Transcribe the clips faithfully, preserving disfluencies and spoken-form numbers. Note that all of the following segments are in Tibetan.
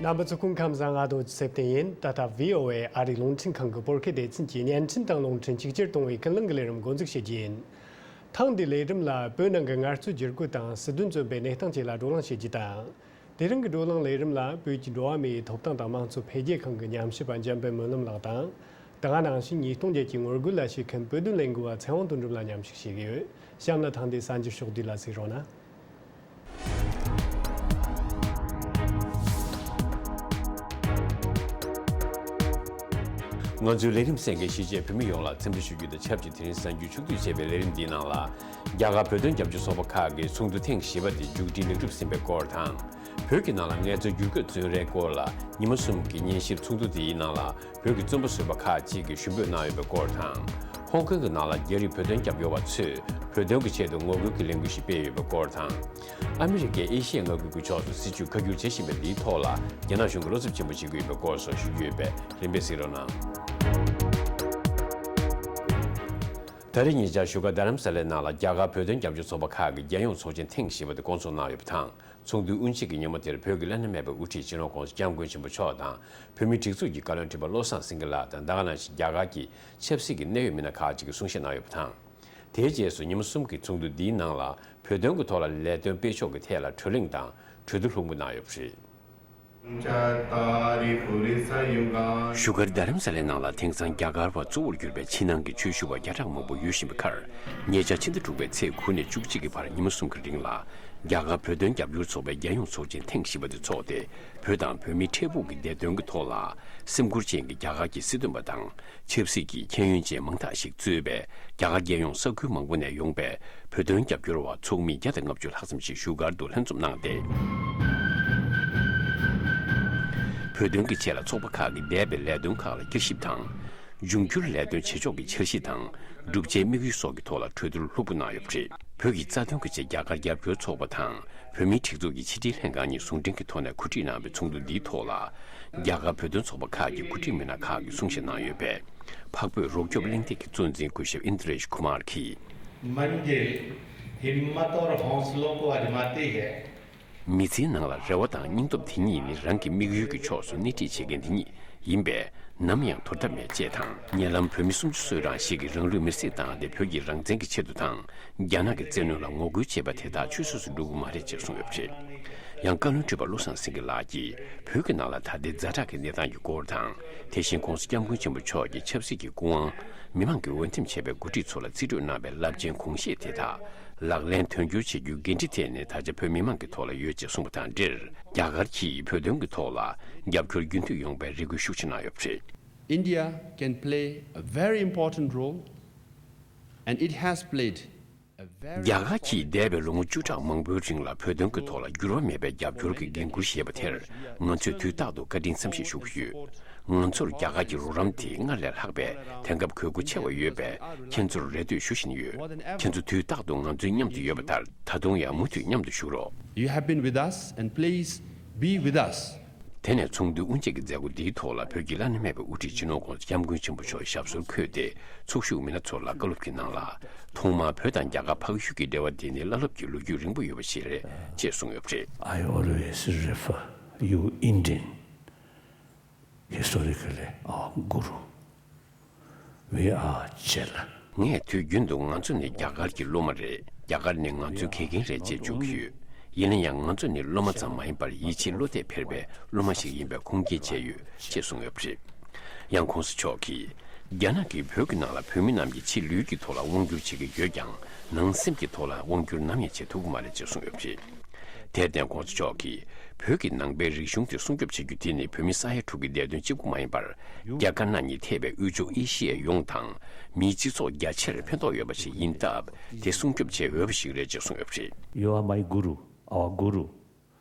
རྣམ་པ་ཚོ་སྐུ་ཁམས་བཟང་། ང་རྡོ་རྗེ་ཚེ་བརྟན་ཡིན། ད་ལྟ་བྷི་ཨོ་ཨེ་ཨ་རིའི་རླུང་འཕྲིན་ཁང་གི་བོད་སྐད་སྡེ་ཚན་གྱི་བརྙན་འཕྲིན་དང་རླུང་འཕྲིན་ཆིག་སྒྱུར་གཏོང་བའི་ཀུན་གླེང་གི་ལས་རིམ་འགོ་འཛུགས་བྱེད་རྒྱུ་ཡིན། ཐེངས་འདིའི་ལས་རིམ་ལ་བོད་ནང་གི་ངལ་རྩོལ་བསྒྱུར་བཀོད་དང་སྲིད་དོན་བཙོན་པའི་གནས་སྟངས་བཅས་ལ་བགྲོ་གླེང་བྱེད་རྒྱུ་དང་། དེ་རིང་གི་བགྲོ་གླེང་ལས་རིམ་ལ་བོད་ཀྱི་འགྲོ་བ་མིའི་ཐོབ་ཐང་དང་དམངས་གཙོ་འཕེལ་རྒྱས་ཁང་གི་ཉམས་ཞིབ་པ་འཇམ་དཔལ་སྨོན་ལམ་ལགས་དང་། ད་ག་ནང་བཞིན་ཉིས་སྟོང་བརྒྱད་ཀྱི་ངོ་རྒོལ་ལ་ཞུགས་མཁན་བོད་དོན་ལས་འགུལ་བ་ཚེ་དབང་དོན་གྲུབ་ལ་མཉམ་ཞུགས་བྱེད་ཀྱི་ཡོད། གཤམ་ལ་ཐེངས་འདིའི་གསར་འགྱུར་ཕྱོགས་བསྡུས་ལ་གཟིགས་རོགས་གནང་། ང་ཚོའི་ལས་རིམ་གསན་མཁན་གཞིས་བྱེས་བོད་མི་ཡོངས་ལ་འཚམས་འདྲི་ཞུ་རྒྱུ་དང་ཆབས་ཅིག་དེ་རིང་གསར་འགྱུར་ཕྱོགས་བསྡུས་བྱས་པའི་ལས་རིམ་འདིའི་ནང་ལ། རྒྱ་གར་བོད་དོན་རྒྱབ་སྐྱོར་ཚོགས་པ་ཁག་གི་ཚོགས་འདུ་ཐེངས་བཞི་པ་དེ་མཇུག་སྒྲིལ་ལེགས་གྲུབ་ཟིན་པའི་སྐོར་དང་། བོད་ཀྱི་ནང་ལ་ངལ་རྩོལ་བསྒྱུར་བཀོད་བཙོན་རའི་སྐོར་ལ་ཉི་མ་གསུམ་གྱི་ཉན་ཞིབ་ཚོགས་འདུ་དེའི་ནང་ལ། བོད་ཀྱི་བཙོན་པ་བཟོད་པ་ཁག་ཅིག་གིས་ཞུ་འབོད་གནང་ཡོད་པའི་སྐོར་དང་། ཧོང་ཀོང་གི་ནང་ལ་རྒྱ་རིགས་བོད་དོན་རྒྱབ་སྐྱོར་བ་ཚོས་བོད་དོན་གྱི་ཆེད་དུ་ངོ་རྒོལ་གྱི་ལས་འགུལ་ཞིག་སྤེལ་ཡོད་པའི་སྐོར་དང་། ཨ་མི་རི་ཀས་ཨེ་ཤི་ཡའི་མངའ་ཁུལ་གྱི་ཕྱོགས་སུ་སྲིད་བྱུས་བཀའ་འགྱུར་བྱེད་བཞིན་པ་འདིའི་ཐོག་ལ་རྒྱ་ནག་གཞུང་གིས་བློ་འཚབ་ཆེན་པོ་བྱེད་ཀྱི་ཡོད་པའི་སྐོར་སོགས་ཞུ་རྒྱུ་ཡོད་པས་རིམ་པས་གཟིགས་རོགས་གནང་། ད་རེས་ཉེ་ཆར་བཞུགས་སྒར་རྡ་རམ་ས་ལའི་ནང་ལ་རྒྱ་གར་བོད་དོན་རྒྱབ་སྐྱོར་ཚོགས་པ་ཁག་གི་རྒྱལ་ཡོངས་ཚོགས་ཆེན་ཐེངས་བཞི་པ་དེ་བསྐོང་ཚོགས་གནང་ཡོད་པ་དང་། ཚོགས་འདུའི་དབུ་འབྱེད་ཀྱི་ཉིན་མོ་དེར་བོད་ཀྱི་བླ་ན་མེད་པའི་དབུ་ཁྲིད་སྤྱི་ནོར་༸གོང་ས་༸སྐྱབས་མགོན་ཆེན་པོ་མཆོག་དང་། བོད་མིའི་སྒྲིག་འཛུགས་ཀྱི་བཀའ་བློན་ཁྲི་པ་བློ་བཟང་སེང་གེ་ལགས་དང་། ད་ག་ནང་བཞིན་རྒྱ་གར་གྱི་ཆབ་སྲིད་ཀྱི་གནད་ཡོད་མི་སྣ་ཁག་ཅིག་གིས་གསུང་བཤད་གནང་ཡོད་པ་དང་། དེའི་རྗེས་སུ་ཉིན་མོ་གསུམ་གྱི་ཚོགས་འདུ་འདིའི་ནང་ལ་བོད་དོན་གྱི་ཐོག་ལ་ལས་དོན་སྤེལ་ཕྱོགས་ཀྱི་ཐད་ལ་གྲོས་གླེང་དང་གྲོས་བསྡུར་ལྷུག་པོ་གནང་ཡོད་པ་རེད། བཞུགས་སྒར་རྡ་རམ་ས་ལའི་ནང་ལ་དེང་སང་རྒྱ་གར་བ་གཙོ་བོར་གྱུར་པའི་ཕྱི་ནང་གི་ཆོས་ཞུ་བ་བརྒྱ་ཕྲག་མང་པོ་ཡོད་བཞིན་པའི་ཁར། ཉེ་ཆར་ཕྱི་ཟླ་དྲུག་པའི་ཚེས་དགུ་ནས་བཅུ་གཅིག་གི་བར་ཉིན་མོ་གསུམ་གྱི་རིང་ལ། རྒྱ་གར་བོད་དོན་རྒྱབ་སྐྱོར་ཚོགས་པའི་རྒྱལ་ཡོངས་ཚོགས་ཆེན་ཐེངས་བཞི་པ་དེ་འཚོགས་ཏེ། བོད་དང་བོད་མིའི་འཕྲལ་ཕུགས་ཀྱི་བདེ་དོན་གྱི་ཐོག་ལ། སེམས་ཁུར་ཅན་གྱི་རྒྱ་གར་གྱི་སྲིད་དོན་པ་དང་། ཆབ་སྲིད་ཀྱི་ཤེས་ཡོན་ཅན་མང་དག་ཞིག་གཙོས་པའི་རྒྱ་གར་རྒྱལ་ཡོངས་ས་ཁུལ་མང་པོ་ནས་ཡོང་པའི་བོད་དོན་རྒྱབ་སྐྱོར་བ་ཚོགས་མི་བརྒྱ་དང་ལྔ་བཅུ་ལྷག་ཙམ་ཞིག་བཞུགས་སྒར་དུ་ལྷན་འཛོམས་གནང་སྟེ། བོད་དོན་གྱི་ཆེད་ལ་ཚོགས་པ་ཁག་གིས་འདས་པའི་ལས་དོན་ཁག་ལ་བསྐྱར་ཞིབ་དང་། འབྱུང་འགྱུར་ལས་དོན་བྱེད་ཕྱོགས་ཀྱི་འཆར་གཞི་དང་། བསྒྲུབ་བྱའི་དམིགས་ཡུལ་སོགས་ཀྱི་ཐོག་ལ་གྲོས་བསྡུར་ལྷུག་པོ་གནང་ཡོད་པ་རེད། བོད་ཀྱི་རྩ་དོན་གྱི་ཆེད་རྒྱ་གར་རྒྱབ་སྐྱོར་ཚོགས་པ་དང་། བོད་མིའི་སྒྲིག་འཛུགས་ཀྱི་ཕྱི་དྲིལ་ལྷན་ཁང་གཉིས་ཟུང་འབྲེལ་གྱི་ཐོག་ནས་གོ་སྒྲིག་གནང་བའི་ཚོགས་འདུ་འདིའི་ཐོག་ལ། རྒྱ་གར་བོད་དོན་ཚོགས་པ་ཁག་གི་འགོ་ཁྲིད་མི་སྣ་ཁག་གིས་གསུང་བཤད་གནང་ཡོད་པས། འཕགས་བོད་རོགས་སྐྱོབ་གླེང་སྟེགས་ཀྱི་གཙོ་འཛིན་སྐུ་ཞབས་ཨིན་དྲེཤ་ཀུ་མར་གྱིས། मन के हिम्मत और हौसलों को आजमाते हैं। མི་ཚེའི་ནང་ལ་རེ་བ་དང་སྙིང་སྟོབས་དེ་གཉིས་ནི་རང་གི་དམིགས་ཡུལ་གྱི་ཕྱོགས་སུ་སྣེ་ཁྲིད་བྱེད་མཁན་དེ་ཉིད་ཡིན་པས། ནམ་ཡང་དོར་ཐབས་མེད་ཅེས་དང་། ཉེ་ལམ་བོད་མི་སུམ་ཅུ་སོ་གྲངས་ཤིག་གིས་རང་ལུས་མེར་སྲེག་བཏང་སྟེ་བོད་ཀྱི་རང་བཙན་གྱི་ཆེད་དུ་དང་། རྒྱ་ནག་གི་བཙན་གནོན་ལ་ངོ་རྒོལ་བྱས་པ་དེ་དག་ཆུད་ཟོས་སུ་འགྲོ་གི་མ་རེད་ཅེས་གསུངས་ཡོད་པ་རེད། ཡང་བཀའ་བློན་ཁྲི་པ་བློ་བཟང་སེང་གེ་ལགས་ཀྱིས་བོད་ཀྱི་ནང་ལ་ད་ལྟའི་ཛ་དྲག་གི་གནས་སྟངས་ཀྱི་སྐོར་དང་། དེ་བཞིན་༸གོང་ས་༸སྐྱབས་མགོན་ཆེན་པོ་མཆོག་གི་ཆབ་སྲིད་ཀྱི་སྐུ་དབང་། མི་མང་གིས་འོས་འདེམས་བྱས་པའི་འགོ་ཁྲིད་ཚོ་ལ་རྩིས་སྤྲོད་གནང་བའི་རླབས་ཆེན་དགོངས་བཞེད་དེ་དག་ལག་ལེན་དོན་འཁྱོལ་བྱེད་རྒྱུའི་འགན་འཁྲི་དེ་ནི་ད་ཆ་བོད་མི་མང་གི་ཐོག་ལ་ཡོད་ཅེས་གསུངས་པ་དང་འབྲེལ། རྒྱ་གར་གྱིས་བོད་དོན་གྱི་ཐོག་ལ་རྒྱབ་སྐྱོར་རྒྱུན་མཐུད་ཡོང་བའི་རེ་སྐུལ་ཤུགས་ཆེ་གནང་ཡོད་པ་རེད། India can play a very important role, and it has played a very རྒྱ་གར་གྱིས་འདས་པའི་ལོ་ངོ་བཅུ་ཕྲག་མང་པོའི་རིང་ལ་བོད་དོན་གྱི་ཐོག་ལ་འགྱུར་བ་མེད་པའི་རྒྱབ་སྐྱོར་གྱི་འགན་འཁུར་བཞེས་པ་དེར་ང་ཚོས་དུས་རྟག་ཏུ་བཀའ་དྲིན་འཚམས་ཞེས་ཞུ་གི་ཡོད། ང་ཚོར་རྒྱ་གར་གྱི་རོགས་རམ་དེ་སྔར་ལས་ལྷག་པའི་དེང་སྐབས་དགོས་མཁོ་ཆེ་བ་ཡོད་པས། ཁྱེད་ཚོར་རེ་ལྟོས་ཞུ་བཞིན་ཡོད། ཁྱེད་ཚོ་དུས་རྟག་ཏུ་ང་ཚོའི་མཉམ་དུ་ཡོད་པ་ལྟར་ད་དུང་ཡང་མུ་མཐུད་མཉམ་དུ་བཞུགས་རོགས། You have been with us, and please be with us. དེ་ནས་ཚོགས་འདུའི་དབུ་འབྱེད་ཀྱི་མཛད་སྒོ་འདིའི་ཐོག་ལ་བོད་ཀྱི་བླ་ན་མེད་པའི་དབུ་ཁྲིད་སྤྱི་ནོར་༸གོང་ས་༸སྐྱབས་མགོན་ཆེན་པོ་མཆོག་ཞབས་སོར་འཁོད་དེ་ཚོགས་ཞུགས་མི་སྣ་ཚོ་ལ་བཀའ་སློབ་ཀྱི་ནང་ལ། ཐོག་མར་བོད་དང་རྒྱ་གར་ཕ་ཤུལ་གྱི་འབྲེལ་བ་འདི་ནི་བླ་སློབ་ཀྱི་ལོ་རྒྱུས་རིང་པོ་ཡོད་པ་ཞིག་རེད་ཅེས་གསུངས་ཡོད་པ་རེད། I always refer you Indian historically our guru. We are Chela. ངས་དུས་རྒྱུན་དུ་ང་ཚོ་ནི་རྒྱ་གར་གྱི་སློབ་མ་རེད། རྒྱ་གར་ནི་ང་ཚོའི་དགེ་རྒན་རེད་ཅེས་བརྗོད་ཀྱི་ཡོད། ཡིན་ན་ཡང་ང་ཚོ་ནི་སློབ་མ་ཙམ་མ་ཡིན་པར་ཡིད་ཆེས་བློ་གཏད་འཕེར་བའི་སློབ་མ་ཞིག་ཡིན་པའི་ཁུངས་སྐྱེལ་བྱས་ཡོད་ཅེས་གསུངས་ཡོད་པ་རེད། ཡང་༸གོང་ས་མཆོག་གིས། རྒྱ་ནག་གིས་བོད་ཀྱི་ནང་ལ་བོད་མི་རྣམས་ཀྱི་ཕྱི་ལུས་ཀྱི་ཐོག་ལ་དབང་བསྒྱུར་བྱེད་ཀྱི་ཡོད་ཀྱང་། ནང་སེམས་ཀྱི་ཐོག་ལ་དབང་བསྒྱུར་ནམ་ཡང་བྱེད་ཐུབ་ཀྱི་མ་རེད་ཅེས་གསུངས་ཡོད་པ་རེད། དེར་བརྟེན་༸གོང་ས་མཆོག་གིས་བོད་ཀྱི་ནང་པའི་རིག་གཞུང་དེ་སྲུང་སྐྱོབ་བྱེད་རྒྱུ་དེ་ནི་བོད་མི་ས་ཡ་དྲུག་གི་བདེ་དོན་གཅིག་པུ་མ་ཡིན་པར། རྒྱ་དཀར་ནག་གཉིས་ཐེ་བའི་དབུས་ཕྱོགས་ཨེ་ཤི་ཡའི་ཡོངས་དང་། མིའི་སྤྱི་ཚོགས་རྒྱ་ཆེར་ཕན་ཐོགས་ཡོད་པ་ཞིག་ཡིན་སྟབས། དེ་སྲུང་སྐྱོབ་བྱེད་འོས་པ་ཞིག་རེད་ཅེས་གསུངས་ཡོད་པ་རེད། You are my guru, our guru.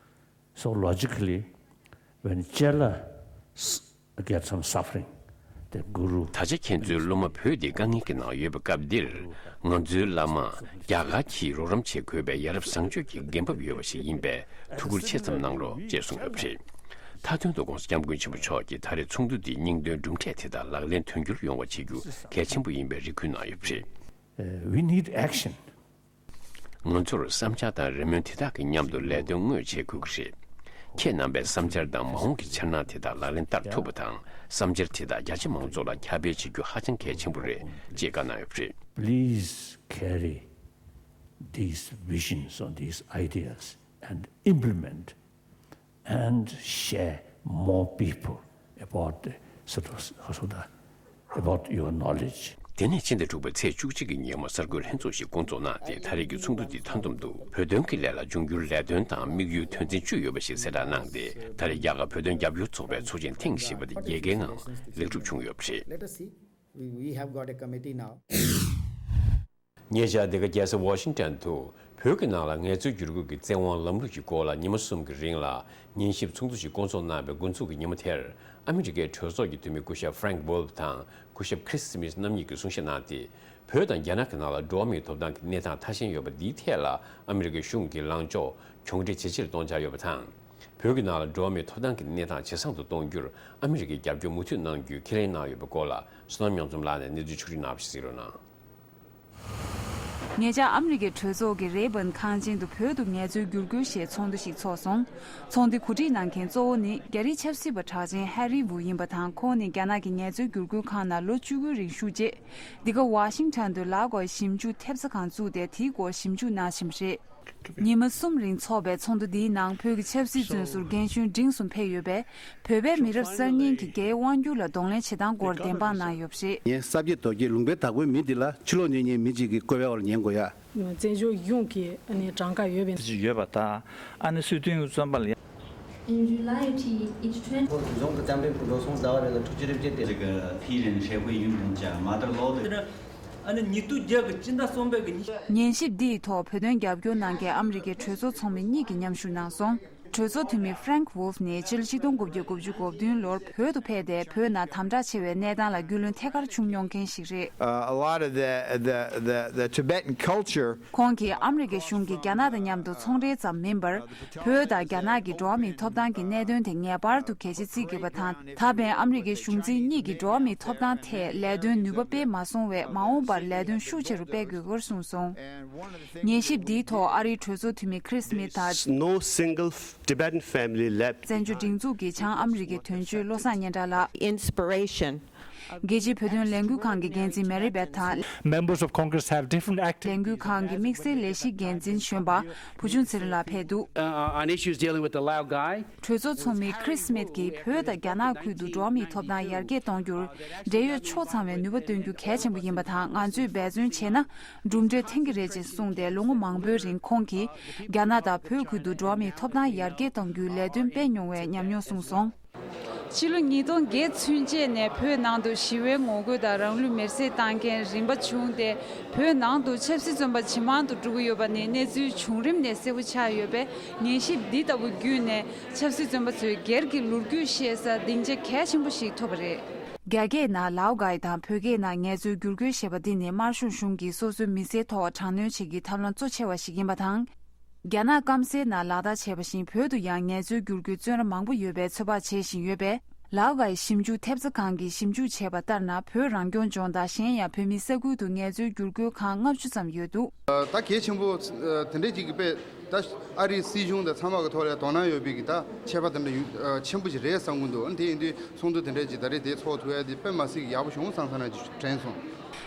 So logically, when Chela s- get some suffering, the guru. ད་ཆ་ཁྱེད་ཚོའི་སློབ་མ་བོད་འདི་དཀའ་ངལ་གྱི་ནང་ཡོད་པའི་སྐབས་འདིར། ང་ཚོའི་བླ་མ་རྒྱ་གར་གྱིས་རོགས་རམ་བྱེད་དགོས་པའི་ཡ་རབས་བཟང་སྤྱོད་ཀྱི་འགན་བབ་ཡོད་པ་ཞིག་ཡིན་པས། ཐུགས་ཁུར་ཆེ་ཙམ་གནང་རོགས་ཅེས་གསུངས་ཡོད་པ་རེད། མཐའ་དོན་དུ་༸གོང་ས་༸སྐྱབས་མགོན་ཆེན་པོ་མཆོག་གིས་ད་རེས་ཚོགས་འདུ་འདིའི་སྙིང་དོན་གྲུབ་འབྲས་དེ་དག་ལག་ལེན་དོན་འཁྱོལ་ཡོང་བ་བྱེད་རྒྱུ་གལ་ཆེན་པོ་ཡིན་པའི་རེ་སྐུལ་གནང་ཡོད་པ་རེད། Uh, we need action. ང་ཚོར་བསམ་འཆར་དང་རེ་སྨོན་དེ་དག་གི་མཉམ་དུ་ལས་དོན་དངོས་བྱེད་དགོས་ཀྱི་རེད། ཁྱེད་རྣམ་པའི་བསམ་འཆར་དང་མ་འོངས་ཀྱི་འཆར་སྣང་དེ་དག་ལག་ལེན་བསྟར་ཐུབ་པ་དང་། བསམ་འཆར་དེ་དག་རྒྱ་ཆེ་མང་ཚོགས་ལ་ཁྱབ་སྤེལ་བྱེད་རྒྱུ་ཧ་ཅང་གལ་ཆེན་པོ་རེད་ཅེས་བཀའ་གནང་ཡོད་པ་རེད། Please carry these visions or these ideas and implement and share more people about the, sort of, sort of, about your knowledge. དེ་ནས་ཕྱི་ཟླ་དྲུག་པའི་ཚེས་བཅུ་གཅིག་གི་ཉིན་མོ་གསར་འགོད་ལྷན་ཚོགས་ཤིག་བསྐོང་ཚོགས་གནང་སྟེ། ད་རེས་ཀྱི་ཚོགས་འདུ་འདི་མཐའ་བསྡོམས་དུ་བོད་དོན་གྱི་ལས་ལ་འབྱུང་འགྱུར་ལས་དོན་དང་དམིགས་ཡུལ་དོན་ཚན་བཅུ་ཡོད་པ་ཞིག་གསལ་བསྒྲགས་གནང་སྟེ། ད་རེས་རྒྱ་གར་བོད་དོན་རྒྱབ་སྐྱོར་ཚོགས་པའི་ཚོགས་ཆེན་ཐེངས་བཞི་པ་དེ་རྒྱལ་ཁའི་ངང་ལེགས་གྲུབ་བྱུང་ཡོད་པ་རེད། Let us see. We, we have got a committee now. ཉེ་ཆར་འདི་ག་རྒྱལ་ས་ཝ་ཤིང་ཊོན་དུ་བོད་ཀྱི་ནང་ལ་ངལ་རྩོལ་བསྒྱུར་བཀོད་ཀྱི་བཙན་དབང་ལམ་ལུགས་ཀྱི་སྐོར་ལ་ཉི་མ་གསུམ་གྱི་རིང་ལ་ཉན་ཞིབ་ཚོགས་འདུ་ཞིག་བསྐོང་ཚོགས་གནང་བའི་འགོ་འཛུགས་ཀྱི་ཉིན་མོ་དེར། ཨ་མི་རི་ཀའི་གྲོས་ཚོགས་ཀྱི་འཐུས་མི་སྐུ་ཞབས་ཧྥ་རེང་ཝོལ་ཕ་དང་སྐུ་ཞབས་ཁྲིས་སི་མིས་རྣམ་གཉིས་ཀྱིས་གསུང་བཤད་གནང་སྟེ། བོད་དང་རྒྱ་ནག་གི་ནང་ལ་འགྲོ་བ་མིའི་ཐོབ་ཐང་གི་གནས་སྟངས་ཐ་ཞན་ཡོད་པ་འདིའི་ཐད་ལ་ཨ་མི་རི་ཀའི་གཞུང་གིས་ལངས་ཕྱོགས་གྱོང་འཕྲལ་ཇེ་ཆེར་གཏོང་འཆར་ཡོད་པ་དང་། བོད་ཀྱི་ནང་ལ་འགྲོ་བ་མིའི་ཐོབ་ཐང་གི་གནས་སྟངས་ཇེ་བཟང་དུ་གཏོང་རྒྱུར་ཨ་མི་རི་ཀས་རྒྱབ་སྐྱོར་མུ་མཐུད་གནང་རྒྱུའི་ཁས་ལེན་གནང་ཡོད་པའི་སྐོར་ལ། བསོད་ནམས་མྱོང་ཚོམས་ལགས་ནས་གནས་ཚུལ་ཕྱོགས་བསྒྲིགས་གནང་བ་ཞིག་གཟིགས་རོགས་གནང་། ཉེ་ཆར་ཨ་མི་རི་ཀའི་གྲོས་ཚོགས་ཀྱི་རེ་བྷན་ཁང་ཆེན་དུ་བོད་དུ་ངལ་རྩོལ་བསྒྱུར་བཀོད་ཞེས་ཚོགས་འདུ་ཞིག་ཚོགས་སོང་། ཚོགས་འདུ་གོ་སྒྲིག་གནང་མཁན་གཙོ་བོ་ནི་རྒྱ་རིགས་ཆབ་སྲིད་པ་གྲགས་ཅན་ཧེ་རི་ཝུ་ཡིན་པ་དང་། ཁོང་ནི་རྒྱ་ནག་གི་ངལ་རྩོལ་བསྒྱུར་བཀོད་ཁང་ནང་ལོ་བཅུ་དགུའི་རིང་བཞུགས་རྗེས། འདི་ག་ཝ་ཤིང་ཊོན་དུ་ལའོ་གའི་ཞིབ་འཇུག་ཐེབས་རྩ་ཁང་བཙུགས་ཏེ། དེའི་སྐོར་ཞིབ་འཇུག་གནང་བཞིན་པ་རེད། ཉི་མ་གསུམ་རིང་འཚོགས་པའི་ཚོགས་འདུ་འདིའི་ནང་བོད་ཀྱི་ཆབ་སྲིད་བཙོན་ཟུར་རྒན་གཞོན་འབྲིང་གསུམ་ཕེབས་ཡོད་པས། བོད་པའི་མི་རབས་གསར་རྙིང་གིས་རྒྱའི་དབང་སྒྱུར་ལ་གདོང་ལེན་བྱེད་སྟངས་སྐོར་བདེན་དཔང་གནང་ཡོད་པ་རེད། ངས་ས་བརྒྱད་རྡོ་བརྒྱད་ལུང་པའི་བདག་པོའི་མི་འདི་ལ་ཕྱི་ལོགས་ནས་ཉན་མི་གཅིག་གིས་བཀོད་པའི་འོག་ལ་ཉན་དགོས་ཡ། བཙན་བྱོལ་གཞུང་གི་ཨ་ནི་གྲངས་ཀ་ཡོད་པའི། ཡོད་པ་དང་། ཨ་ནི་སྲིད་དོན་བཙོན་པ་ལ། In reality, it twen- ཁོ་རྫོང་གི་རྩ་འགྲེམས་ཕུ་འགྲོ་སོང་ཟླ་བ་རེ་ལ་དྲུག་ཅུ་རེ་བརྒྱད་དེ། ཅིག་ཕིའི་རིན་ཧྲེ་ཧུའེ་ཡུན་དུང་ཅ་མ་དར་ལོ་དེ། ཨ་ནི་ཉིས་སྟོང་བརྒྱད་ཀྱི་སྤྱི་ཟླ་གསུམ་པའི་གི་ཉི། ཉན་ཞིབ་འདིའི་ཐོག་བོད་དོན་རྒྱབ་སྐྱོར་གནང་མཁན་ཨ་མི་རི་ཀའི་གྲོས་ཚོགས་ཚོགས་མི་གཉིས་ཀྱིས་མཉམ་ཞུགས་གནང་སོང་། གྲོས་ཚོགས་འཐུས་མི་ཧྥ་རེང་ཝོལ་ཕ་ནི་ཕྱི་ལོ་ཆིག་སྟོང་དགུ་བརྒྱ་དགུ་བཅུ་གོ་བདུན་ལོར་བོད་དུ་ཕེབས་ཏེ། བོད་ནང་དམ་དྲག་ཆེ་བའི་གནས་སྟངས་ལ་རྒྱུས་ལོན་ཐད་ཀར་བྱུང་མྱོང་མཁན་ཞིག་རེད། Uh, a lot of the, the, the, the Tibetan culture. ཁོང་གིས་ཨ་མི་རི་ཀའི་གཞུང་གིས་རྒྱ་ནག་དང་མཉམ་དུ་ཚོང་འབྲེལ་ཙམ་མིན་པར། བོད་དང་རྒྱ་ནག་གི་འགྲོ་བ་མིའི་ཐོབ་ཐང་གི་གནད་དོན་དེ་ངེས་པར་དུ་གལ་ཆེ་བརྩི་དགོས་པ་དང་། ད་ཕན་ཨ་མི་རི་ཀའི་གཞུང་འཛིན་གཉིས་ཀྱིས་འགྲོ་བ་མིའི་ཐོབ་ཐང་ཐད་ལས་དོན་ནུས་པ་སྤེལ་མ་སོང་བས། མ་འོངས་པར་ལས་དོན་ཤུགས་ཆེ་རུ་སྤེལ་དགོས་སྐོར་གསུངས་སོང་། ཉན་ཞིབ་འདིའི་ཐོག་ཨ་རིའི་གྲོས་ཚོགས་འཐུས་མི་ཁྲིས་སི་མིད་དང་། No single Tibetan family left. བཙན་བྱོལ་སྒྲིག་འཛུགས་ཀྱི་བྱང་ཨ་མི་རི་ཀའི་དོན་གཅོད་བློ་བཟང་སྙན་གྲགས་ལགས། Inspiration. རྒྱལ་སྤྱིའི་བོད་དོན་ལས་འགུལ་ཁང་གི་འགན་འཛིན་མེ་རི་བེད་དང་། Members of Congress have different activities. ལས་འགུལ་ཁང་གི་དམིགས་བསལ་ལས་གཞིའི་འགན་འཛིན་གཞོན་པ་བུ་ཆུང་ཚེ་རིང་ལགས་ཕེབས་འདུག། Uh, on issues dealing with the Lao guy. གྲོས་ཚོགས་ཚོགས་མི་ཁྲིས་སི་མིད་ཀྱིས་བོད་དང་རྒྱ་ནག་ཁུལ་དུ་འགྲོ་བ་མིའི་ཐོབ་ཐང་ཡར་རྒྱས་གཏོང་རྒྱུར་འབྲེལ་ཡོད་ཕྱོགས་ཚང་བས་ནུས་པ་བཏོན་རྒྱུ་གལ་ཆེན་པོ་ཡིན་པ་དང་། ང་ཚོས་འབད་བརྩོན་བྱས་ན་གྲུབ་འབྲས་ཐོན་གྱི་རེད་ཅེས་གསུངས་ཏེ། ལོ་ངོ་མང་པོའི་རིང་ཁོང་གིས་རྒྱ་ནག་དང་བོད་ཁུལ་དུ་འགྲོ་བ་མིའི་ཐོབ་ཐང་ཡར་རྒྱས་གཏོང་རྒྱུའི་ལས་དོན་སྤེལ་མྱོང་བའི་ཉམས་མྱོང་གསུངས་སོང་། ཕྱི་ལོ་ཉིས་སྟོང་བརྒྱད་ཚུན་ཆད་ནས་བོད་ནང་དུ་ཞི་བའི་ངོ་རྒོལ་དང་རང་ལུས་མེར་སྲེག་བཏང་མཁན་རིམ་པ་བྱུང་སྟེ། བོད་ནང་དུ་ཆབ་སྲིད་བཙོན་པ་ཇེ་མང་དུ་འགྲོ་གི་ཡོད་པ་ནི་གནས་ཚུལ་བྱུང་རིམ་ནས་གསལ་པོ་ཆགས་ཡོད་པས། ཉན་ཞིབ་འདི་ལྟ་བུ་བརྒྱུད་ནས་ཆབ་སྲིད་བཙོན་པ་ཚོའི་སྒེར་གྱི་ལོ་རྒྱུས་ཤེས་སར་སྡིངས་ཆ་གལ་ཆེན་པོ་ཞིག་ཐོབ་པ་རེད། རྒྱ་སྐད་ནང་ལའོ་གའི་དང་བོད་སྐད་ནང་ངལ་རྩོལ་བསྒྱུར་བཀོད་ཞེས་པ་འདི་ནི་དམར་ཤོག་གཞུང་གིས་སོ་སོའི་མི་སེར་ཐོག་དྲག་གནོན་བྱེད་ཀྱི་ཐབས་ལམ་གཙོ་ཆེ་བ་ཞིག་ཡིན་པ་དང་། རྒྱ་ནག་སྐམ་སའི་ནང་ལག་བསྟར་བྱས་པ་བཞིན་བོད་དུ་ཡང་ངལ་རྩོལ་བསྒྱུར་བཀོད་བཙོན་ར་མང་པོ་ཡོད་པའི་ཚོད་དཔག་བྱེད་བཞིན་ཡོད་པས། ལའོ་གའི་ཞིབ་འཇུག་ཐེབས་རྩ་ཁང་གིས་ཞིབ་འཇུག་བྱས་པ་ལྟར་ན། བོད་རང་སྐྱོང་ལྗོངས་དང་གཞན་ཡང་བོད་མིའི་ས་ཁུལ་དུ་ངལ་རྩོལ་བསྒྱུར་བཀོད་ཁང་ལྔ་བཅུ་ཙམ་ཡོད་འདུག། ད་གལ་ཆེན་པོ་དེ་འདྲས་ཅིག་གི་དཔེ་ད་ཨ་རིའི་སྲིད་གཞུང་དང་ཚང་མ་གི་ཐོག་ལ་དོ་སྣང་ཡོད་པའི་གི་ད་ཁྱད་པར་དེ་འདྲ་ཡོད་ཆེན་པོ་ཞིག་རེད་བསམ་གྱི་འདུག། དེ་ཡིན་དུས་ཚོགས་འདུ་དེ་འདྲས་ཅིག་ད་རེས་དེ་ཚོགས་ཐུབ་ཡ་དེ་དཔེ་མ་སྲིད་ཀྱི་ཡག་པོ་བྱུང་བསམ་བསམ་ན་དྲན་སོང་།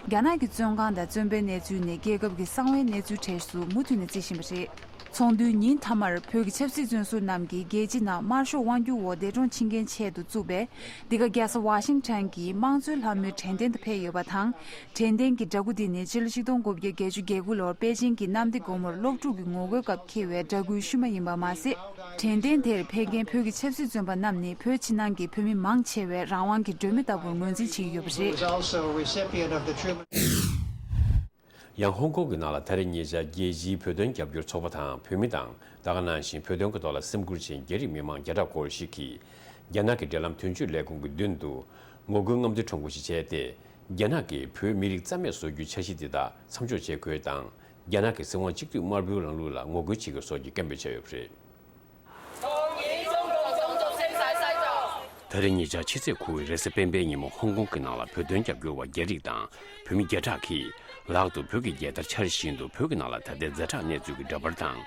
རྒྱ་ནག་གི་བཙོན་ཁང་དང་བཙོན་པའི་གནས་ཚུལ་ནི་རྒྱལ་ཁབ་ཀྱི་གསང་བའི་གནས་ཚུལ་གྲས་སུ་མུ་མཐུད་ནས་བརྩི་བཞིན་པ་རེད། ཚོགས་འདུའི་ཉིན་མཐའ་མར་བོད་ཀྱི་ཆབ་སྲིད་བཙོན་ཟུར་རྣམས་ཀྱིས་རྒྱལ་སྤྱི་ནང་དམར་ཤོག་དབང་སྒྱུར་འོག་འདས་གྲོངས་ཕྱིན་མཁན་ཆེད་དུ་བཙུགས་པའི་འདི་ག་རྒྱལ་ས་ཝ་ཤིང་ཊོན་གྱི་དམངས་གཙོའི་ལྷ་མོའི་དྲན་རྟེན་དུ་ཕེབས་ཡོད་པ་དང་། དྲན་རྟེན་གྱི་འདྲ་སྐུ་འདི་ནི་ཕྱི་ལོ་ཆིག་སྟོང་དགུ་བརྒྱ་བརྒྱད་ཅུ་གྱ་དགུ་ལོར་པེ་ཅིང་གི་གནམ་བདེ་སྒོ་མོར་སློབ་ཕྲུག་གི་ངོ་རྒོལ་སྐབས་འཁེལ་བའི་འདྲ་སྐུའི་ཤུལ་མ་ཡིན་པ་མ་ཟད། དྲན་རྟེན་དེར་ཕེབས་མཁན་བོད་ཀྱི་ཆབ་སྲིད་བཙོན་པ་རྣམས་ནི་བོད་ཕྱི་ནང་གི་བོད་མི་མང་ཆེ་བས་རང་དབང་གི་སྒྲོན་མེ་ལྟ་བུར་ངོས་འཛིན་བྱེད་ཀྱི་ཡོད་པ་རེད། Was also a recipient of the Truman ཡང་ཧོང་ཀོང་གི་ནང་ལ་ད་རེས་ཉེ་ཆར་རྒྱལ་སྤྱིའི་བོད་དོན་རྒྱབ་སྐྱོར་ཚོགས་པ་དང་བོད་མི་དང་། ད་ག་ནང་བཞིན་བོད་དོན་གྱི་ཐོག་ལ་སེམས་ཁུར་ཆེན་རྒྱ་རིགས་མི་མང་བརྒྱ་ཕྲག་སྐོར་ཞིག་གིས། རྒྱ་ནག་གི་འབྲེལ་ལམ་དོན་གཅོད་ལས་ཁུངས་ཀྱི་མདུན་དུ་ངོ་རྒོལ་རྔམ་སྟོན་ཁྲོམ་སྐོར་ཞིག་བྱས་ཏེ། རྒྱ་ནག་གིས་བོད་མི་རིགས་རྩ་མེད་བཟོ་རྒྱུའི་འཆར་གཞི་འདི་དག་མཚམས་འཇོག་བྱེད་དགོས་དང་། རྒྱ་ནག་གི་སྲིད་དབང་གཅིག་སྡུད་དམར་པོའི་ལམ་ལུགས་ལ་ངོ་རྒོལ་བྱེད་དགོས་སོགས་ཀྱི་སྐད་འབོད་བྱས་ཡོད་པ་རེད། ད་རེས་ཉེ་ཆར་ཕྱི་ཚེས་དགུ་བའི་རེས་གཟའ་སྤེན་པའི་ཉིན་མོ་ཧོང་ཀོང་གི་ནང་ལ་བོད་དོན་རྒྱབ་སྐྱོར་བ་རྒྱ་རིགས་དང་བོད་མི་བརྒྱ་ཕྲག་གིས་ལག་ཏུ་བོད་ཀྱི་རྒྱལ་དར་འཕྱར་བཞིན་དུ། བོད་ཀྱི་ནང་ལ་ད་ལྟའི་ཛ་དྲག་གནས་ཚུལ་གྱི་འདྲ་པར་དང་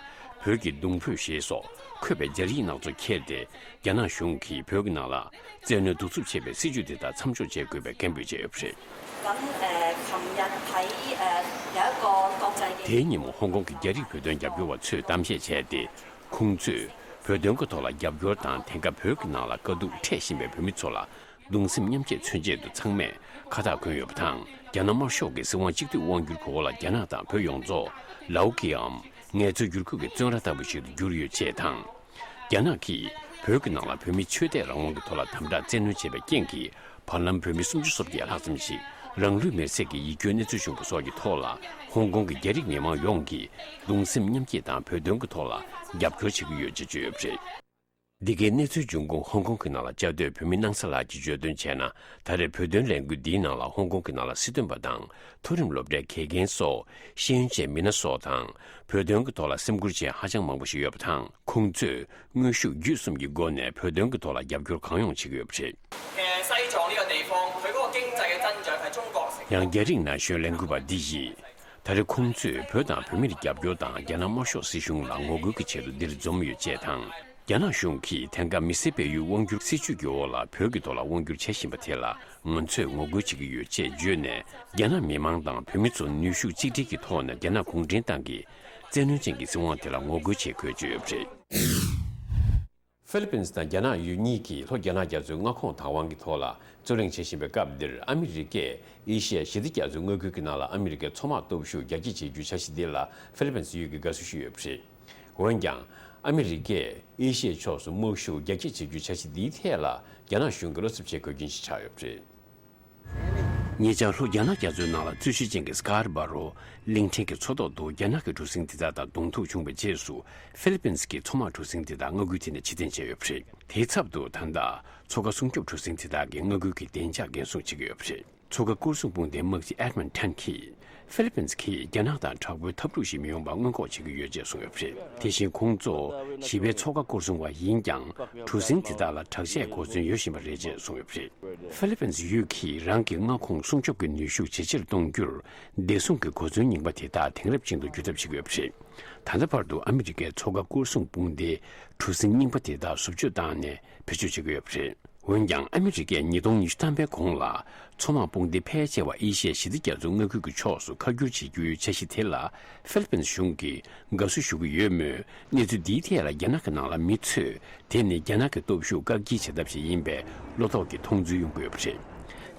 བོད་ཀྱི་གདུང་འབོད་ཞེས་སོགས་འཁོད་པའི་སྦྱར་ཡིག་སྣ་ཚོགས་ཁྱེར་ཏེ། རྒྱ་ནག་གཞུང་གིས་བོད་ཀྱི་ནང་ལ་བཙན་གནོན་གདུག་རྩུབ་ཆེ་བའི་སྲིད་བྱུས་དེ་དག་མཚམས་འཇོག་བྱེད་དགོས་པའི་སྐད་འབོད་བྱས་ཡོད་པ་རེད། 咁誒，琴日喺誒有一個國際嘅 དེའི་ཉིན་མོ་ཧོང་ཀོང་གི་རྒྱ་རིགས་བོད་དོན་རྒྱབ་སྐྱོར་བ་ཚོས་གཏམ་བཤད་བྱས་ཏེ། ཁོང་ཚོས་བོད་དོན་གྱི་ཐོག་ལ་རྒྱབ་སྐྱོར་དང་། དེང་སྐབས་བོད་ཀྱི་ནང་ལ་དཀའ་སྡུག་འཕྲད་བཞིན་པའི་བོད་མི་ཚོ་ལ་གདུང་སེམས་མཉམ་སྐྱེད་མཚོན་ཆེད་དུ་ཚང་མས་ཁ་བཏགས་གོན་ཡོད་པ་དང་། རྒྱ་ནག་དམར་ཤོག་གི་སྲིད་དབང་གཅིག་སྡུད་དབང་སྒྱུར་གྱི་འོག་ལ་རྒྱ་ནག་དང་བོད་ཡོངས་རྫོགས་ལའོ་ཀིའམ་ངལ་རྩོལ་བསྒྱུར་བཀོད་ཀྱི་བཙོན་ར་ལྟ་བུ་ཞིག་ཏུ་གྱུར་ཡོད་ཅེས་དང་། རྒྱ་ནག་གིས་བོད་ཀྱི་ནང་ལ་བོད་མིའི་ཆོས་དད་རང་དབང་གི་ཐོག་ལ་དམ་དྲག་བཙན་གནོན་བྱས་པའི་རྐྱེན་གྱིས། བར་ལམ་བོད་མི་སུམ་ཅུ་སོ་བརྒྱད་ལྷག་ཙམ་ཞིག་རང་ལུས་མེར་སྲེག་གི་ཡིད་སྐྱོའི་གནས་ཚུལ་བྱུང་བ་སོགས་ཀྱི་ཐོག་ལ། ཧོང་ཀོང་གི་རྒྱ་རིགས་མི་མང་ཡོངས་ཀྱིས་གདུང་སེམས་མཉམ་སྐྱེད་དང་བོད་དོན་གྱི་ཐོག་ལ་རྒྱབ་སྐྱོར་བྱེད་ཀྱི་ཡོད་ཅེས་བརྗོད་ཡོད་པ་རེད། འདི་གའི་གནས་ཚུལ་འབྱུང་ཁུངས། ཧོང་ཀོང་གི་ནང་ལ་བཅའ་སྡོད་བོད་མི་སྣང་ས་ལགས་ཀྱིས་བརྗོད་དོན་བྱས་ན། ད་རེས་བོད་དོན་ལས་འགུལ་འདིའི་ནང་ལ་ཧོང་ཀོང་གི་ནང་ལ་སྲིད་དོན་པ་དང་། མཐོ་རིམ་སློབ་གྲྭའི་དགེ་རྒན་སོགས། ཤེས་ཡོན་ཅན་མི་སྣ་སོགས་དང་། བོད་དོན་གྱི་ཐོག་ལ་སེམས་ཁུར་ཅན་ཧ་ཅང་མང་པོ་ཞིག་ཡོད་པ་དང་། ཁོང་ཚོས་དངོས་ཤུགས་བརྒྱུད་གསུམ་གྱི་སྒོ་ནས་བོད་དོན་གྱི་ཐོག་ལ་རྒྱབ་སྐྱོར་གང་ཡོང་བྱེད་ཀྱི་ཡོད་པ་རེད། 西藏呢個地方，佢嗰個經濟嘅增長係中國成 ཡང་རྒྱ་རིགས་ན་གཞོན་ལས་འགུལ་བ་འདི་ཡིས། ད་རེས་ཁོང་ཚོས་བོད་དང་བོད་མིར་རྒྱབ་སྐྱོར་དང་། རྒྱ་ནག་དམར་ཤོག་སྲིད་གཞུང་ལ་ངོ་རྒོལ་གྱི་ཆེད་དུ་འདིར་འཛོམས་ཡོད་ཅེས་དང་། རྒྱ་ནག་གཞུང་གིས་དེང་སྐབས་མི་སེར་སྤེལ་ཡུལ་དབང་སྒྱུར་སྲིད་བྱུས་ཀྱི་འོག་ལ་བོད་ཀྱི་ཐོག་ལ་དབང་སྒྱུར་བྱ་བཞིན་པ་དེ་ལ་ང་ཚོས་ངོ་རྒོལ་བྱེད་ཀྱི་ཡོད་ཅེས་བརྗོད་ནས། རྒྱ་ནག་མི་མང་དང་བོད་མི་ཚོ་ནུས་ཤུགས་གཅིག་སྒྲིལ་གྱི་ཐོག་ནས་རྒྱ་ནག་གུང་ཁྲན་ཏང་གི་བཙན་གནོན་ཅན་གྱི་སྲིད་དབང་དེ་ལ་ངོ་རྒོལ་བྱེད་དགོས་བརྗོད་ཡོད་པ་རེད། ཧྥི་ལི་པིན་དང་རྒྱ་ནག་ཡུལ་གཉིས་ཀྱིས་ལྷོ་རྒྱ་ནག་རྒྱ་མཚོའི་མངའ་ཁོངས་བདག་དབང་གི་ཐོག་ལ་རྩོད་གླེང་བྱེད་བཞིན་པའི་སྐབས་འདིར། ཨ་མི་རི་ཀས་ཨེ་ཤི་ཡ་ཞི་བདེ་རྒྱ་མཚོའི་མངའ་ཁུལ་གྱི་ནང་ལ་ཨ་མི་རི་ཀའི་མཚོ་དམག་སྟོབས་ཤུགས་རྒྱ་སྐྱེད་བྱེད་རྒྱུའི་འཆར་གཞི་འདི་ལ་ཧྥི་ལི་པིན་ཡུལ་གྱིས་དགའ་བསུ་ཞུས་ཡོད་པ་རེད། འོན་ཀྱང་། ཨ་མི་རི་ཀས་ཨེ་ཤི་ཡའི་ཕྱོགས་སུ་དམག་ཤུགས་རྒྱ་སྐྱེད་བྱེད་རྒྱུའི་འཆར་གཞི་འདིའི་ཐད་ལ་རྒྱ་ནག་གཞུང་གིས་བློ་འཚབ་བྱེད་དགོས་རྐྱེན་ཞིག་ཆགས་ཡོད་པ་རེད། ཉེ་ཆར་ལྷོ་རྒྱ་ནག་རྒྱ་མཚོའི་ནང་ལ་རྩོད་གཞི་ཅན་གྱི་སི་ཀར་བ་རོ་གླིང་ཕྲན་གྱི་མཚོ་ཐོག་ཏུ་རྒྱ་ནག་གི་གྲུ་གཟིངས་དེ་དག་དང་གདོང་ཐུག་བྱུང་བའི་རྗེས་སུ། ཧྥི་ལི་པིན་གྱི་མཚོ་དམག་གྲུ་གཟིངས་དེ་དག་མངའ་ཁུལ་དེ་ནས་ཕྱིར་འཐེན་བྱས་ཡོད་པ་རེད། དེའི་ཚབ་ཏུ་ད་ལྟ་མཚོ་ཁ་སྲུང་སྐྱོབ་གྲུ་གཟིངས་དེ་དག་གིས་མངའ་ཁུལ་གྱི་བདེ་འཇགས་འགན་སྲུང་བྱེད་ཀྱི་ཡོད་པ་རེད། མཚོ་ཁ་སྐོར་སྲུང་དཔུང་སྡེའི་དམག་སྤྱི་ཨེ་ཌ་མན་ཊན་གྱིས། ཧྥི་ལི་པིན་གྱིས་རྒྱ་ནག་དང་དྲག་པོའི་འཐབ་འཁྲུག་ཞིག་མི་ཡོང་བར་སྔོན་འགོག་བྱེད་ཀྱི་ཡོད་ཅེས་གསུངས་ཡོད་པ་རེད། དེ་བཞིན་ཁོང་ཚོ་ཞི་བའི་མཚོ་ཁ་སྐོར་སྲུང་བ་ཡིན་ཀྱང་། གྲུ་གཟིངས་དེ་དག་ལ་དྲག་ཆས་གོ་མཚོན་ཡོད་བཞིན་པ་རེད་ཅེས་གསུངས་ཡོད་པ་རེད། ཧྥི་ལི་པིན་ཡུལ་གྱིས་རང་གི་མངའ་ཁོངས་སྲུང་སྐྱོབ་ཀྱི་ནུས་ཤུགས་ཇེ་ཆེར་གཏོང་རྒྱུར། བདེ་སྲུང་གི་གོ་མཚོན་རྙིང་པ་དེ་དག་དེང་རབས་ཅན་དུ་བསྒྱུར་ཐབས་བྱེད་ཀྱི་ཡོད་པ་རེད། ད་ལྟ་བར་དུ་ཨ་མི་རི་ཀས་མཚོ་ཁ་སྐོར་སྲུང་དཔུང་སྡེའི་གྲུ་གཟིངས་རྙིང་པ་དེ་དག་བཟོ་བཅོས་བཏང་ནས་བེད་སྤྱོད་བྱེད་ཀྱི་ཡོད་པ་རེད། འོན་ཀྱང་། ཨ་མི་རི་ཀས་ཉིས་སྟོང་ཉི་ཤུ་ཐམ་པའི་གོང་ལ། མཚོ་དམག་དཔུང་སྡེ་ཕལ་ཆེ་བ་ཨེ་ཤི་ཡ་ཞི་བདེ་རྒྱ་མཚོའི་མངའ་ཁུལ་གྱི་ཕྱོགས་སུ་ཁ་བསྒྱུར་བྱེད་རྒྱུའི་འཆར་གཞི་དེ་ལ། ཧྥི་ལི་པིན་གཞུང་གིས་དགའ་བསུ་ཞུ་གི་ཡོད་མོད། གནས་ཚུལ་འདིའི་ཐད་ལ་རྒྱ་ནག་གི་ནང་ལ་མི་ཚོས། དེ་ནི་རྒྱ་ནག་གི་སྟོབས་ཤུགས་བཀག་སྐྱིལ་བྱེད་ཐབས་ཤིག་ཡིན་པའི་བློ་དོགས་ཀྱི་མཐོང་ཚུལ་ཡོང་གི་ཡོད་པ་རེད།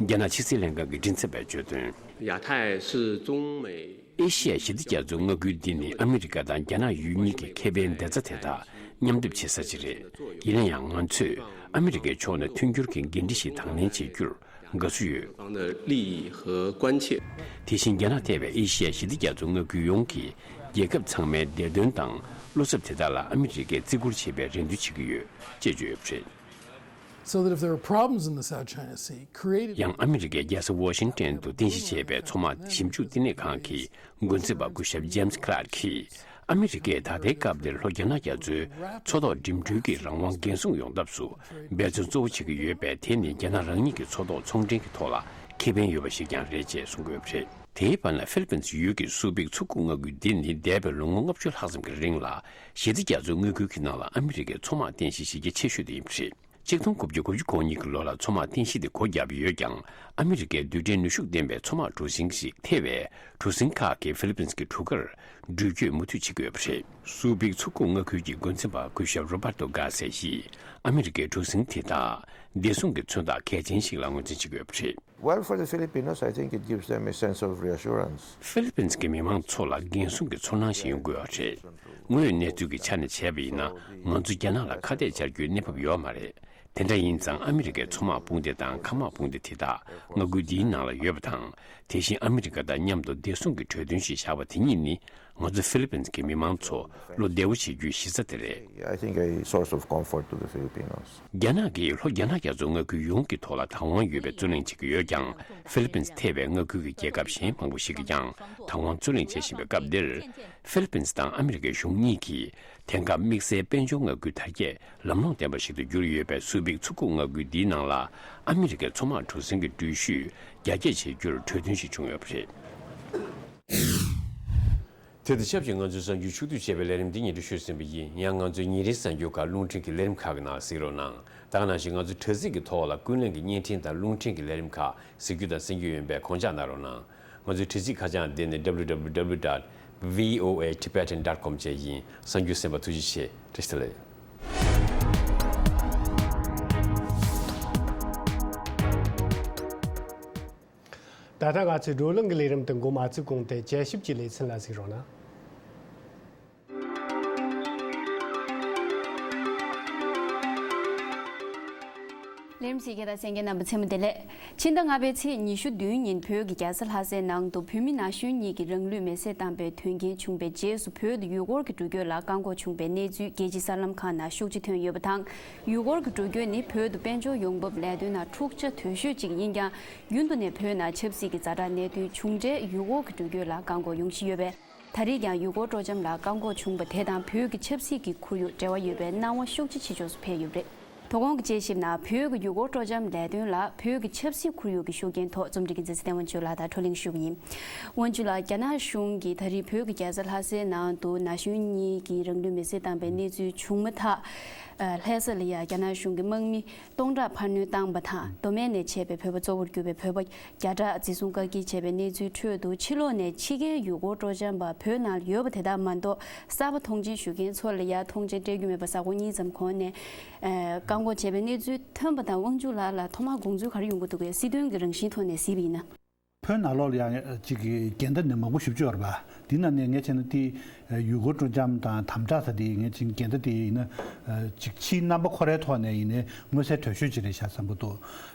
རྒྱ་ནག་ཕྱི་སྲིད་ལྷན་ཁང་གི་མགྲིན་ཚབ་པས་བརྗོད་དོན། 亚太是中美 ཨེ་ཤི་ཡ་ཞི་བདེ་རྒྱ་མཚོའི་མངའ་ཁུལ་འདི་ནི་ཨ་མི་རི་ཀ་དང་རྒྱ་ནག་ཡུལ་གཉིས་ཀྱི་ཁེ་ཕན་བདེ་རྩ་དེ་དག་མཉམ་སྡེབ་བྱེད་ས་ཅིག་རེད། ཡིན་ན་ཡང་། ང་ཚོས་ཨ་མི་རི་ཀའི་ཕྱོགས་ནས་མཐུན་འགྱུར་གྱི་འགན་འཁྲི་ཞིག་དང་ལེན་བྱེད་རྒྱུར་དགའ་བསུ་ཡོད། 方的利益和关切。 དེ་བཞིན་རྒྱ་ནག་ཐེ་བའི་ཨེ་ཤི་ཡ་ཞི་བདེ་རྒྱ་མཚོའི་མངའ་ཁུལ་ཡོངས་ཀྱི་རྒྱལ་ཁབ་ཚང་མའི་བདེ་དོན་དང་བློ་འཚབ་དེ་དག་ལ་ཨ་མི་རི་ཀས་བརྩི་བཀུར་བྱེད་པའི་རེ་འདུན་བྱེད་ཀྱི་ཡོད་ཅེས་བརྗོད་ཡོད་པ་རེད། So that if there are problems in the South China Sea, created ཡང་ཨ་མི་རི་ཀའི་རྒྱལ་ས་ཝ་ཤིང་ཏན་དུ་རྟེན་གཞི་བྱས་པའི་མཚོ་དམག་ཞིབ་འཇུག་བསྟི་གནས་ཁང་གི་འགོ་འཛིན་པ་སྐུ་ཞབས་ཇེམ་སི་ཁི་ལར་གྱིས། ཨ་མི་རི་ཀས་ད་ལྟའི་སྐབས་འདིར་ལྷོ་རྒྱ་ནག་རྒྱ་མཚོའི་མཚོ་ཐོག་འགྲིམ་འགྲུལ་གྱི་རང་དབང་འགན་སྲུང་ཡོང་ཐབས་སུ་འབད་བརྩོན་གཙོ་བོ་བྱེད་ཀྱི་ཡོད་པས། དེ་ནི་རྒྱ་ནག་རང་ཉིད་ཀྱི་མཚོ་ཐོག་ཚོང་འབྲེལ་གྱི་ཐོག་ལ་ཁེ་ཕན་ཡོད་པ་ཞིག་ཀྱང་རེད་ཅེས་གསུང་གི་ཡོད་པ་རེད། དེའི་བར་ན། ཧྥི་ལི་པིན་ཡུལ་གྱི་སུ་པིག་མཚོ་ཁུག་མངའ་ཁུལ་འདི་ནི་འདས་པའི་ལོ་ངོ་ལྔ་བཅུ་ལྷག་ཙམ་གྱི་རིང་ལ། ཞི་བདེ་རྒྱ་མཚོའི་མངའ་ཁུལ་གྱི་ནང་ལ་ཨ་མི་རི་ཀའི་མཚོ་དམག་རྟེན་གཞི་གཞི་རྒྱ་ཆེ་ཤོས་དེ་ཡིན་པ་རེད། ཆིག་སྟོང་དགུ་བརྒྱ་དགུ་བཅུ་གོ་གཉིས་ཀྱི་ལོ་ལ་མཚོ་དམག་རྟེན་གཞི་དེ་སྒོ་བརྒྱབ་ཡོད་ཀྱང་། ཨ་མི་རི་ཀའི་རྡུལ་ཕྲན་ནུས་ཤུགས་ལྡན་པའི་མཚོ་དམག་གྲུ་གཟིངས་ཤིག་ཐེ་བའི་གྲུ་གཟིངས་ཁག་གིས་ཧྥི་ལི་པིན་གྱི་གྲུ་ཁར་འགྲུལ་སྐྱོད་མུ་མཐུད་བྱེད་ཀྱི་ཡོད་པ་རེད། སུ་པིག་མཚོ་ཁུག་མངའ་ཁུལ་གྱི་འགོ་འཛིན་པ་སྐུ་ཞབས་རོ་བར་ཏོ་གྷ་སེ་ཡིས། ཨ་མི་རི་ཀའི་གྲུ་གཟིངས་དེ་དག་བདེ་སྲུང་གི་མཚོན་རྟགས་གལ་ཆེན་ཞིག་ལ་ངོས་འཛིན་བྱེད་ཀྱི་ཡོད་པ་རེད། Well, for the Filipinos, I think it gives them a sense of reassurance. ཧྥི་ལི་པིན་གྱི་མི་མང་ཚོ་ལ་འགན་སྲུང་གི་ཚོར་སྣང་ཞིག་ཡོང་དགོས་པ་རེད། དངོས་ཡོད་གནས་ཚུལ་གྱི་ཆ་ནས་བྱས་པ་ཡིན་ན། ང་ཚོ་རྒྱ་ནག་ལ་ཁ་གཏད་བཅར་རྒྱུའི་གནས་བབ་ཡོད་མ་རེད། དེ་འདྲ་ཡིན་ཙང་། ཨ་མི་རི་ཀའི་མཚོ་དམག་དཔུང་སྡེ་དང་མཁའ་དམག་དཔུང་སྡེ་དེ་དག་མངའ་ཁུལ་འདིའི་ནང་ལ་ཡོད་པ་དང་། དེ་བཞིན་ཨ་མི་རི་ཀ་དང་མཉམ་དུ་བདེ་སྲུང་གི་གྲོས་མཐུན་ཞིག་བཞག་པ་དེ་ཉིད་ནི། ང་ཚོ་ཧྥི་ལི་པིན་གྱི་མི་མང་ཚོ་བློ་བདེ་བོ་བྱེད་རྒྱུའི་གཞི་རྩ་དེ་རེད། I think a source of comfort to the Filipinos. རྒྱ་ནག་གིས་ལྷོ་རྒྱ་ནག་རྒྱ་མཚོ་མངའ་ཁུལ་ཡོངས་ཀྱི་ཐོག་ལ་བདག་དབང་ཡོད་པའི་རྩོད་གླེང་བྱེད་ཀྱི་ཡོད་ཀྱང་། ཧྥི་ལི་པིན་ཐེ་བའི་མངའ་ཁུལ་གྱི་རྒྱལ་ཁབ་གཞན་མང་པོ་ཞིག་གིས་ཀྱང་བདག་དབང་རྩོད་གླེང་བྱེད་བཞིན་པའི་སྐབས་འདིར། ཧྥི་ལི་པིན་དང་ཨ་མི་རི་ཀའི་གཞུང་གཉིས་ཀྱིས་དེང་སྐབས་དམིགས་བསལ་དཔལ་འབྱོར་མངའ་ཁུལ་དར་རྒྱས་ལམ་ལྷོང་ལྡན་པ་ཞིག་ཏུ་གྱུར་ཡོད་པའི་སུ་པིག་མཚོ་ཁུག་མངའ་ཁུལ་འདིའི་ནང་ལ་ཨ་མི་རི་ཀའི་མཚོ་དམག་གྲུ་གཟིངས་ཀྱི་འགྲུལ་བཞུད་རྒྱ་སྐྱེད་བྱེད་རྒྱུར་གྲོས་མཐུན་ཞིག་བྱུང་ཡོད་པ་རེད། དེ་དང་ཆབས་ཅིག་ང་ཚོའི་གསར་འགྱུར་ཕྱོགས་བསྡུས་བྱས་པའི་ལས་རིམ་འདི་སྙན་སྒྲོན་ཞུས་ཟིན་པ་ཡིན། ཡང་ང་ཚོའི་ཉིན་རེའི་གསར་འགྱུར་ཁག་རླུང་འཕྲིན་གྱི་ལས་རིམ་ཁག་གི་ནང་གཟིགས་རོགས་གནང་། ད་ག་ནང་བཞིན་ང་ཚོའི་དྲ་ཚིགས་ཀྱི་ཐོག་ལ་ཀུན་གླེང་གི་བརྙན་འཕྲིན་དང་རླུང་འཕྲིན་གྱི་ལས་རིམ་ཁག་གཟིགས་རྒྱུ་དང་གསན་རྒྱུ་ཡོད་པས་དགོངས་འཇགས་གནང་རོགས་གནང་། ང་ཚོའི་དྲ་ཚིགས་ཁ་བྱང་འདི་ནི་W W W dot V O A Tibetan dot com བཅས་ཡིན། གསར་འགྱུར་གསན་པར་ཐུགས་རྗེ་ཆེ། བཀྲ་ཤིས་བདེ་ལེགས། ད་ལྟ་ང་ཚོའི་བགྲོ་གླེང་གི་ལས་རིམ་དེ་འགོ་མ་ཚུགས་གོང་དེ་དཔྱད་ཞིབ་ཀྱི་ལེ་ཚན་ལ་གཟིགས་རོགས་གནང་། ལས་རིམ་གཟིགས་མཁན་དང་གསན་མཁན་རྣམ་པ་ཚང་མ་བདེ་ལེགས། ཕྱི་ཟླ་ལྔ་པའི་ཚེས་ཉི་ཤུ་བདུན་ཉིན་བོད་ཀྱི་རྒྱལ་ས་ལྷ་སའི་ནང་དུ་བོད་མི་ན་གཞོན་གཉིས་ཀྱིས་རང་ལུས་མེར་སྲེག་བཏང་པའི་དོན་རྐྱེན་བྱུང་པའི་རྗེས་སུ་བོད་དུ་ཡུལ་སྐོར་གྱི་འགྲོ་སྐྱོད་ལ་བཀག་འགོག་བྱུང་བའི་གནས་ཚུལ་རྒྱལ་སྤྱིའི་གསར་ལམ་ཁག་ནང་ཤུགས་ཆེ་ཐོན་ཡོད་པ་དང་། ཡུལ་སྐོར་གྱི་འགྲོ་སྐྱོད་ནི་བོད་དུ་དཔལ་འབྱོར་ཡོང་འབབ་ལས་དོན་ནང་འཁྲུག་ཆ་དོད་ཤོས་གཅིག་ཡིན་ཀྱང་། རྒྱུན་དུ་ནས་བོད་ནང་ཆབ་སྲིད་ཀྱི་ཛ་དྲག་གནད་དོན་བྱུང་འཕྲལ་ཡུལ་སྐོར་གྱི་འགྲོ་སྐྱོད་ལ་བཀག་འགོག་ཡོང་བཞིན་ཡོད་པས། ད་རེས་ཀྱང་ཡུལ་སྐོར་སྤྲོ་འཆམ་ལ་བཀག་འགོག་བྱུང་བ་དེ་དང་བོད་ཀྱི་ཆབ་སྲིད་ཀྱི་ཁོར་ཡུག་འབྲེལ་བ་ཡོད་པའི་སྣང་བ་ཤུགས་ཆེ་ཕྱི་ཕྱོགས་སུ་འཕེལ་ཡོད་པ་རེད། དོ་དགོང་གི་དཔྱད་ཞིབ་ནང་བོད་ཀྱི་ཡུལ་སྐོར་སྤྲོ་འཆམ་ལས་དོན་ལ་བོད་ཀྱི་ཆབ་སྲིད་ཁོར་ཡུག་གི་ཤུགས་རྐྱེན་ཐོག་རྩོམ་སྒྲིག་གི་མཛད་སྲིད་བསྟན་དབང་ཆོས་ལགས་དང་བགྲོ་གླེང་ཞུ་གི་ཡིན། དབང་ཕྱུག་ལགས། རྒྱ་ནག་གཞུང་གིས་ད་རེས་བོད་ཀྱི་རྒྱལ་ས་ལྷ་སའི་ནང་དུ་ན་གཞོན་གཉིས་ཀྱིས་རང་ལུས་མེར་སྲེག་བཏང་པའི་གནས་ཚུལ་བྱུང་མ་ཐག་ལྷ་ས་ལ་ཡང་རྒྱ་ནག་གཞུང་གི་དམག་མི་སྟོང་ཕྲག་འཕར་སྣོན་བཏང་པ་དང་མདོ་སྨད་ནས་ཆད་པའི་བོད་པ་གཙོ་བོར་གྱུར་པའི་བོད་པ་བརྒྱ་ཕྲག་འཛིན་བཟུང་བཀག་སྐྱིལ་བྱས་པའི་གནས་ཚུལ་ཁྲོད་དུ་ཕྱི་ལོགས་ནས་ཕྱི་རྒྱལ་ཡུལ་སྐོར་སྤྲོ་འཆམ་པ་བོད་ནང་ཡོད་པ་དེ་དག་མ་གཏོགས་གསར་པ་མཐོང་མཆན་ཞུ་མཁན་ཚོ་ལ་ཡང་མཐོང་མཆན་སྤྲད་རྒྱུ་མེད་པ་གཟའ་འཁོར་གཉིས་ཙམ་གོང་ནས་བཀག་འགོག་བྱས་པའི་གནས་ཚུལ་ཐོན་པ་དང་། དབང་ཕྱུག་ལགས་ལ་ཐོག་མར་དགོངས་ཚུལ་ག་རེ་ཡོང་གི་འདུག་གས། སྲིད་དོན་གྱི་རང་བཞིན་ཐོག་ནས་གཟིགས་པ་ཡིན་ན། བོད་ནང་ལོགས་ལ་ཡང་ཅིག་འགལ་ཟླ་ནི་མང་པོ་ཞེ་པོ་ཅིག་ཡོད་རེད་པ། འདི་ནང་ནས་ངས་བྱས་ན་དེ་ཡུལ་སྐོར་སྤྲོ་འཆམ་དང་དམ་དྲག་ཟེར་དེ་ངས་ཅིག་འགལ་ཟླ་དེ་ཡིན་ན་ཅིག་ཕྱིའི་རྣམ་པ་ཁོ་རའི་ཐོག་ནས་ཡིན་ནའི་མངོན་གསལ་དོད་ཤོས་ཅིག་རེད་ཤག་བསམ་གྱི་འདུག་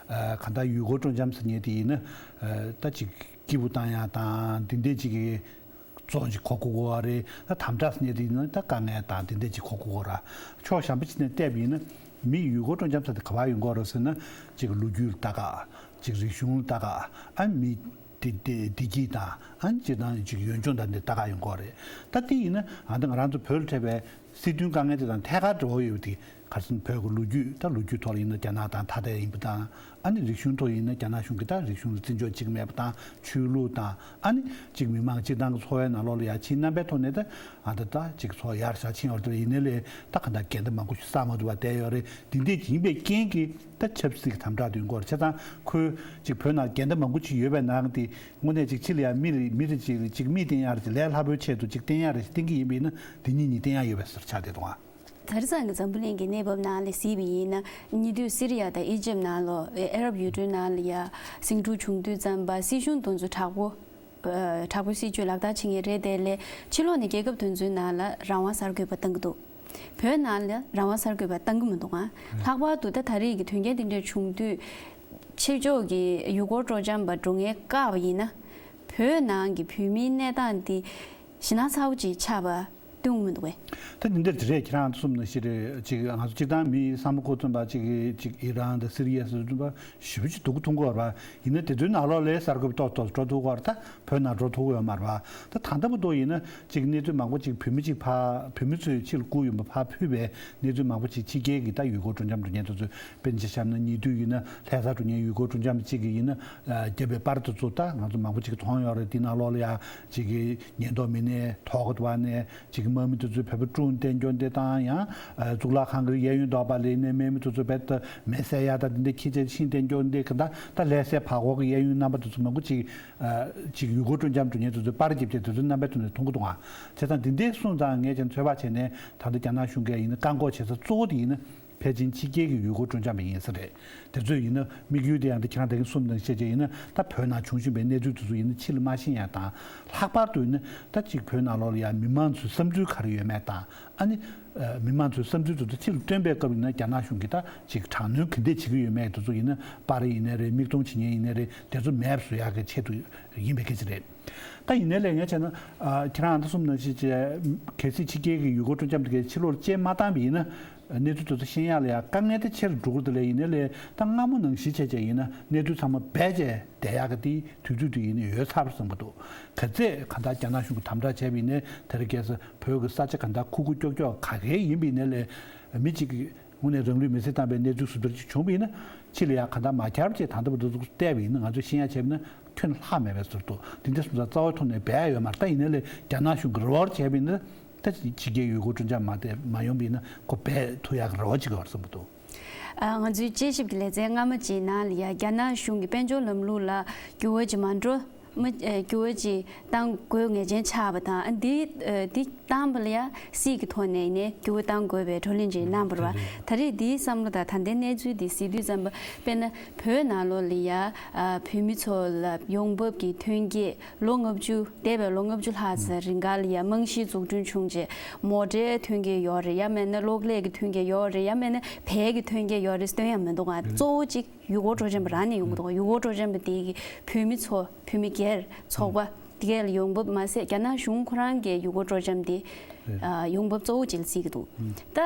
གང་ལྟར་ཡུལ་སྐོར་སྤྲོ་འཆམ་ཟེར་མཁན་དེ་ཡིན་ན་ད་ཅིག་སྐྱིད་པོ་བཏང་ཡག་དང་འདི་འདྲས་ཅིག་གི་བཙོག་ཅིག་གོ་དགོས་ཀྱི་ཡོད་རེད། ད་དམ་དྲག་ཟེར་མཁན་དེ་ཡིན་ན་ད་དཀའ་ངལ་དང་འདི་འདྲས་ཅིག་གོ་དགོས་ཀྱི་ཡོད་རེད། ཕྱོགས་གཞན་པ་ཅིག་ནས་བལྟས་པ་ཡིན་ན། མི་ཡུལ་སྐོར་སྤྲོ་འཆམ་ཟེར་དེ་ག་པར་ཡོང་གི་ཡོད་རེད་ཟེར་ན། ཅིག་ལོ་རྒྱུས་ལ་ལྟ་ག་ཅིག་རིག་གཞུང་ལ་ལྟ་ག་ཨ་མི་བདེ་བདེ་བདེ་སྐྱིད་དང་ཨ་ཅིག་དང་ཅིག་ཡོན་ལྗོངས་དང་འདི་ལྟ་ག་ཡོང་གི་ཡོད་རེད། ད་དེ་ཡིན་ན་ཨ་ད་ང་རང་ཚོ་བོད་ལ་འཕྲད་པའི་སྲིད་དོན་དཀའ་ངལ་དེ་དང་ཐད་ཀར་འབྲེལ་བ་ཡོད་པ་དེ་ག་རེ་ཟེར་ན་བོད་ཀྱི་ལོ་རྒྱུས་ད་ལོ་རྒྱུས་ཐོག་ལ་ཡིན་ན་རྒྱ་ནག་དང་ཐ་དད་ཡིན་པ་དང་། ཨ་ནི་རིག་གཞུང་ཐོག་ཡིན་ན་རྒྱ་ནག་གཞུང་གིས་ད་རིག་གཞུང་ལ་བརྩི་འཇོག་བྱེད་ཀྱི་མེད་པ་དང་ཆོས་ལུགས་དང་ཨ་ནི་ཅིག་མི་མང་སྤྱིར་བཏང་གི་འཚོ་བའི་ནང་ལོགས་ལ་ཡང་ཕྱིའི་རྣམ་པའི་ཐོག་ནས་ད་ཨ་ད་ད་ཅིག་འཚོ་ཡག་ཤག་ཕྱིན་ཡོད་རེད། ཡིན་ནའི་ལས་ད་ག་འདྲ་འགལ་ཟླ་མང་པོ་ཞིག་བསགས་མ་ཐུབ་པ་བསྡད་ཡོད་རེད། འདི་འདྲས་ཡིན་པའི་རྐྱེན་གྱིས་ད་ཆབ་སྲིད་ཀྱི་དམ་དྲག་དུ་ཡོང་གི་ཡོད་རེད། བྱས་ཙང་ཁོས་ཅིག་བོད་ནང་འགལ་ཟླ་མང་པོ་ཅིག་ཡོད་པའི་ནང་དེ་དངོས་གནས་ཅིག་ཕྱི་ལ་ཡང་མི་རེ་མི་རེ་ཅིག་ཅིག་མིས་བསྟན་ཡག་རེད། ཅིག་ལས་སླ་པོའི་ཆེད་དུ་ཅིག་བསྟན་ཡག་རེད། བསྟན་གྱི་ཡིན་པ་ཡིན་ན་འདི་གཉིས་གཉིས་བསྟན་ཡག་ཡོད་པའི་བཟོ་འདྲ་ཆགས་བསྡད་འདུག་ཨ། ད་རེས་ཙང་གི་འཛམ་བུ་གླིང་གི་གནས་བབ་ནང་ལ་གཟིགས་པ་ཡིན་ན། ཉེ་དུས་སི་རི་ཡ་དང་ཨི་ཇིབ་ནང་ལོ་ཨ་རབ་ཡུལ་གྲུའི་ནང་ལ་ཡ་ཟིང་འཁྲུག་བྱུང་དུས་ཙམ་པ་སྲིད་གཞུང་དེ་ཚོ་དྲག་པོ་ཨ་དྲག་པོའི་སྲིད་ཇུས་ལག་བསྟར་བྱེད་མཁན་རེད། དེ་ལས་ཕྱི་ལོགས་ནས་རྒྱལ་ཁབ་དེ་ཚོའི་ནང་ལ་རང་དབང་གསར་འགོད་པ་བཏང་གི་འདུག་བོད་ནང་ལ་རང་དབང་གསར་འགོད་པ་བཏང་གི་མི་འདུག་ཨ། ལྷག་པར་དུ་ད་ད་རེས་ཀྱི་དོན་རྐྱེན་དེ་འདྲ་བྱུང་དུས་ཕྱི་ཕྱོགས་ཀྱི་ཡུལ་སྐོར་སྤྲོ་འཆམ་པ་འགྲོ་མཁན་བཀག་པ་ཡིན་ན། བོད་ནང་གི་བོད་མིའི་གནས་སྟངས་འདི་ཞེད་སྣང་ཚ་བོ་ཅིག་ཆགས་པ། སྟོན་གྱི་མི་འདུག་གས། ད་འདི་འདྲ་རེད། ཁྱེད་རང་གསུངས་ནང་བཞིན་རེད། ཅིག་ང་ཚོ་སྤྱིར་བཏང་མིའི་བསམ་བློ་འཁོར་ཙམ་པ་ཅིག་ཅིག་ཨི་རན་དང་སི་རི་ཡ་སོགས་ཙམ་པ་ཞེ་པོ་ཅིག་སྡུག་གི་མཐོང་གི་ཡོད་རེད་པ། ཡིན་ན་དེ་ཚོའི་ནང་ལོགས་ལ་གསར་འགོད་པ་ཏོག་ཏོག་འགྲོ་ཐུབ་ཀྱི་ཡོད་རེད། ད་བོད་ནང་འགྲོ་ཐུབ་ཀྱི་ཡོད་མ་རེད་པ། ད་ད་ལྟ་བར་དུ་ཡིན་ན་ཅིག་གནས་ཚུལ་མང་པོ་ཅིག་བོད་མི་ཅིག་ཕར་བོད་མི་ཚོས་ཕྱི་ལ་བསྐུར་ཡོང་བ་ཕར་ཕུད་པའི་གནས་ཚུལ་མང་པོ་ཅིག་ཕྱི་རྒྱལ་གྱི་ད་ཡུལ་སྐོར་སྤྲོ་འཆམ་འགྲོ་མཁན་དེ་ཚོས། དཔེར་ན་ཆ་བཞག་ན་ཉེ་དུས་ཡིན་ན་ལྷ་སར་འགྲོ་མཁན་ཡུལ་སྐོར་སྤྲོ་འཆམ་ཅིག་གིས་ཡིན་ན་བརྒྱབ་པའི་པར་དེ་ཚོ་ད་ང་ཚོ་མང་པོ་ཅིག་གིས་མཐོང་ཡོད་རེད། དེ་ནང་ལོགས་ལ་ཡ་ཅིག་གི་ཉེན་རྟོག་མི་སྣས་ཐོག་གི་བར་ནས་ཅིག་དམག་མི་དེ་ཚོས་བོད་པ་དཀྲུགས་བསྡད་རྒྱུ་འདི་དང་། ཡང་གཙུག་ལག་ཁང་གི་གཡས་གཡོན་འདྲ་པོ་ལ་ཡིན་ནའི་དམག་མི་དེ་ཚོས་རྦད་དེ་མེ་བསད་ཡ་དང་དེ་འདྲ་ཁྱི་ཆ་ཕྱིན་བསྡད་རྒྱུ་འདི་ག་ད་ད་ལྷ་སའི་བར་སྐོར་གྱི་གཡས་གཡོན་རྣམ་པ་དེ་ཚོ་མང་པོ་ཅིག་ཅིག་ཡུལ་སྐོར་སྤྲོ་འཆམ་འགྲོ་མཁན་དེ་ཚོས་པར་བརྒྱབ་བྱས་དེ་ཚོའི་རྣམ་པའི་ཐོག་ནས་མཐོང་གི་འདུག་ཨ། བྱས་ཙང་དེ་འདྲའི་གསུངས་ཙང་ངས་ཀྱང་ཚོད་དཔག་བྱས་ནས་ད་ལྟ་རྒྱ་ནག་གཞུང་གིས་ཡིན་ན་བཀག་འགོག་བྱེད་ས་གཙོ་བོ་དེ་ཡིན་ན། ཕལ་ཆེར་ཕྱི་རྒྱལ་གྱི་ཡུལ་སྐོར་སྤྲོ་འཆམ་པ་ཡིན་ས་རེད། དེ་ཚོས་ཡིན་ན་དམིགས་ཡུལ་དེ་ཡང་དེ་ཁྱེད་རང་ད་གིན་གསུངས་ནང་བཞིན་བྱས་ཡིན་ན་ད་བོད་ནང་བྱུང་བཞིན་པའི་གནས་ཚུལ་དེ་ཚོ་ཡིན་ན་ཕྱི་ལ་མ་ཤེས་ཡ་དང་། ལྷག་པར་དུ་ཡིན་ན་ད་ཅིག་བོད་ནང་ལོགས་ལ་ཡང་མི་མང་ཚོའི་བསམ་ཚུལ་ག་རེ་ཡོད་མེད་དང་། ཨ་ནི་མི་མང་ཚོའི་བསམ་ཚུལ་དེ་ཚོ་ཕྱི་ལ་སྟོན་པའི་སྐབས་ཡིན་ན་རྒྱ་ནག་གཞུང་གིས་ད་ཅིག་དྲག་གནོན་ག་འདྲས་བྱེད་ཀྱི་ཡོད་མེད་དེ་ཚོ་ཡིན་ན་པར་ཡིན་ནའི་རེད། མིག་མཐོང་བྱེད་མཁན་ཡིན་ནའི་རེད། དེ་ཚོ་མེད་པ་བཟོ་ཡག་གི་ཆེད་དུ་ཡིན་པའི་སྐད་ཆ་རེད། ད་ཡིན་ནའི་ལས་ངས་བྱས་ན་ཁྱེད་རང་ད་གསུངས་ནང་བཞིན་བྱས་གལ་སྲིད་ཕྱི་རྒྱལ་གྱི་ཡུལ་སྐོར་སྤྲོ་འཆམ་དེ་གའི་ཕྱི་ལོགས་ལ་སྤྱན་མ་བཏང་བ་ཡིན་ན། གནས་ཚུལ་དེ་ཚོ་ཤེས་ཡག་ལ་ཡང་དཀའ་ངལ་དེ་ཆེ་རུ་འགྲོ་གི་འདུག་ལས། ཡིན་ནའི་ལས་ད་སྔ་མོ་ནང་བཞིན་བྱས་བྱས་ཡིན་ན་གནས་ཚུལ་ཚང་མ་རྦད་བྱས་བསྡད་ཡག་གི་དེ་དུས་ཚོད་དེ་ཡིན་ན་ཡོལ་ཚར་བསམ་གྱི་འདུག་ག་ཚད་གང་ལྟར་རྒྱ་ནག་གཞུང་གིས་དམ་དྲག་བྱས་པ་ཡིན་ནའི་དེ་རིང་ཁ་སང་བོད་ཀྱི་ས་ཆ་གང་ལྟར་ཁུག་ཁུག་ཀྱོག་ཀྱོག་ག་གེ་ཡིན་པ་ཡིན་ནའི་ལས་མི་གཅིག་གིས་དངོས་གནས་རང་ལུས་མེར་སྲེག་བཏང་པའི་གནས་ཚུལ་བཟོ་འདྲ་ཅིག་བྱུང་བ་ཡིན་ན། ཕྱི་ལ་ཡང་གང་ལྟར་མ་འཁྱར་བྱས་ད་ལྟ་བར་དུ་བལྟས་པ་ཡིན་ན་ང་ཚོས་ཤེས་ཡག་བྱས་པ་ཡིན་ན། ཁྱོན་ལྷག་མེད་པའི་ཟུར་དུ་འདི་འདྲ་སོང་ཙང་རྩ་བའི་ཐོག་ནས་སྦས་ཡོད་མ་རེད། ད་ཡིན་ནའི་ལས་རྒྱ་ནག་གཞུང་གི་རེ་བ་བྱས་པ་ཡིན་ན་ད་ཕྱི་རྒྱལ་ཡུལ་སྐོར་སྤྲོ་འཆམ་མ་དེ་མ་ཡོང་པ་ཡིན་ན་ཁོ་སྦས་ཐུབ་ཡག་གི་རེ་བ་བྱེད་ཀྱི་ཡོད་རེད་བསམ་གྱི་འདུག། ཨ། ང་ཚོའི་དཔྱད་ཞིབ་ཀྱི་ལེ་ཚན་སྔ་མ་ཅིག་ནང་ལ་ཡ་རྒྱ་ནག་གཞུང་གི་དཔལ་འབྱོར་ལམ་ལུགས་ལ་འགྱུར་བ་ཅིག་མ་འགྲོ། མི། ཨ། འགྱུར་བ་ཅིག་གཏང་དགོས་ངེས་ཅན་ཆགས་པ་དང་། ཨ། འདི། ཨ། འདི་བཏང་བ་ལ་ཡ་སྲིད་ཀྱི་ཐོག་ནས་ནས་འགྱུར་བ་གཏང་དགོས་པའི་བགྲོ་གླེང་ཅིག་གནང་བ་རེད་བ། ད་རེས་འདིའི་བསམ་བློ་དང་ད་ལྟའི་གནས་ཚུལ་འདི་གཟིགས་དུས་ཙམ་པ་དཔེར་ན་བོད་ནང་ལོགས་ལ་ཡ། ཨ། བོད་མི་ཚོ་ལ་ཡོང་འབབ་ཀྱི་ཐོན་སྐྱེད་ལོ་ལྔ་བཅུ། འདས་པའི་ལོ་ལྔ་བཅུ་ལྷག་ཙམ་རིང་ག་ལ་ཡ་རྨང་གཞི་འཛུགས་སྐྲུན་བྱུང་རྗེས་མོ་ཊའི་ཐོན་སྐྱེད་ཡོད་རེད། ཡང་མིན་ན་གློག་ཀླད་ཀྱི་ཐོན་སྐྱེད་ཡོད་རེད། ཡང་མིན་ན་བལ་གྱི་ཐོན་སྐྱེད་ཡོད་རེད་སྟོན་ཡང་མི་འདུག་ག། གཙོ་བོ་གཅིག་ཡུལ་སྐོར་སྤྲོ་འཆམ་པ་རང་ནས་ཡོང་གི་འདུག། ཡུལ་སྐོར་སྤྲོ་འཆམ་པ་དེ་གི་བོད་མི་ཚོ། བོད་མི་སྒེར་ཚོགས་པ་དེ་གས་ལ་ཡོང་འབབ་མ་ཟད་རྒྱ་ནག་གཞུང་ཁོ་རང་གི་ཡུལ་སྐོར་སྤྲོ་འཆམ་དེ། ཨ། ཡོང་འབབ་གཙོ་བོ་ཅིག་ལ་བརྩི་གི་འདུག། ད་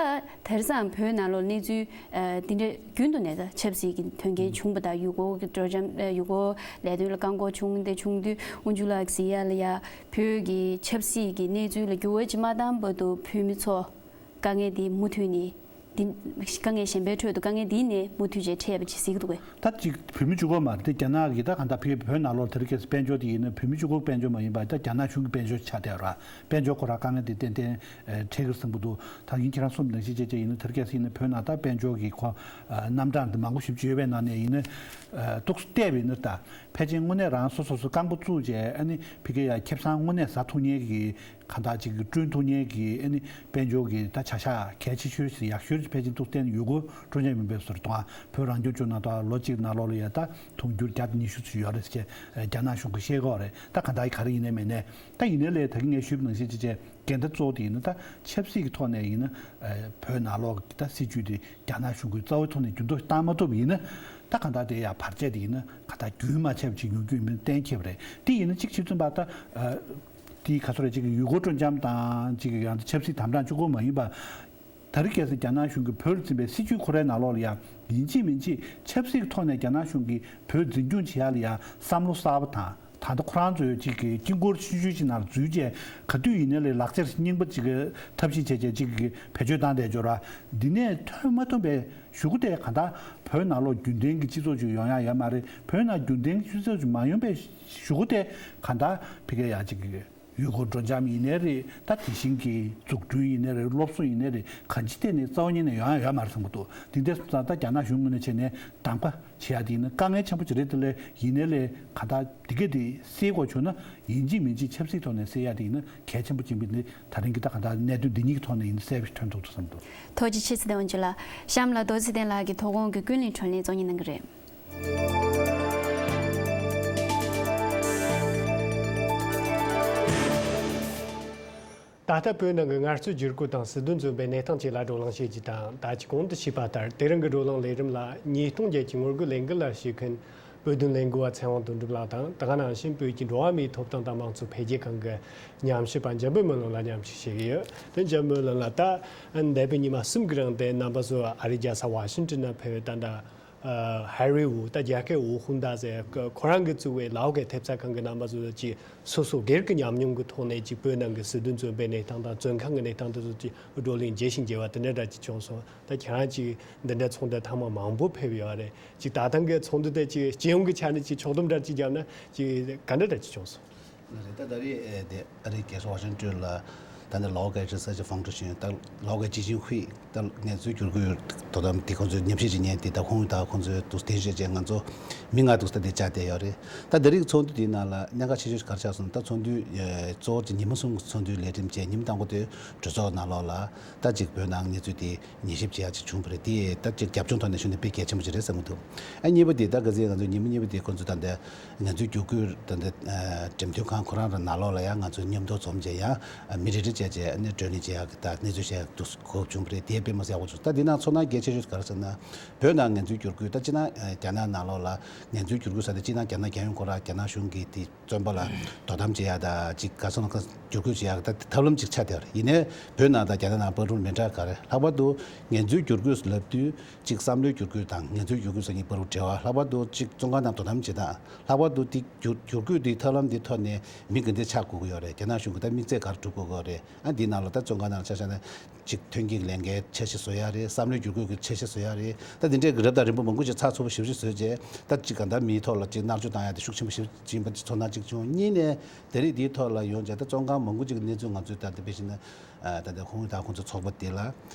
དེང་སང་བོད་ནང་ལོགས་གནས་ཚུལ། ཨ། དེ་འདྲ་རྒྱུན་དུ་ནས་ད་ཆབ་སྲིད་ཀྱི་དོན་རྐྱེན་བྱུང་བ་དང་ཡུལ་སྐོར་གྱི་སྤྲོ་འཆམ། ཨ། ཡུལ་སྐོར་ལས་དོན་ལ་བཀག་འགོག་བྱུང་སྟེ་བྱུང་དུས་དབུ་འཛུགས་ལགས་ཟེར་ཡ་ལ་ཡ་བོད་ཀྱི་ཆབ་སྲིད་ཀྱི་གནས་ཚུལ་ལ་འགྱུར་བ་ཅིག་མ་བཏང་བར་དུ་བོད་མི་ཚོ་དཀའ་ངལ་དེ་མུ་མཐུད་ནས། འདི་དཀའ་ངལ་གཞན་པའི་ཁྲོད་དུ་དཀའ་ངལ་འདི་ནས་མུ་མཐུད་བྱས་འཕྲད་པ་ཅིག་གཟིགས་འདུག་གས། ད་ཅིག་བོད་མི་གཅིག་པོ་མ་རེད་དེ། རྒྱ་ནག་གི་ད་གང་ལྟར་བོད་བོད་ནང་ལོགས་དེ་རིང་ཁ་སང་དཔལ་འབྱོར་དེ་ཡིན་ན་བོད་མི་གཅིག་པོའི་དཔལ་འབྱོར་མ་ཡིན་པ། ད་རྒྱ་ནག་གཞུང་གི་དཔལ་འབྱོར་ཆགས་བསྡད་ཡོད་ར། དཔལ་འབྱོར་ཁོ་རང་དཀའ་ངལ་དེ་ཏན་ཏན་འཕྲད་ཀྱི་རེད་བསམ་གྱི་འདུག། ད་ཡིན་ཁྱེད་རང་གསུངས་ནང་བཞིན་བྱས་བྱས་ཡིན་ན་དེ་རིང་ཁ་སང་ཡིན་ན་བོད་ནང་ད་དཔལ་འབྱོར་གྱི་ཁོ་རྣམ་གྲངས་འདི་མང་པོ་ཞེ་པོ་ཅིག་ཡོད་པའི་ནང་ནས་ཡིན་ན། ཏོག་ཙམ་བལྟས་པ་ཡིན་ན་ད་ཕལ་ཆེར་དངོས་གནས་རང་སོ་སོ་སོ་རྐང་པ་བཙུགས་བྱས། ཨ་ནི་ཕ་གི་ཡ་ཁེ་བཟང་དངོས་གནས་ཟ་ཐུབ་མཁན་གྱི་གང་ལྟར་ཅིག་བསྐྲུན་ཐུབ་མཁན་གྱི་ཨ་ནི་དཔལ་འབྱོར་གྱི་ད་བྱ་གཞག་གལ་ཆེ་ཤོས་ཤིག་ཡག་ཤོས་ཕལ་ཆེར་ཏོག་ཙམ་ཡུལ་སྐོར་སྤྲོ་འཆམ་ཡིན་པའི་བཟོ་འདྲ་འདུག་ཨ། བོད་རང་སྐྱོང་ལྗོངས་ནང་ད་ལོ་གཅིག་ནང་ལོགས་ལ་ཡ་ད་དུང་འགྱུར་བརྒྱ་དང་ཉི་ཤུ་ཙམ་ཡོད་རེད་ཟེར་བྱས་རྒྱ་ནག་གཞུང་གིས་བཤད་ཀྱི་ཡོད་རེད། ད་གང་ལྟར་ག་རེ་ཡིན་ནའི་མིན་ནའི་ད་ཡིན་ནའི་ལས་ད་གིན་ངས་ཞུས་པ་ནང་བཞིན་བྱས་བྱས་འགལ་ཟླ་གཙོ་བོ་དེ་ཡིན་ན་ད་ཆབ་སྲིད་ཀྱི་ཐོག་ནས་ཡིན་ན། ཨ། བོད་ནང་ལོགས་ཀྱི་ད་སྲིད་བྱུས་དེ་རྒྱ་ནག་གཞུང་གིས་རྩ་བའི་ཐོག་ནས་འགྱུར་ལྡོག་བཏང་མ་ཐུབ་པ་ཡིན་ན། ད་གང་ལྟར་དེ་ཡང་བར་ཆད་དེ་ཡིན་ན་གང་ལྟར་རྒྱུན་མ་ཆད་པ་ཅིག་ཡོང་རྒྱུ་ཡིན་པ་གཏན་འཁེལ་བ་རེད། དེ་ཡིན་ན་གཅིག་བྱས་ཙང་ད། ཨ། དེ་ག་ཚོད་རེད། གཅིག་ཡུལ་སྐོར་སྤྲོ་འཆམ་དང་གཅིག་ཡང་ཆབ་སྲིད་དམ་དྲག་གཅིག་པོ་མ་ཡིན་པ། ད་རེས་ཁ་སང་རྒྱ་ནག་གཞུང་གིས་བོད་ལ་འཛིན་པའི་སྲིད་བྱུས་ཁོ་རའི་ནང་ལོགས་ལ་ཡང་ཡིན་གཅིག་མིན་གཅིག་ཆབ་སྲིད་ཀྱི་ཐོག་ནས་རྒྱ་ནག་གཞུང་གིས་བོད་འཛིན་སྐྱོང་བྱེད་ཡ་ལ་ཡང་བསམ་བློ་གསར་པ་དང་། ད་ལྟ་ཁོ་རང་ཚོའི་གཅིག་གི་དཀྱིལ་འཁོར་ཆུང་ཆུང་ཞིག་ནང་འཛུལ་བྱས་ག་དུས་ཡིན་ནའི་ལས་ལག་ཆ་རྙིང་པ་གཅིག་གི་ཐབས་ཤེས་བྱས་བྱས་གཅིག་གི་བེད་སྤྱོད་བཏང་བསྡད་ཡོད་ར། འདི་ནས་ཐོན་མ་ཐུབ་པའི་གཞུག་གུ་དེ་གང་ལྟར་བོད་ནང་ལོགས་རྒྱུན་ལྡན་གྱི་སྤྱི་ཚོགས་ཅིག་ཡོང་ཡ་ཡོད་མ་རེད། བོད་ནང་རྒྱུན་ལྡན་གྱི་སྤྱི་ཚོགས་ཅིག་མ་ཡོང་པའི་གཞུག་གུ་དེ་གང་ལྟར་ཕ་གི་ཡ་གཅིག་གི་ཡུལ་སྐོར་སྤྲོ་འཆམ་ཡིན་ནའི་རེད། ད་དེ་བཞིན་གྱི་འཛུགས་སྐྲུན་ཡིན་ནའི་རེད། སློབ་གསོ་ཡིན་ནའི་རེད། གང་ཅི་ཐད་ནས་རྩ་བ་ཉིད་ནས་ཡོང་ཡ་ཡོད་མ་རེད་བསམ་གྱི་འདུག། དེ་འདྲ་སོང་ཙང་ད་རྒྱ་ནག་གཞུང་ངོས་ནས་བྱས་ནས་གདམ་ག་བྱེད་ཡ་དེ་ཡིན་ན་དཀའ་ངལ་ཆེན་པོ་ཅིག་རེད། དེ་ལས་ཡིན་ནའི་ལས་གང་ལྟར་འདི་ག་དེ་སེལ་དགོས་བྱུང་ན་ཡིན་གཅིག་མིན་གཅིག་ཆབ་སྲིད་ཐོག་ནས་སེལ་ཡ་དེ་ཡིན་ན་གལ་ཆེན་པོ་ཅིག་ཡིན་པ་འདི་ད་རིང་གི་ད་གང་ལྟར་གནད་དོན་འདི་གཉིས་ཀྱི་ཐོག་ནས་ཡིན་ན་གསལ་པོ་ཞིག་ཐོན་ཐུབ་འདུག་བསམ་འདུག། ཐུགས་རྗེ་ཆེ། ཚེ་བརྟན་དབང་ཕྱུག་ལགས། གཤམ་ལ་རྡོ་རྗེ་ཚེ་བརྟན་ལགས་ཀྱིས་དོ་དགོང་གི་ཀུན་གླེང་བགྲོ་གླེང་གཙོ་གཉེར་གནང་གི་རེད། ད་ལྟ་བོད་ནང་གི་ངལ་རྩོལ་བསྒྱུར་བཀོད་དང་སྲིད་དོན་བཙོན་པའི་གནས་སྟངས་བཅས་ལ་བགྲོ་གླེང་བྱེད་རྒྱུ་དང་། ད་ཅི་གོང་དུ་ཞུས་པ་ལྟར་དེ་རིང་གི་བགྲོ་གླེང་ལས་རིམ་ལ་ཉིས་སྟོང་བརྒྱད་ཀྱི་ངོ་རྒོལ་ལས་འགུལ་ལ་ཞུགས་མཁན་བོད་དོན་ལས་འགུལ་བ་ཚེ་དབང་དོན་གྲུབ་ལགས་དང་། དེ་ག་ནང་བཞིན་བོད་ཀྱི་འགྲོ་བ་མིའི་ཐོབ་ཐང་དང་མང་གཙོ་འཕེལ་རྒྱས་ཁང་གི་ཉམས་ཞིབ་པ་འཇམ་དཔལ་སྨོན་ལམ་ལགས་མཉམ་ཞུགས་བྱེད་ཀྱི་ཡོད། དེ་འཇམ་དཔལ་སྨོན་ལམ་ལགས། ད་འདས་པའི་ཉི་མ་གསུམ་གྱི་རིང་དེ་རྣམ་པ་ཚོ་ཨ་རིའི་རྒྱལ་ས་ཝ་ཤིང་ཏོན་ནང་ཕེབས། ད་ལྟ་ཨ་ཧེ་རི་ཝུ། ད་རྒྱ་སྐད་ཝུ་ཧུན་ད་ཟེར། ཁོ་རང་གིས་བཙུགས་པའི་ལའོ་སྐད་ཐེབས་རྩ་ཁང་གི་རྣམ་པ་ཚོ་ཅིག་སོ་སོ་སྒེར་གྱི་ཉམས་མྱོང་གི་ཐོག་ནས་ཅིག་བོད་ནང་གི་སྲིད་དོན་བཙོན་པའི་གནས་སྟངས་དང་བཙོན་ཁང་གི་གནས་སྟངས་དེ་ཚོ་ཅིག་བགྲོ་གླེང་རྒྱས་ཤིང་རྒྱས་པ་དེ་འདྲ་འདྲ་ཅིག་བྱུང་སོང་། ད་ཁྱེད་རང་ཅིག་འདི་འདྲ་ཚོགས་འདུ་ཐེངས་མ་མང་པོ་ཕེབས་ཡོད་རེད། ཅིག་ད་ཐེངས་ཀྱི་ཚོགས་འདུ་དེ་ཅིག་སྤྱི་ཡོངས་ཀྱི་ཆ་ནས་ཅིག་ཕྱོགས་བསྡོམས་འདྲ་ཅིག་བརྒྱབ་ན་ཅིག་ག་འདྲ་འདྲ་ཅིག་བྱུང་སོང་། ལགས་རེད། ད་ད་རེས་ཨེ་དེ་ཨ་རིའི་རྒྱལ་ས་ཝ་ཤིང་ཏོན་ལ་ད་ནི་ལའོ་སྐད་Research Foundation། ད་ལའོ་སྐད་སྤྱི་བྱིངས་ཁུལ་ད་ངལ་རྩོལ་བསྒྱུར་བཀོད་དོ་དམ་དེ་ཁོང་ཚོས་ཉམས་ཞིབ་ཅིག་གཉེར་ཏེ། ད་ཁོང་ད་ཁོང་ཚོས་འདུག་སེ་གདན་ཞུས་བྱས་ང་ཚོ་མི་ལྔ་འདུག་སེ་ད་དེ་བཅར་བསྡད་ཡོད་རེད། ད་ད་རེས་ཀྱི་ཚོགས་འདུ་དེའི་ནང་ལ་གནད་འགག་ཆེ་ཤོས་ག་རེ་ཆགས་སོང་། ད་ཚོགས་འདུ་ཨེ་གཙོ་བོ་ཅིག་ཉི་མ་གསུམ་གྱི་ཚོགས་འདུའི་ལས་རིམ་བྱས། ཉིན་མོ་དང་པོ་དེ་གྲོས་ཚོགས་ནང་ལོགས་ལ་ད་ཅིག་བོད་ནང་གནས་ཚུལ་དེ་ཉན་ཞིབ་བྱེད་ཡག་ཅིག་བྱུང་བ་རེད། དེ་ད་ཅིག་རྒྱབ་ལྗོངས་ཐོག་ནས་ཞུ་ན་དཔེ་གལ་ཆེན་པོ་ཅིག་རེད་བསམ་གྱི་འདུག། ཨ་གཉིས་པ་དེ་ད་ག་ཚོད་ང་ཚོ་ཉིན་མོ་གཉིས་པ་དེ་ཁོང་ཚོ་ད་ལྟ་ངལ་རྩོལ་བསྒྱུར་བཀོད་ད་ལྟ་འགྲེམས་སྟོན་ཁང་ཁོ་རང་ར་ནང་ལོགས་ལ་ཡང་ང་ཚོ་མཉམ་དུ་འཛོམས་བྱས་ཡང་མི་རེ་རེ་བྱས་བྱས་ཨ་ནི་བགྲོ་གླེང་བྱེད་ཡག་གི་ད་གནས་ཚུལ་བཤད་ཡག་ཏུ་གོ་སྐབས་བྱུང་བ་རེད། དེ་དཔེ་མ་སྲིད་ཡག་པོ་བྱུང་། ད་འདི་ནང་ཚོར་སྣང་གལ་ཆེ་ཤོས་ག་རེ་ཟེར་ན། བོད་ནང་ངལ་རྩོལ་བསྒྱུར་བཀོད་ད་སྤྱིར་ན་རྒྱ་ནག་ནང་ལོགས་ལ་ངལ་རྩོལ་བསྒྱུར་བཀོད་ཟེར་ཏེ་སྤྱིར་ན་རྒྱ་ནག་རྒྱལ་ཡོངས་སྐོར་ར་རྒྱ་ནག་གཞུང་གིས་དེ་བཙོན་པ་ལ་དོ་དམ་བྱེད་ཡག་དང་ཅིག་ག་ཚོད་ན་ག་བསྒྱུར་བཀོད་བྱེད་ཡག་ད་ཐབས་ལམ་ཅིག་ཆགས་བསྡད་པ་རེད། ཡིན་ནའི་བོད་ནང་དང་རྒྱ་ནག་ནང་བར་དུ་མི་འདྲ་ག་རེ། ལྷག་པར་དུ་ངལ་རྩོལ་བསྒྱུར་བཀོད་ལབ་དུས་ཅིག་བསམ་བློའི་བསྒྱུར་བཀོད་དང་ངལ་རྩོལ་བསྒྱུར་བཀོད་ཟེར་གཉིས་བར་དུ་འབྲེལ་བ། ལྷག་པར་དུ་ཅིག་བཙོན་ཁང་ནང་དོ་དམ་བྱེད་སྟངས། ལྷག་པར་དུ་དེ་བསྒྱུར་བསྒྱུར་བཀོད་དེའི་ཐབས་ལམ་དེ་ཐོག་ནས་མི་ག་འདྲས་ཆགས་དགོས་ཀྱི་ཡོད་རེད། རྒྱ་ནག་གཞུང་གིས་ད་དམིགས་ཚད་ག་རེ་སྒྲུབ་དགོས་ཀྱི་ཡོད་རེད། ཨ་འདིའི་ནང་ལ་ད་བཙོན་ཁང་ནང་ལ་ཆ་བཞག་ན་ གཅིག་ཐོན་སྐྱེད་ལས་འགན་འཆར་གཞི་བཟོ་ཡ་རེད། བསམ་བློའི་བསྒྱུར་བཀོད་ཀྱི་འཆར་གཞི་བཟོ་ཡ་རེད། ད་དེ་འདྲའི་གི་རབ་དང་རིམ་པ་མང་པོ་ཅིག་ཚགས་ཚུད་པོ་ཞེ་པོ་ཅིག་བཟོས་རྗེས་ད་གཅིག་གང་ལྟར་མིའི་ཐོག་ལ་གཅིག་མནར་གཅོད་བཏང་ཡ་དེ་ཤུགས་ཆེན་པོ་ཞེ་པོ་ཅིག་ཡིན་པ་ཚོར་སྣང་གཅིག་བྱུང་། གཉིས་ནས་ད་རེས་འདིའི་ཐོག་ལ་ཡོང་རྗེས་ད་བཙོན་ཁང་མང་པོ་ཅིག་གི་གནས་ཚུལ་ང་ཚོས་ད་ལྟ་དཔེ་བྱས་ན་ད་ལྟ་ཁོང་དང་ཁོང་ཚོའི་ཚོགས་པ་དེ་ལ་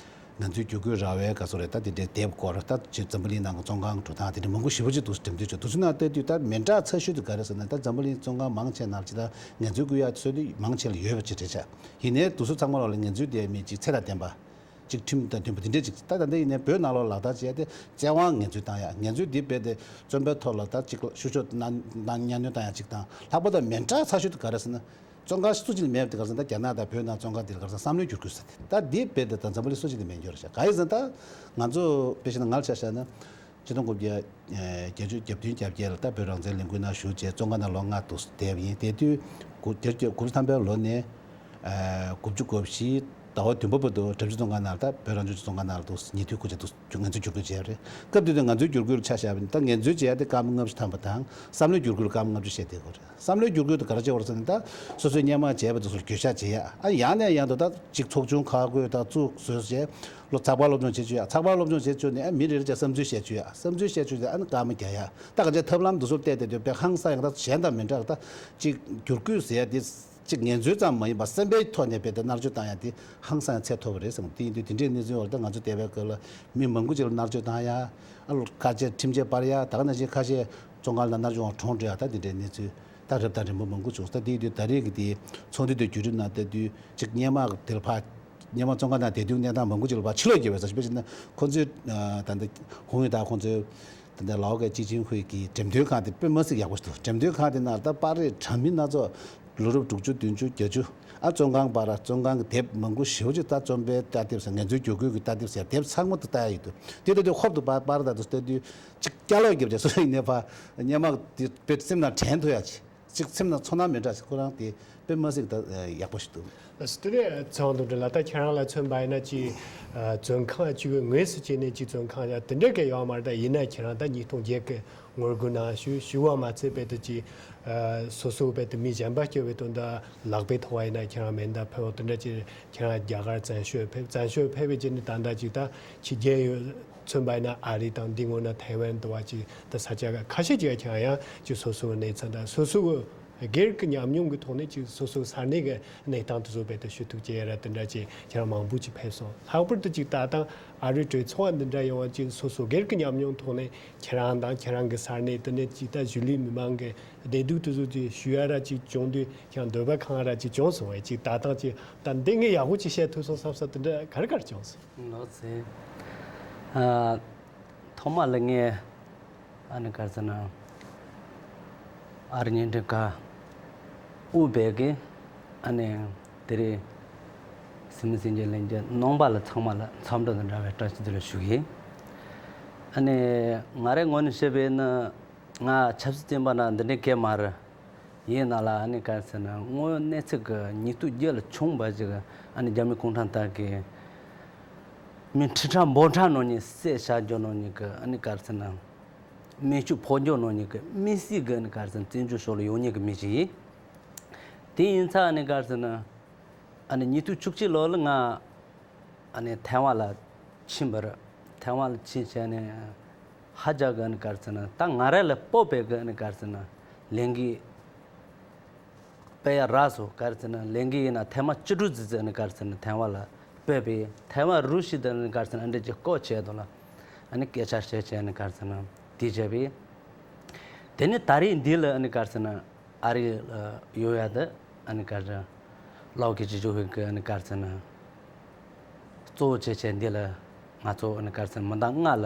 ང་ཚོའི་བསྒྱུར་བཀོད་ར་བའི་ག་ཚོད་རེད། ད་དེ་འདྲའི་དེབ་སྐོར་ད་ཅིག་འཛམ་བུ་གླིང་ནང་གི་བཙོན་ཁང་འགྲོ་སྟངས་དེ་འདྲ་མང་པོ་ཞེ་པོ་ཅིག་འདུག་འགྲེམས་སྟོན་བྱས། དེ་ཚོའི་ནང་ལྟ་དུས་ད་མི་འདྲ་ཚ་ཤོས་དེ་ག་རེ་ཟེར་ན་ད་འཛམ་བུ་གླིང་བཙོན་ཁང་མང་ཆེ་ནང་ཅིག་ད་ངལ་རྩོལ་སྐུལ་ཡག་ཚོད་དུས་མང་ཆེ་ལ་ཡོད་པ་ཅིག་རེད་ཤག་ཡིན་ནའི་དེ་ཚོ་ཚང་མ་ལོག་ལ་ངལ་རྩོལ་དེ་མི་གཅིག་ཚད་དང་ལྡན་པ། གཅིག་ཁྲིམས་དང་མཐུན་པ་དེ་འདྲས་ཅིག་ད་ད་ལྟ་ཡིན་ནའི་བོད་ནང་ལོགས་ལག་བསྟར་བྱས་ཏེ་བཙན་དབང་ངལ་རྩོལ་བཏང་ཡ། ངལ་རྩོལ་འདི་རྦད་དེ་བཙོན་པའི་ཐོག་ལ་ད་གཅིག་བཤུ་གཞོག་གནང་གནང་གཉའ་གནོན་བཏང་ཡ་གཅིག་དང་། ལྷག་པར་དུ་མི་འདྲ་ཚ་ཤོས་དེ་ག་རེ་ཟེར་ན། བཙོན་ཁང་སུ་གཅིག་ལ་མེད་པ་དེ་ག་རེ་ཟེར་ན། ད་རྒྱ་ནག་དང་བོད་ནང་བཙོན་ཁང་དེ་ལ་ག་རེ་ཟེར་ན་བསམ་བློའི་བསྒྱུར་བཀོད་ཟེར་ཏེ། ད་འདི་རྦད་དེ་ད་འཛམ་བུ་གླིང་སུ་གཅིག་ལ་མེད་འགྱུར་ཤག་གང་ཡིན་ཟེར་ན་ད་ང་ཚོ་དཔེ་བཞག་ན་ང་ལ་ཆ་བཞག་ན། ཆིག་སྟོང་དགུ་བརྒྱ་བརྒྱད་ཅུ་གྱ་བདུན་གྱ་བརྒྱད་ལ་ད་བོད་རང་བཙན་ལས་འགུལ་ནང་ཞུགས་རྗེས་བཙོན་ཁང་ནང་ལོ་ལྔ་འདུག་བསྡད་པ་ཡིན། དེ་དུས་དགུ་བརྒྱད་ཅུ་དགུ་བཅུ་ཐམ་པའི་ལོ་ནས་དགུ་བཅུ་གོ་བཞི་ཟླ་བ་བདུན་པ་བར་དུ་དགྲ་བཅོམ་བཙོན་ཁང་ནང་ལ་ད་བོད་རང་སྐྱོང་ལྗོངས་བཙོན་ཁང་ནང་ལ་འདུག་ཉེས་དོན་ཁུར་བྱས་འདུག་ང་ཚོས་བསྒྱུར་བཀོད་བྱས་རེད། སྐབས་དེ་དུས་ང་ཚོའི་བསྒྱུར་བཀོད་ལ་ཆ་བཞག་པ་ཡིན་ན་ད་ངལ་རྩོལ་བྱེད་ཡ་དེ་སྐར་མ་ལྔ་བཅུ་ཐམ་པ་དང་བསམ་བློའི་བསྒྱུར་བཀོད་ལ་སྐར་མ་ལྔ་བཅུ་བཤད་བསྡད་ཡོད་རེད། བསམ་བློའི་བསྒྱུར་བཀོད་དེ་ག་རེ་བྱེད་དགོས་རེད་ཟེར་ན། ད་སོ་སོས་སྔོན་མ་བྱས་པ་དེ་ཚོར་བརྗོད་བྱ་བྱེད་ཡ། ཨ་ཡང་ནས་ཡང་དུ་ད་ཅིག་ཚོགས་ཆུང་ཁག་བགོས་དང་བཙུགས་བཟོས་བྱས། ལོ་ཚགས་པར་སློབ་སྦྱོང་བྱེད་བཅུག་ཡ། ཚགས་པར་སློབ་སྦྱོང་བྱེད་བཅུག་ནས་ཨ་མི་རེ་རེ་བྱས་བསམ་ཚུལ་བཤད་བཅུག་ཡ། བསམ་ཚུལ་བཤད་བཅུག་ནས་ཨ་ནི་སྐར་མ་བརྒྱབ་ཡ། ད་ག་ཚོད་ཐབས་ལམ་འདི་ཚོར་བལྟས་ཏེ་དུས་དཔེ་ཧང་སང་ཡང་ད་གཞན་དང་མི་འདྲ་བ། ད་ཅིག་བསྒྱུར་བཀོད་ཟེར་ཡ་དེ་ཅིག་ངལ་རྩོལ་ཙམ་མ་ཡིན་པར་སེམས་པའི་ཐོག་ནས་རྦད་དེ་མནར་གཅོད་བཏང་ཡ་དེ་ཧང་སང་ཡང་ཚད་མཐོ་བ་རེད་བསམ། དེ་ཡིན་དུས་དེ་འདྲའི་གནས་ཚུལ་འོག་ད་ང་ཚོ་འདས་པའི་སྐབས་ལ་མི་མང་པོ་ཅིག་ལ་མནར་གཅོད་བཏང་ཡ། ཨ་ལོ་ཁ་ཤས་ཁྲིམས་ཆད་སྤར་ཡ། ད་ག་ནང་བཞིན་ཁ་ཤས་བཙོན་ཁང་ལ་མནར་གཅོད་འོག་གྲོངས་འགྲོ་ཡ། ད་དེ་འདྲའི་གནས་ཚུལ་ད་རབ་དང་རིམ་པ་མང་པོ་བྱུང་། ད་དེ་ཡིན་དུས་ད་རེས་ཀྱི་དེ་ཚོགས་འདུ་དེ་བརྒྱུད་རིམ་ནང་ལྟ་དུས་ཅིག་སྔོན་མ་དེ་ལ་ཕར་སྔོན་མ་བཙོན་ཁང་ནང་བསྡད་དུས་གནས་སྟངས་མང་པོ་ཅིག་ལ་ཕར་ཕྱིར་ལོག་བརྒྱབ་པའི་བཟོ་ཞིག་དཔེ་བྱས་ན་ཁོང་ཚོའི་ད་ལྟ་ཧུང་ཡོན་དང་ཁོང་ཚོའི་ད་ལྟ་ལའོ་ཀའི་སྤྱི་བྱིངས་ཁུལ་གྱི་འགྲེམས་སྟོན་ཁང་དེ་དཔེ་མ་སྲིད་ཡག་པོ་ཞིག་འདུག་འགྲེམས་སྟོན་ཁང་དེ་ནང་ད་པར་རིས་འདྲ་མིན་སྣ་ཚོགས། ལོ་རབས་དྲུག་ཅུ་བདུན་ཅུ་བརྒྱད་ཅུ། ཨ་བཙོན་ཁང་བར་བཙོན་ཁང་གི་དེབ་མང་པོ་ཞེ་པོ་ཅིག་ད་བཙོན་པའི་ལྟ་དེབ་ཟེར། ངལ་རྩོལ་བསྒྱུར་བཀོད་ཀྱི་ལྟ་དེབ་ཟེར་དེབ་ཚང་མ་དུ་ལྟ་ཡ་ཡོད་འདུག་དེ་ལྟ་དུས་ཧོབ་ཏེ་པར་པར་ད་དུ་ལྟ་དུས་ཅིག་སྐྱ་ལོག་བརྒྱབ་བྱས་སོ་ཡིན་ནའི་ཕར་སྔོན་མ་དེ་དཔེ་སེམས་ནང་དྲན་ཐུབ་ཡ་ཅིག་ཅིག་སེམས་ནང་ཚོར་སྣང་མི་འདྲ་ཞིག་ཁོ་རང་དེ་དཔེ་མ་སྲིད་ད་ཡག་པོ་ཞིག་འདུག་དེ་ནས་ཚེ་དབང་དོན་གྲུབ་ལགས། ད་ཁྱེད་རང་ལ་མཚོན་པ་ཡིན་ན་ཅིག་བཙོན་ཁང་གཅིག་གི་ངོས་སུ་བྱས་ནས་ཅིག་བཙོན་ཁང་ཡ་དེ་འདྲ་གི་ཡོད་མ་རེད། ད་ཡིན་ན་ཁྱེད་རང་ད་ཉིས་སྟོང་བརྒྱད་གི་ངོ་རྒོལ་ནང་ཞུགས་ཞུགས་པ་མ་ཚད་རྦད་དེ་ཅིག་སོ་སོ་རྦད་དེ་མི་གཞན་པ་སྐྱོབ་པའི་དོན་དུ་ལག་པས་ཐོགས་པ་ཡིན་ན་ཁྱེད་རང་མེ་མདའ་ཕུད་དེ་འདྲ་ཅིག་ཁྱེད་རང་རྒྱ་གར་བཙན་བྱོལ་ཕེབས། བཙན་བྱོལ་ཕེབས་པའི་རྗེས་ནས་ད་ལྟ་ཅིག་ད་ཕྱི་རྒྱལ་ཡུལ་མཚོན་པ་ཡིན་ན་ཨ་རི་དང་འདི་སྔོན་ན་ཐའེ་ཝན་དུ་བ་ཅིག་ད་ས་ཆ་ཁ་ཤས་ཅིག་ཁྱེད་རང་ཡང་ཅིག་སོ་སོའི་གནས་ཚུལ་དང་སོ་སོའི་སྒེར་གྱི་ཉམས་མྱོང་གི་ཐོག་ནས་ཅིག་སོ་སོའི་ས་གནས་ཀྱི་གནས་སྟངས་དེ་ཚོ་རྦད་དེ་ཞུ་གཏུག་བྱེད་ཡ་ར་དེ་འདྲ་ཅིག་ཁྱེད་རང་མང་པོ་ཅིག་ཕེབས་སོང་། ལྷག་པར་དུ་ཅིག་ད་ལྟ་ཨ་རིའི་གྲོས་ཚོགས་འདི་འདྲ་ཡོང་བ་ཅིག་སོ་སོའི་སྒེར་གྱི་ཉམས་མྱོང་ཐོག་ནས་ཁྱེད་རང་དང་ཁྱེད་རང་གི་ས་གནས་དེ་ནས་ཅིག་ད་གཞིས་ལུས་མི་མང་གི་བདེ་སྡུག་དེ་ཚོ་ཅིག་ཞུ་ཡ་ར་ཅིག་བྱུང་དུས་ཁྱེད་རང་འདོད་པ་ཁེངས་ར་ཅིག་བྱུང་སོང་བས། ཅིག་ད་ལྟ་ཅིག་ད་འདི་ངས་ཡག་པོ་ཅིག་བཤད་ཐུབ་སོང་བསམ་ས་དེ་འདྲ་ག་རེ་ག་རེ་བྱུང་སོང་། ལགས་སེ། ཨ། ཐོག་མ་ལ་ངས་ཨ་ནི་ག་རེ་ཟེར་ན། ཨ་རི་ཉིན་དྲན་ཁ་དབུས་པའི་གི་ཨ་ནི་དེ་རིང་སི་མི་སེམས་ཅན་ལྷན་རྒྱས་ནང་པ་ལ་ཚང་མ་ལ་འཚམས་འདྲི་དང་འདྲ་བའི་བཀྲ་ཤིས་བདེ་ལེགས་ཞུ་གི་ཡིན། ཨ་ནི་ང་རའི་ངོས་ནས་བཤད་པ་ཡིན་ན་ང་ཆབ་སྲིད་བསྟན་པ་ནང་འདི་འདྲའི་སྐད་མ་རེད། ཡིན་ན་ལ་ཨ་ནི་ག་རེ་ཟེར་ན་དངོས་ཡོད་གནས་ཚུལ་གི་ཉིས་སྟོང་བརྒྱད་ལ་བྱུང་བ་ཞིག་ཨ་ནི་རྒྱ་མི་གུང་ཁྲན་ཏང་གིས་མི་ཁྲི་ཕྲག་འབུམ་ཕྲག་ནང་ནས་བསད་བཞག་རྒྱུ་ནང་ནས་གི་ཨ་ནི་ག་རེ་ཟེར་ན་སྨན་བཅོས་ཕོག་རྒྱུ་ནང་ནས་གི་དམིགས་བསལ་གི་ཨ་ནི་ག་རེ་ཟེར་ན་བཙན་བྱོལ་ཕྱོགས་ལ་ཡོད་མཁན་གི་མི་ཞིག་ཡིན། དེ་ཡིན་ཙང་ཨ་ནི་ག་རེ་ཟེར་ན་ཨ་ནི་ཉིས་སྟོང་བཅུ་གཅིག་ལོ་ལ་ང་ཨ་ནི་ཐའེ་ཝན་ལ་ཕྱིན་པ་རེད། ཐའེ་ཝན་ལ་ཕྱིན་བྱས་ནས་ཧ་ཅང་གི་ཨ་ནི་ག་རེ་ཟེར་ན་ད་ང་རང་ལ་སྤོབས་པའི་གི་ཨ་ནི་ག་རེ་ཟེར་ན་ལས་འགུལ་སྤེལ་ཡ་རག་སོང་། ག་རེ་ཟེར་ན་ལས་འགུལ་ཡིན་ན་ཐེངས་མ་བཅུ་དྲུག་ཙམ་ཙམ་ཨ་ནི་ག་རེ་ཟེར་ན་ཐའེ་ཝན་ལ་སྤོས་པས། ཐའེ་ཝན་རུ་བཞི་དང་ཨ་ནི་ག་རེ་ཟེར་ན་ཨ་འདྲ་ཅིག་བསྐོ་བྱས་དོ་ལ་ཨ་ནི་སྐད་ཆ་བཤད་བྱས་ཨ་ནི་ག་རེ་ཟེར་ན་དེ་བྱས་པས། དེ་ནི་ད་རེས་འདི་ལ་ཨ་ནི་ག་རེ་ཟེར་ན་ཨ་རི་ཡོད་ཡ་དེ་ཨ་ནི་ག་རེ་ལའོ་ཀའི་སྤྱི་ཁྱབ་ཧུའེ་གི་ཨ་ནི་ག་རེ་ཟེར་ན་གཙོ་བོ་བྱས་བྱས་འདི་ལ་ང་ཚོ་ཨ་ནི་ག་རེ་ཟེར་ན་མི་ཟླ་ལྔ་ལ་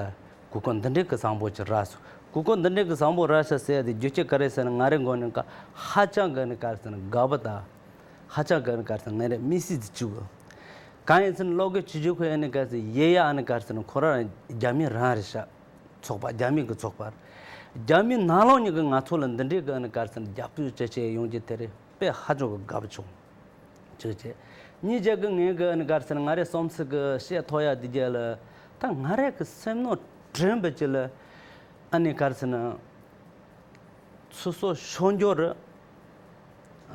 གོ་སྐབས་འདི་འདྲའི་གི་བཟང་པོ་ཅིག་རག་སོང་། གོ་སྐབས་འདི་འདྲའི་གི་བཟང་པོ་རག་ཤག་ཟེར་ཡ་དེ་རྒྱུ་རྐྱེན་ག་རེ་ཟེར་ན་ང་རའི་མགོ་ནས་ཀ་ཧ་ཅང་གི་ཨ་ནི་ག་རེ་ཟེར་ན་དགའ་པོ་དང་ཧ་ཅང་གི་ཨ་ནི་ག་རེ་ཟེར་ན་ངས་རེ་དམིགས་བསལ་གྱི་བཅུག་གི། གང་ཡིན་ཟེར་ན་ལའོ་ཀའི་སྤྱི་ཁྱབ་ཧུའེ་ཨ་ནི་ག་རེ་ཟེར་ཡེ་ཡ་ཨ་ནི་ག་རེ་ཟེར་ན་ཁོ་རང་རྒྱ་མི་རང་རེད་ཤག་ཚོགས་པ་རྒྱ་མི་གི་ཚོགས་པ་རེད། རྒྱ་མི་ནང་ལོགས་ནས་གི་ང་ཚོ་ལ་འདི་འདྲའི་གི་ཨ་ནི་ག་རེ་ཟེར་ན་རྒྱབ་སྐྱོར་བྱེད་བྱེད་ཡོང་རྒྱུ་དེ་རེད། དཔེ་ཧ་ཅང་གི་དགའ་པོ་བྱུང་། གཅིག་བྱས། གཉིས་བྱས་གི་ངས་གི་ཨ་ནི་ག་རེ་ཟེར་ན་ང་རའི་བསམ་ཚུལ་གི་བཤད་ཐུབ་ཡ་འདི་རྒྱ་ལ་ད་ང་རའི་གི་སེམས་ནང་དྲན་པ་ཅིག་ལ་ཨ་ནི་ག་རེ་ཟེར་ན་སོ་སོ་ཤོང་རྒྱུ་རེད།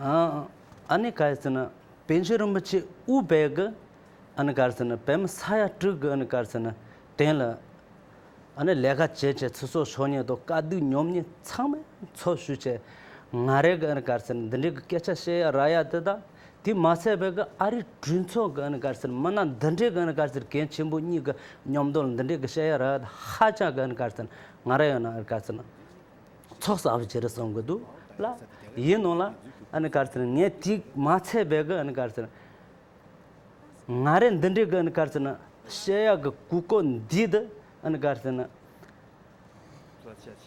ཨ་ཨ་ནི་ག་རེ་ཟེར་ན་པཎ་ཆེན་རིན་པོ་ཆེ་དབུས་པའི་གི་ ཨ་ནི་ག་རེ་ཟེར་ན་བོད་མི་ས་ཡ་དྲུག་གི་ཨ་ནི་ག་རེ་ཟེར་ན་དེ་ལ་ཨ་ནི་ལས་ཀ་བྱེད་བྱེད་ཚེ་སྲོག་ཤོར་མཁན་དང་དཀའ་སྡུག་མྱོང་མཁན་ཚང་མས་འཚོ་བཞུགས་བྱས། ང་རང་གི་ཨ་ནི་ག་རེ་ཟེར་ན་འདི་འདྲའི་གི་སྐད་ཆ་བཤད་ཡ་རག་ཡ་དེ་དང་། དེ་མ་ཚད་པའི་གི་ཨ་རིའི་གྲོས་ཚོགས་ཀྱི་ཨ་ནི་ག་རེ་ཟེར་ན་མི་སྣ་འདི་འདྲའི་གི་ཨ་ནི་ག་རེ་ཟེར་གལ་ཆེན་པོ་གཉིས་ཀྱི་མཉམ་དུ་ལ་འདི་འདྲའི་གི་བཤད་ཡ་རག་ཡ་དེ་ཧ་ཅང་གི་ཨ་ནི་ག་རེ་ཟེར་ན་ང་རང་ཡང་ན་ཨ་ནི་ག་རེ་ཟེར་ན་ཚོགས་གསར་པ་ཅིག་རེད་བསམ་གི་འདུག་ལ། ཡིན་ནོ་ལ། ཨ་ནི་ག་རེ་ཟེར་ན་ངས་དེ་མ་ཚད་པའི་གི་ཨ་ནི་ག་རེ་ཟེར་ན། ང་རེ་འདི་འདྲའི་གི་ཨ་ནི་ག་རེ་ཟེར་ན་བཤད་ཡག་གི་གོ་སྐབས་འདི་དེ་ཨ་ནི་ག་རེ་ཟེར་ན།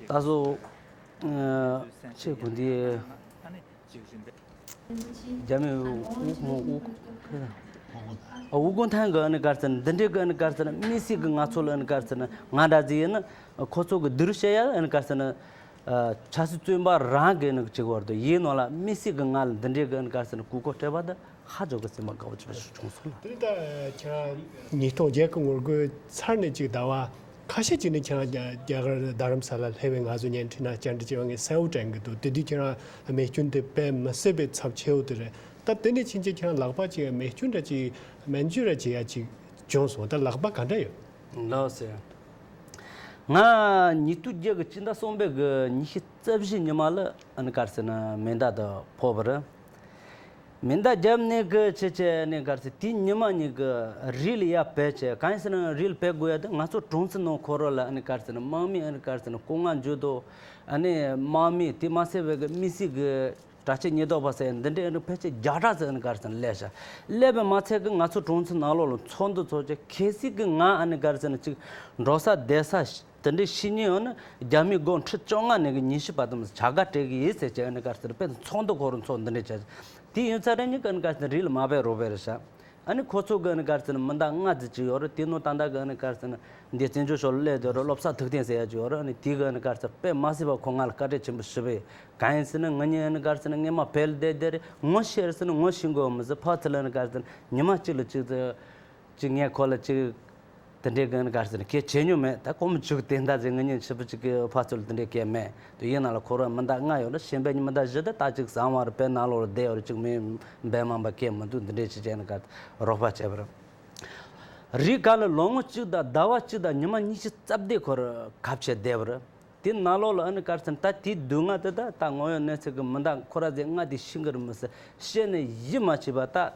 ད་སོ། ཨ། ཆེ་གོ་འདི། རྒྱ་མི་དབུ་དབུ་དབུ་དབུ་དགོན་ཐང་གི་ཨ་ནི་ག་རེ་ཟེར་ན་འདི་འདྲའི་གི་ཨ་ནི་ག་རེ་ཟེར་ན་དམིགས་བསལ་གི་ང་ཚོ་ལ་ཨ་ནི་ག་རེ་ཟེར་ན་ང་འདྲ་ཟིག་ཡིན་ན་ཁོ་ཚོ་གི་འདི་རུ་བཤད་ཡག་ཨ་ནི་ག་རེ་ཟེར་ན། ཆབ་སྲིད་བཙོན་པ་རང་གི་ནི་གཅིག་བར་དུ་ཡིན་ནོ་ལ་དམིགས་བསལ་གྱི་ང་ལ་འདི་འདྲའི་གི་ཨ་ནི་ག་རེ་ཟེར་ན་གོ་སྐབས་སྤྲད་པ་དེ་ཧ་ཅང་གི་སེམས་པ་དགའ་པོ་ཅིག་བྱུང་སོང་ལ། དེ་ནི་ད་ཁྱེད་རང་ཉིས་སྟོང་བརྒྱད་ཀྱི་ངོ་རྒོལ་ཚར་ནས་ཅིག་ཟླ་བ་ཁ་ཤས་ཅིག་ནས་ཁྱེད་རང་རྒྱ་རྒྱ་གར་རྡ་རམ་ས་ལ་སླེབས་པའི་ང་ཚོ་བརྙན་འཕྲིན་ནང་བཅར་འདྲི་བྱས་པ་ངས་གསལ་པོ་དྲན་གྱི་འདུག་དེ་དུས་ཁྱེད་རང་རྨས་སྐྱོན་དེ་དཔེ་མི་སྲིད་པའི་ཚབས་ཆེ་བོ་དེ་རེད། ད་དེ་ནས་ཕྱིན་ཆད་ཁྱེད་རང་ལག་པ་ཅིག་རྨས་སྐྱོན་འདྲ་ཅིག་སྨན་བཅོས་ར་བྱེད་ཡ་ཅིག་བྱུང་སོང་། ད་ལག་པ་ག་འདྲ་ཡོད། ལགས་སོ། ང་ཉིས་སྟོང་བརྒྱད་ཀྱི་སྤྱི་ཟླ་གསུམ་པའི་གི་ཉི་ཤུ་རྩ་བཞི་ཉི་མ་ལ་ཨ་ནི་ག་རེ་ཟེར་ན་མེ་མདའ་དང་ཕོག་པ་རེད། མེ་མདའ་བརྒྱབ་ནས་གི་ཆེ་ཆེ་ནས་ག་རེ་ཟེར་དེའི་ཉི་མ་ཉིན་གི་རིལ་ཡར་བབས་བྱས་གང་ཡིན་ཟེར་ན་རིལ་བབས་དགོས་ཡ་དེ་ང་ཚོ་གྲོང་ཚོ་ནང་ཁོ་རང་ལ་ཨ་ནི་ག་རེ་ཟེར་ན་དམག་མི་ཨ་ནི་ག་རེ་ཟེར་ན་སྐུ་ངལ་འཇུ་དོ། ཨ་ནི་དམག་མི་དེ་མ་ཟད་པའི་གི་དམིགས་བསལ་གི་དྲག་ཆས་ཉེན་རྟོག་པ་ཟེར་འདི་འདྲའི་ཨ་ནི་ཕལ་ཆེར་བརྒྱ་ཕྲག་ཙམ་ཨ་ནི་ག་རེ་ཟེར་ན་སླེབས་ཤག་སླེབས་པའི་མ་ཚད་ཀྱི་ང་ཚོ་གྲོང་ཚོ་ནང་ལོགས་ལ་ཚོགས་འདུ་ཚོགས་བྱས་གལ་སྲིད་ཀྱི་ང་ཨ་ནི་ག་རེ་ཟེར་ན་ཅིག་འགྲོ་ས་བསྡད་ས་དེ་འདྲའི་ཤི་ཉེན་ཡོད་ན་རྒྱ་མི་སྒོར་ཁྲི་བཅོ་ལྔ་ནས་གི་ཉི་ཤུ་བར་དུ་བྱ་དགའ་སྤྲད་ཀྱི་ཡིན་ཟེར་བྱས་ཨ་ནི་ག་རེ་ཟེར་དཔེ་ཚོགས་འདུ་ཁོ་རང་ཚོགས་འདི་འདྲའི་བྱས། དེ་ཡིན་ཚར་རེ་ཉིན་གི་ཨ་ནི་ག་རེ་ཟེར་ན་རིལ་མ་བབས་རོགས་བབས་རེད་ཤག་ཨ་ནི་ཁོ་ཚོ་གི་ཨ་ནི་ག་རེ་ཟེར་ན་མི་འདང་ང་ཙི་ཅིག་ཡོད་རེད། དེ་ནོ་ཏན་ཏན་གི་ཨ་ནི་ག་རེ་ཟེར་ན་འདི་བཙན་བྱོལ་ཕྱོགས་ལ་སླེབས་དེ་རུ་སློབ་གསོ་ཐུགས་བརྟན་ཟེར་ཡ་ཅིག་ཡོད་རེད། ཨ་ནི་དེ་གི་ཨ་ནི་ག་རེ་ཟེར་དཔེ་མ་སྲིད་པ་ཁོ་ང་ལ་བཀའ་དྲིན་ཆེན་པོ་ཞུ་བས། གང་ཡིན་ཟེར་ན་ང་གཉིས་ཨ་ནི་ག་རེ་ཟེར་ན་སྔས་མ་བལ་བསྡད་བསྡད་རེད། ངོ་ཤེས་རེད་ཟེར་ན་ངོ་ཤེས་དགོས་མི་ཟེར་ཕར་ཚུར་ལ་ཨ་ནི་ག་རེ་ཟེར་ན་ཉི་མ་གཅིག་ལ་གཅིག་ཙི་གཅིག་ངས་ཁོ་ལ་གཅིག་དེ་འདྲའི་གི་ཨ་ནི་ག་རེ་ཟེར་ན་གལ་ཆེ་ཉུང་མེད། ད་ཁོ་མི་བཅུག་དེ་འདྲ་ཟེར་ང་གཉིས་ཕྱི་པོ་གཅིག་གི་ཕར་ཚུར་ལ་དེ་འདྲའི་གལ་མེད། དེ་ཡིན་ན་ལ་ཁོ་རང་མི་འདང་ང་ཡོད་ལ་གཞན་པའི་མི་འདང་བཞི་དེ་ད་གཅིག་བཟང་བ་རེད། དཔེ་ནང་ལོགས་ལ་བསྡད་ཡོད་རེད། གཅིག་མི་འབད་མང་པ་གལ་མི་འདུག་འདི་འདྲའི་ཅིག་བྱས་ཨ་ནི་ག་རེ་རོགས་པ་བྱས་པ་རེད། རི་ག་ལ་ལོ་ངོ་གཅིག་དང་ཟླ་བ་གཅིག་དང་ཉི་མ་ཉི་ཤུ་རྩ་བདུན་ཁོ་ར་གབ་བྱས་བསྡད་པ་རེད། དེ་ནང་ལོགས་ལ་ཨ་ནི་ག་རེ་ཟེར་ན་ད་དེའི་སྡུག་བསྔལ་དེ་ད་ད་དངོས་ཡོད་གནས་ཚུལ་གི་མི་འདང་ཁོ་ར་ཟེར་ང་དེ་ཤི་གི་རེད་མི་ཟེར་བཤད་ནས་ཡིད་མ་ཆེས་པ་ད།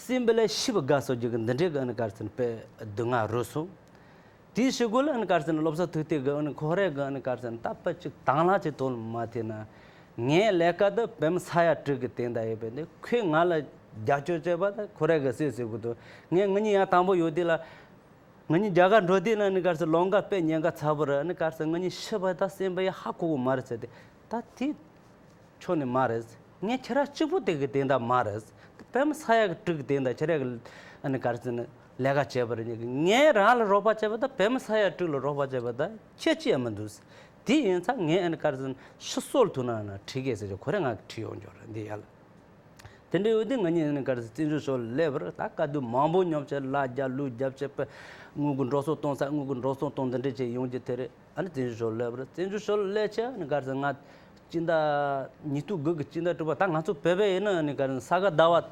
སྲིན་བལ་ལས་ཤི་བ་དགའ་སོགས་ཀྱི་འདི་འདྲའི་གི་ཨ་ནི་ག་རེ་ཟེར་ན་དཔེ་སྡུག་བསྔལ་རོལ་སོང་། དེའི་ཤི་གོ་ལ་ཨ་ནི་ག་རེ་ཟེར་ན་སློབ་གསོ་ཐུགས་ཐིག་གི་ཨ་ནི་ཁོ་རའི་གི་ཨ་ནི་ག་རེ་ཟེར་ན་ད་དཔེ་ཅིག་དང་བླངས་ཅིག་དོན་མ་ཐེག་ན། ངའི་ལས་ཀ་འདི་བོད་མི་ས་ཡ་དྲུག་གི་དོན་དག་ཡོད་པས་འདི་ཁོས་ང་ལ་རྒྱབ་སྐྱོར་བྱས་པ་ད་ཁོ་རའི་གི་སྲིད་ཟེར་གི་འདུག་ངས་ང་གཉིས་ཡང་དང་པོ་ཡོད་དུས་ལ། ང་གཉིས་རྒྱ་གར་འགྲོ་དུས་ན་ཨ་ནི་ག་རེ་ཟེར་ལམ་ཁ་དཔེ་ཉེན་ཁ་ཚ་པོ་རེད། ཨ་ནི་ག་རེ་ཟེར་ང་གཉིས་ཤི་བ་ད་སེམས་པ་ཡ་ཧ་གོ་གི་མ་རེད་ཟེར་ཏེ་ད་དེ། ཕྱོགས་ནས་མ་རེད། ངས་ཁྱེད་རང་གཅིག་པུ་དེ་གི་དོན་དག་མ་རེད། བོད་མི་ས་ཡ་དྲུག་གི་དོན་དག་ཁྱེད་རང་གི་ཨ་ནི་ག་རེ་ཟེར་ན་ལས་ཀ་བྱས་པ་རེད། ངས་རང་ལ་རོགས་པ་བྱས་པ་དང་བོད་མི་ས་ཡ་དྲུག་ལ་རོགས་པ་བྱས་པ་དང་ཁྱད་ཅི་ཡང་མི་འདུག་དེ་ཡིན་ཙང་ངས་ཨ་ནི་ག་རེ་ཟེར་ན་ཤི་གསོན་ཐུབ་ན་ན་ཁྲིད་གས་ཟེར་གྱི་ཁོ་རང་ང་གི་ཁྲིད་ཡོང་རྒྱུ་རེད་འདི་ཡ་ལ། དེ་འདྲ་ཡོད་དུས་ང་གཉིས་ཨ་ནི་ག་རེ་ཟེར་བཙན་བྱོལ་ཕྱོགས་ལ་སླེབས་པར་ད་དཀའ་སྡུག་མང་པོ་མྱོང་བྱས་ལ་རྒྱ་ལུག་རྒྱབ་བྱས་པ་དངུལ་གི་འགྲོ་སོང་གཏོང་ས་དངུལ་གི་འགྲོ་སོང་གཏོང་འདི་འདྲ་བྱས་ཡོང་རྒྱུ་དེ་རེད། ཨ་ནི་བཙན་བྱོལ་ཕྱོགས་སླེབས་པ་རེད། བཙན་བྱོལ་ཕྱོགས་སླེབས་ཆེ་ཨ་ནི་ག་རེ་ཟེར་ང་སྤྱི་ཟླ་ཉིས་སྟོང་དགུ་གི་སྤྱི་ཟླ་དྲུག་པ་ད་ང་ཚོ་བོད་པའི་ཡིན་ན་ཨ་ནི་ག་རེ་ཟེར་ས་ག་ཟླ་བ་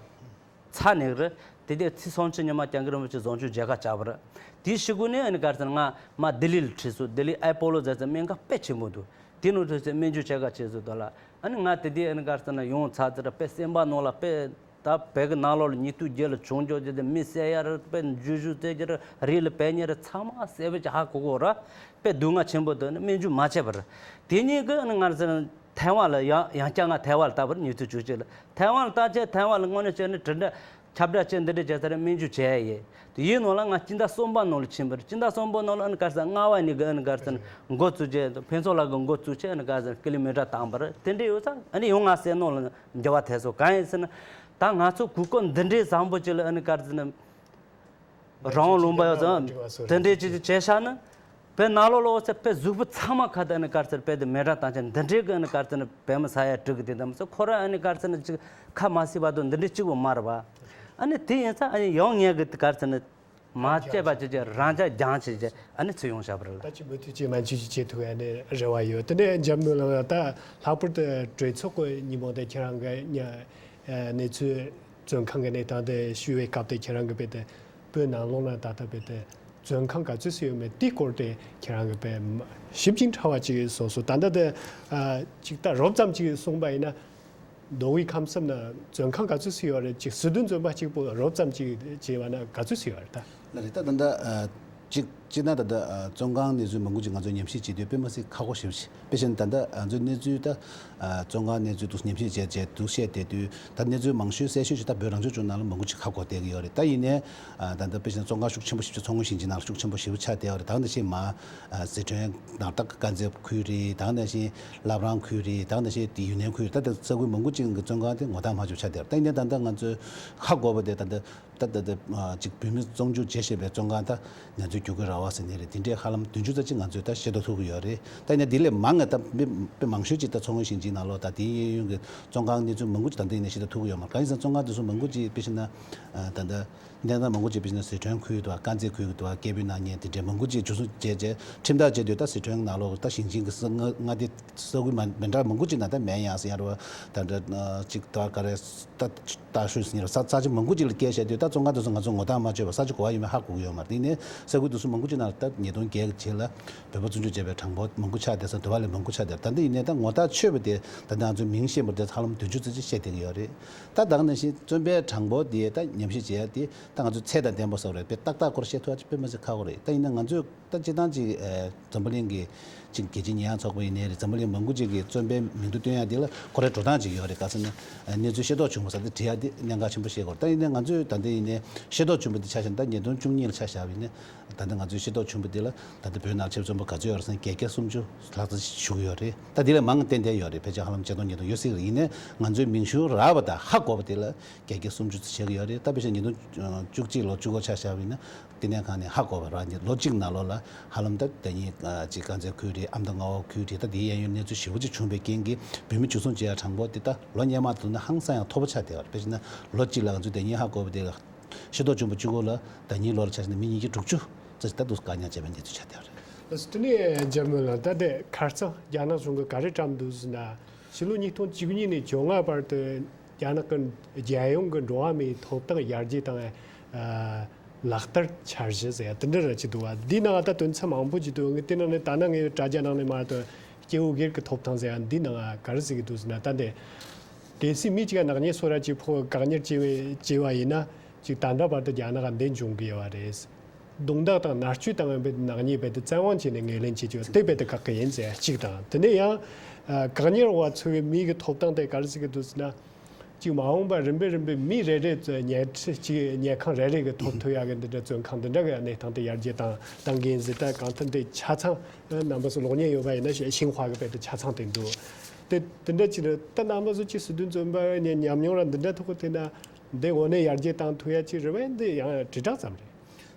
ཚར་ནས་རེད། དེ་དུས་ཚེས་སུམ་ཅུ་ཉི་མ་སྐྱབས་མགོན་རིན་པོ་ཆེ་གཟིམ་ཆུང་མཇལ་ཁ་བཅར་བ་རེད། དེའི་ཤུལ་ནས་ཨ་ནི་ག་རེ་ཟེར་ང་མར་ལྡི་ལི་ལ་ཁྲིད་སོང་། ལྡི་ལི་ཨེ་པོ་ལོ་ཟེར་ས་སྨན་ཁང་དཔེ་ཆེན་པོ་འདུག་དེ་ནང་ཁྲིད་སོང་སྨན་བཅོས་བྱེད་ག་བྱས་སོང་དོ་ལ། ཨ་ནི་ང་དེ་དུས་ཨ་ནི་ག་རེ་ཟེར་ན་ཡོང་ཚར་ཚར་དཔེ་སེམས་པ་ནང་ལ་དཔེ། ད་བོད་ཀྱི་ནང་ལོགས་ལ་ཉིས་སྟོང་བརྒྱད་ལ་བྱུང་འགྱོ་རྒྱུ་དེ་མི་བསད་ཡ་རེད། དཔེ་འཇུ་བཞུ་རྩེད་རྒྱུ་རེད། རིལ་ལ་བབས་ཉེ་རེད། ཚང་མ་བསད་པའི་ཅི་ཧ་གོ་གོ་ར། དཔེ་སྡུག་བསྔལ་ཆེན་པོ་འདུག་ནི་སྨན་བཅོས་མ་བྱས་པར། དེ་གཉིས་ཀྱི་ཨ་ནི་ང་རང་ཚོ་ཐའེ་ཝན་ལ་ཡང་ཡང་བསྐྱར་ང་ཐའེ་ཝན་ལ་ལྟ་བར་ཉིས་སྟོང་བཅུ་གཅིག་ལ་ཐའེ་ཝན་ལ་ལྟ་བྱས་ཐའེ་ཝན་ལ་དངོས་གནས་བྱས་ནས་དྲིལ་བསྒྲགས་ཁྱབ་བསྒྲགས་བྱས་འདི་འདྲ་བྱས་ཚར་སྨན་བཅོས་བྱས་ཡ་ཡིན། དེ་ཡིན་ནོ་ལ་ང་སྤྱི་ཟླ་གསུམ་པ་ནང་ལ་ཕྱིན་པར་སྤྱི་ཟླ་གསུམ་པ་ནང་ལ་ཨ་ནི་ག་རེ་ཟེར་རྔ་བ་ནས་གི་ཨ་ནི་ག་རེ་ཟེར་འགོ་བཙུགས་བྱས་ཕུན་ཚོགས་ལགས་ཀྱི་འགོ་བཙུགས་བྱས་ཨ་ནི་ག་རེ་ཟེར་ཀི་ལོ་མི་ཊར་བཏང་པར་དེ་འདྲ་ཡོད་ཙང་ཨ་ནི་ཡང་ང་སེམས་ནང་ལ་འགྱུར་བ་ཐེབས་སོང་། གང་ཡིན་ཟེར་ན་ད་ང་ཚོ་གོ་སྐབས་འདི་འདྲའི་བཟང་པོ་ཅིག་ལ་ཨ་ནི་ག་རེ་ཟེར་ན། རང་དབང་ལུང་པ་ཡོད་ཙང་དེ་འདྲའི་ཅིག་ཅིག་བྱས་བཞག་ན། བོད་ནང་ལོགས་ལ་འོ་ཚེ་བོད་གཟུགས་པོ་ཚང་མ་ཁ་དེ་ནི་ག་རེ་ཟེར་བོད་དུ་མེ་དྲག་བཏང་ཆེན་འདི་འདྲའི་གི་ནི་ག་རེ་ཟེར་ནི་བོད་མི་ས་ཡ་དྲུག་གི་དེ་འདྲ་མི་ཚེ་ཁོ་ར་ཨ་ནི་ག་རེ་ཟེར་ནི་ཅིག་ཁ་མ་སྲིད་པ་དང་འདི་འདྲའི་གཅིག་པོ་མ་རེད་པ། ཨ་ནི་དེ་ཡིན་ཙང་ཨ་ནི་ཡང་ངས་གི་ག་རེ་ཟེར་ནི་མ་བྱས་པ་ཅིག་ཅིག་རང་ཅག་སྦྱང་བྱེད་ཅིག་ཨ་ནི་ཚུར་ཡོང་བཞག་པ་རེད་ལ། ད་ཅི་མུ་མཐུད་ཅིག་མན་ཆུ་ཅིག་བྱེད་ཐུབ་ཡ་ནི་རེ་བ་ཡོད། དེ་ནས་འཇམ་ནོར་ལགས་ད་ལྷག་པར་དུ་གྲོས་ཚོགས་ཀྱི་ཉིན་མོ་དེ་ཁྱེད་རང་གི་གནས་ཚུལ། བཙོན་ཁང་གི་གནས་སྟངས་དེ་ཞུ་བའི་སྐབས་དེ་ཁྱེད་རང་གི་དཔེ་དེ་བོད་ནང་ལོགས་ན་ད་ལྟ་དཔེ་དེ་བཙོན་ཁང་ག་ཚོད་ཙམ་ཡོད་མེད་དེའི་སྐོར་དེ་ཁྱེད་རང་གི་དཔེ་ཞིབ་ཅིང་ཕྲ་བ་ཅིག་གསུངས་སོང་། ད་ལྟ་དེ་ཅིག་ད་རོབ་ཙམ་ཅིག་གསུངས་པ་ཡིན་ན། མདོ་དབུས་ཁམས་གསུམ་ན་བཙོན་ཁང་ག་ཚོད་ཙམ་ཡོད་རེད། ཅིག་སྲིད་དོན་བཙོན་པ་གཅིག་པོ་རོབ་ཙམ་ཅིག་བྱས་པ་ན་ག་ཚོད་ཙམ་ཡོད་རེད་ད། ལགས་རེད། ད་ད་ལྟ་ཨ་གཅིག་སྤྱིར་ན་ད་ལྟ་ཨ་བཙོན་ཁང་གནས་ཚུལ་མང་པོ་ཅིག་ང་ཚོས་ཉམས་ཞིབ་བྱེད་དུས་དཔེ་མ་སྲིད་ཁག་པོ་ཞེ་པོ་ཅིག་དཔེ་བཞིན་ད་ལྟ་ང་ཚོའི་གནས་ཚུལ་ད་ཨ་བཙོན་ཁང་གནས་ཚུལ་དུ་ཉམས་ཞིབ་བྱས་བྱས་འདུག་བཤད་བསྡད་དུས། ད་གནས་ཚུལ་མང་ཤོས་གསལ་ཤོས་ཅིག་ད་བོད་རང་སྐྱོང་ལྗོངས་ནང་ལ་མང་པོ་ཅིག་ཁ་གོ་བསྡད་ཀྱི་ཡོད་རེད། ད་ཡིན་ནའི་ཨ་ད་ལྟ་དཔེ་བཞིན་བཙོན་ཁང་ཤུགས་ཆེན་པོ་ཞེ་པོ་ཅིག་མཚོ་སྔོན་ཞིང་ཆེན་ནང་ལ་ཤུགས་ཆེན་པོ་ཞེ་པོ་ཆགས་བསྡད་ཡོད་རེད། ད་ག་ནང་བཞིན་མ་ཨ་སི་ཁྲོན་ནགས་སྟག་དཀར་མཛེས་ཁུལ་རེད། ད་ག་ནང་བཞིན་བླ་བྲང་ཁུལ་རེད། ད་ག་ནང་བཞིན་དེ་ཡུན་ནན་ཁུལ་རེད། ད་ལྟ་ས་ཁུལ་མང་པོ་ཅིག་གི་བཙོན་ཁང་དེ་ངོ་རྟགས་མ་ཆོད་ཆགས་བསྡད་ཡོད་རེད། ད་ཡིན་ནའི་ད་ལྟ་ང་ཚོས་ཧ་གོ་བ་དེ་ད་ལྟ་ད་ལྟ་ད་ཅིག་བོད་མི་བཙོན་འཇུག་བྱེད་བཞིན་པའི་བཙོན་ཁང་ད་ང་ཚོའི་འགྱུར་ཁུག་ར་བ་ཟེར་ནི་རེད། དེ་འདྲའི་ཧ་ལམ་བདུན་ཅུ་ཙམ་ཅིག་ང་ཚོས་ད་ཤེས་རྟོགས་ཐུབ་ཀྱི་ཡོད་རེད། ད་ཡིན་ནའི་དེ་ལས་མང་ང་ད་དཔེ་དཔེ་མང་ཤོས་ཅིག་ད་མཚོ་སྔོན་ཞིང་ཆེན་ནང་ལོགས་ད་དེའི་གཡས་གཡོན་གྱི་བཙོན་ཁང་གནས་ཚུལ་མང་པོ་ཅིག་ད་ལྟ་ཡིན་ནའི་ཤེས་རྟོགས་ཐུབ་ཀྱི་ཡོད་མ་རེད། གང་ཡིན་ཟེར་ན་བཙོན་ཁང་དེ་ཚོ་མང་པོ་ཅིག་དཔེ་བཞིན་ན་ད་ལྟ་གནས་སྟངས་མང་པོ་ཅིག་དཔེ་བཞིན་ན་སི་ཁྲོན་ཁུལ་དུ་དཀར་མཛེས་ཁུལ་དུ་སྐད་འབོད་གནང་མཁན་དེ་འདྲའི་མང་པོ་ཅིག་འཇུ་བཟུང་བྱས་རྗེས་ཁྲིམས་ཐག་བཅད་དུས་ད་སི་ཁྲོན་ནང་ལོགས་ད་ཞིང་ཆེན་གྱི་ས་མངའ་མངའ་སྡེ་ས་ཁུལ་མ་མི་འདྲ་མང་པོ་ཅིག་ནང་ད་མེད་ཡང་ཟེར་ཡ་རེད་བ། ད་འདྲ་ཅིག་ད་ག་རེ་ད་ད་ཤོད་ཟིན་ཡོད་རེད། ས་ས་ཆ་མང་པོ་ཅིག་ལ་སྐད་བཤད་དུས་ད་བཙོན་ཁང་དེ་ཚོ་ང་ཚོ་ངོ་རྟགས་མ་ཆོད་པ་ས་ཆ་ག་པར་ཡོད་མེད་ཧ་གོ་གི་ཡོད་མ་རེད། དེ་ནས་ས་ཁུལ་དེ་ཚོ་མང་པོ་ཅིག་ནང་ད་ཉིས་སྟོང་བརྒྱད་ཀྱི་རྗེས་ལ་བོད་པ་བཙོན་འཇུག་བྱས་པའི་གྲངས་འབོར་མང་པོ་ཆགས་བསྡད་ས་དུ་བ་ལས་མང་པོ་ཆགས་བསྡད། ད་ལྟ་ཡིན་ནའི་ད་ངོ་རྟགས་ཆོད་པ་དེ་ད་ལྟ་ང་ཚོའི་མིང་ཤེས་པ་དེ་ཧ་ལམ་བདུན་ཅུ་ཙམ་ཅིག་བཤད་བསྡད་ཀྱི་ཡོད་རེད། ད་ད་ག་ནང་བཞིན་བཙོན་པའི་གྲངས་འབོར་དེ་ད་ཉམས་ཞིབ་བྱས་ཡ་དེ་ད་ང་ཚོས་ཚད་དང་ལྡན་པ་བཟོ་རེད། དཔེ་ཏག་ཏག་སྐོར་བཤད་ཐུབ་ཡ་ཅིག་དཔེ་མི་སྲིད་ཁག་པོ་རེད། ད་ཡིན་ན་ང་ཚོས་ད་སྤྱིར་བཏང་ཅིག་ཨ་འཛམ་བུ་གླིང་གི་ཅིག་རྒྱལ་སྤྱིའི་ཉེས་ཡངས་ཚོགས་པ་ཡིན་ནའི་རེད། འཛམ་བུ་གླིང་མང་པོ་ཅིག་གིས་བཙོན་པའི་མིང་ཐོ་བཏོན་ཡ་དེ་ལ་ཁོ་རའི་འགྲོ་སྟངས་ཅིག་ཡོད་རེད། ག་ཟེར་ན་གནས་ཚུལ་ཤེས་རྟོགས་བྱུང་བ་ཟེར་ཏེ་བྲིས་ཡ་དེ་གནད་འགག་ཆེན་པོ་ཤེས་དགོས་རེད། ད་ཡིན་ནའི་ང་ཚོས་ད་ལྟ་ཡིན་ནའི་ཤེས་རྟོགས་བྱུང་བ་དེ་ཆ་བཞག་ན་ད་ཉིས་སྟོང་བཅུ་གཉིས་ལ་ཆ་བཞག་པ་ཡིན་ན་ད་ལྟ་ང་ཚོས་ཤེས་རྟོགས་བྱུང་བ་དེ་ལ་ད་ལྟ་བོད་ནང་ཆབ་བཙོན་པ་ག་ཚོད་ཡོད་རེད་ཟེར་ན་བརྒྱད་བརྒྱ་སུམ་ཅུ་ལྷག་ཙམ་བཞུགས་ཡོད་རེད། ད་དེ་ལས་མང་ཏན་ཏན་ཡོད་རེད། ཕལ་ཆེར་ཧ་ལམ་ཆིག་སྟོང་ཉིས་སྟོང་ཡོད་སྲིད་རེད། ཡིན་ནའི་ང་ཚོས་མིང་གཞུང་རག་པ་དང་ཧ་གོ་བ་དེ་ལ་བརྒྱད་བརྒྱ་སུམ་ཅུ་ཙམ་བྱེད་ཀྱི་ཡོད་རེད། ད་དཔེ་བཞག་ཉིས་སྟོང་བཅུ་གཅིག་ལོ་བཅུ་དགུ་ཆ་བཞག་པ་ཡིན་ན། བསྟི་གནས་ཁང་ནས་ཧ་གོ་བ་རང་གི་ལོ་གཅིག་ནང་ལོགས་ལ་ཧ་ལམ་ད་ད་ཉིད་ཅིག་དཀར་མཛེས་ཁུལ་རེད། ཨ་མདོ་རྔ་བ་ཁུལ་རེད། ད་དེའི་གཡས་གཡོན་གནས་ཚུལ་ཞེ་པོ་ཅིག་བྱུང་བའི་རྐྱེན་གྱིས་བོད་མི་འཇུ་བཟུང་བྱེད་ཡ་གྲངས་འབོར་དེ་ད་ལོ་སྔོན་མ་དང་བསྡུར་ན་ཧང་སང་ཡང་མཐོ་པོ་ཆགས་བསྡད་པ་རེད། དཔེ་བྱས་ན་ལོ་གཅིག་ལ་ང་ཚོས་ད་ཉིད་ཧ་གོ་བ་དེ་ལ་ཤེས་རྟོགས་བྱུང་བ་བཅུ་དགུ་ལ་ད་ཉིད་ལོ་ལ་ཆ་བཞག་ན་མི་ཉིས་བརྒྱ་དྲུག་ཅུ་ཙམ་ཞིག་ད་དུང་དཀའ་ཉར་བྱས་པའི་གནས་ཚུལ་ཆགས་བསྡད་པ་རེད། དེ་ནས་འཇར་མན་ལ་ད་ལྟའི་ཁ་རྩང་རྒྱ་ནག་གཞུང་གིས་ག་རེ་བཀྲམ་འདུག་ཟེར་ན། ཕྱི་ལོ་ཉིས་སྟོང་བཅུ་གཉིས་ནས་བཅོ་ལྔ་བར་དུ་རྒྱ་ནག་གི་རྒྱལ་ཡོངས་ཀྱི་འགྲོ་བ་མིའི་ཐོབ་ཐང་ཡར་རྒྱས་དང་། ཨ། ལག་བསྟར་འཆར་གཞི་ཟེར་ཡ་དེ་འདྲ་ར་ཅིག་འདུག་བ། འདི་ནང་ད་དོན་ཚན་མང་པོ་ཅིག་འདུག། ངས་དེ་ནང་ནས་ད་ནང་ངས་དྲ་རྒྱ་ནང་ནས་མར་དུ་སྐྱེ་བོ་སྒེར་གྱི་ཐོབ་ཐང་ཟེར་ཡ་འདི་ནང་ག་རེ་ཟེར་གྱི་འདུག་ཟེར་ན། ད་འདི་གལ་སྲིད་མི་གཅིག་ག་ནག་ཉེས་སོ་ར་ཅིག་ཕོག་བཀག་ཉར་བྱས་བས་བྱས་པ་ཡིན་ན་ཅིག་ད་ལྟ་བར་དུ་རྒྱ་ནག་ག་འདི་འབྱུང་གི་ཡོད་པ་རེད། རྡུང་རྡེག་དང་མནར་གཅོད་བཏང་བའི་ནག་ཉེས་རྦད་དེ་བཙན་དབང་བྱས་ནས་ངོས་ལེན་བྱེད་རྒྱུ་དེ་རྦད་དེ་བཀག་གི་ཡིན་ཟེར་གཅིག་དང་། དེ་ནས་ཡང་བཀག་ཉར་འོག་ཚུད་པའི་མི་གི་ཐོབ་ཐང་དེ་ག་རེ་ཟེར་གི་འདུག་ཟེར་ན། གཅིག་མ་འོངས་པར་རིམ་པས་རིམ་པས་མི་རེ་རེ་ཉལ་ཁྲི་གཅིག་ཉལ་ཁང་རེ་རེ་གི་ཐོབ་ཐུབ་ཡག་གི་འདི་འདྲ་བཙོན་ཁང་འདི་འདྲ་གི་གནས་སྟངས་དེ་ཡར་རྒྱས་བཏང་བཏང་གི་ཡིན་ཟེར། ད་གང་ལྟར་འདི་ཆ་ཚང་རྣམ་པ་ཚོ་གློག་བརྙན་ཡོད་པ་ཡིན་ན་ཤེས་ཤིན་ཧྭ་གི་དཔེ་དེ་ཆ་ཚང་དེ་འདུག། དེ་དེ་འདྲ་ཅིག་རེད། ད་རྣམ་པ་ཚོ་གཅིག་སྲིད་དོན་བཙོན་པ་ཉམས་མྱོང་ར་འདི་འདྲ་ཐོག་གི་དེ་ན་འདི་དངོས་གནས་ཡར་རྒྱས་བཏང་ཐུབ་ཡག་ཅིག་རེད་པས། འདི་ཡང་དྲིལ་བསྒྲགས་ཙམ་རེད།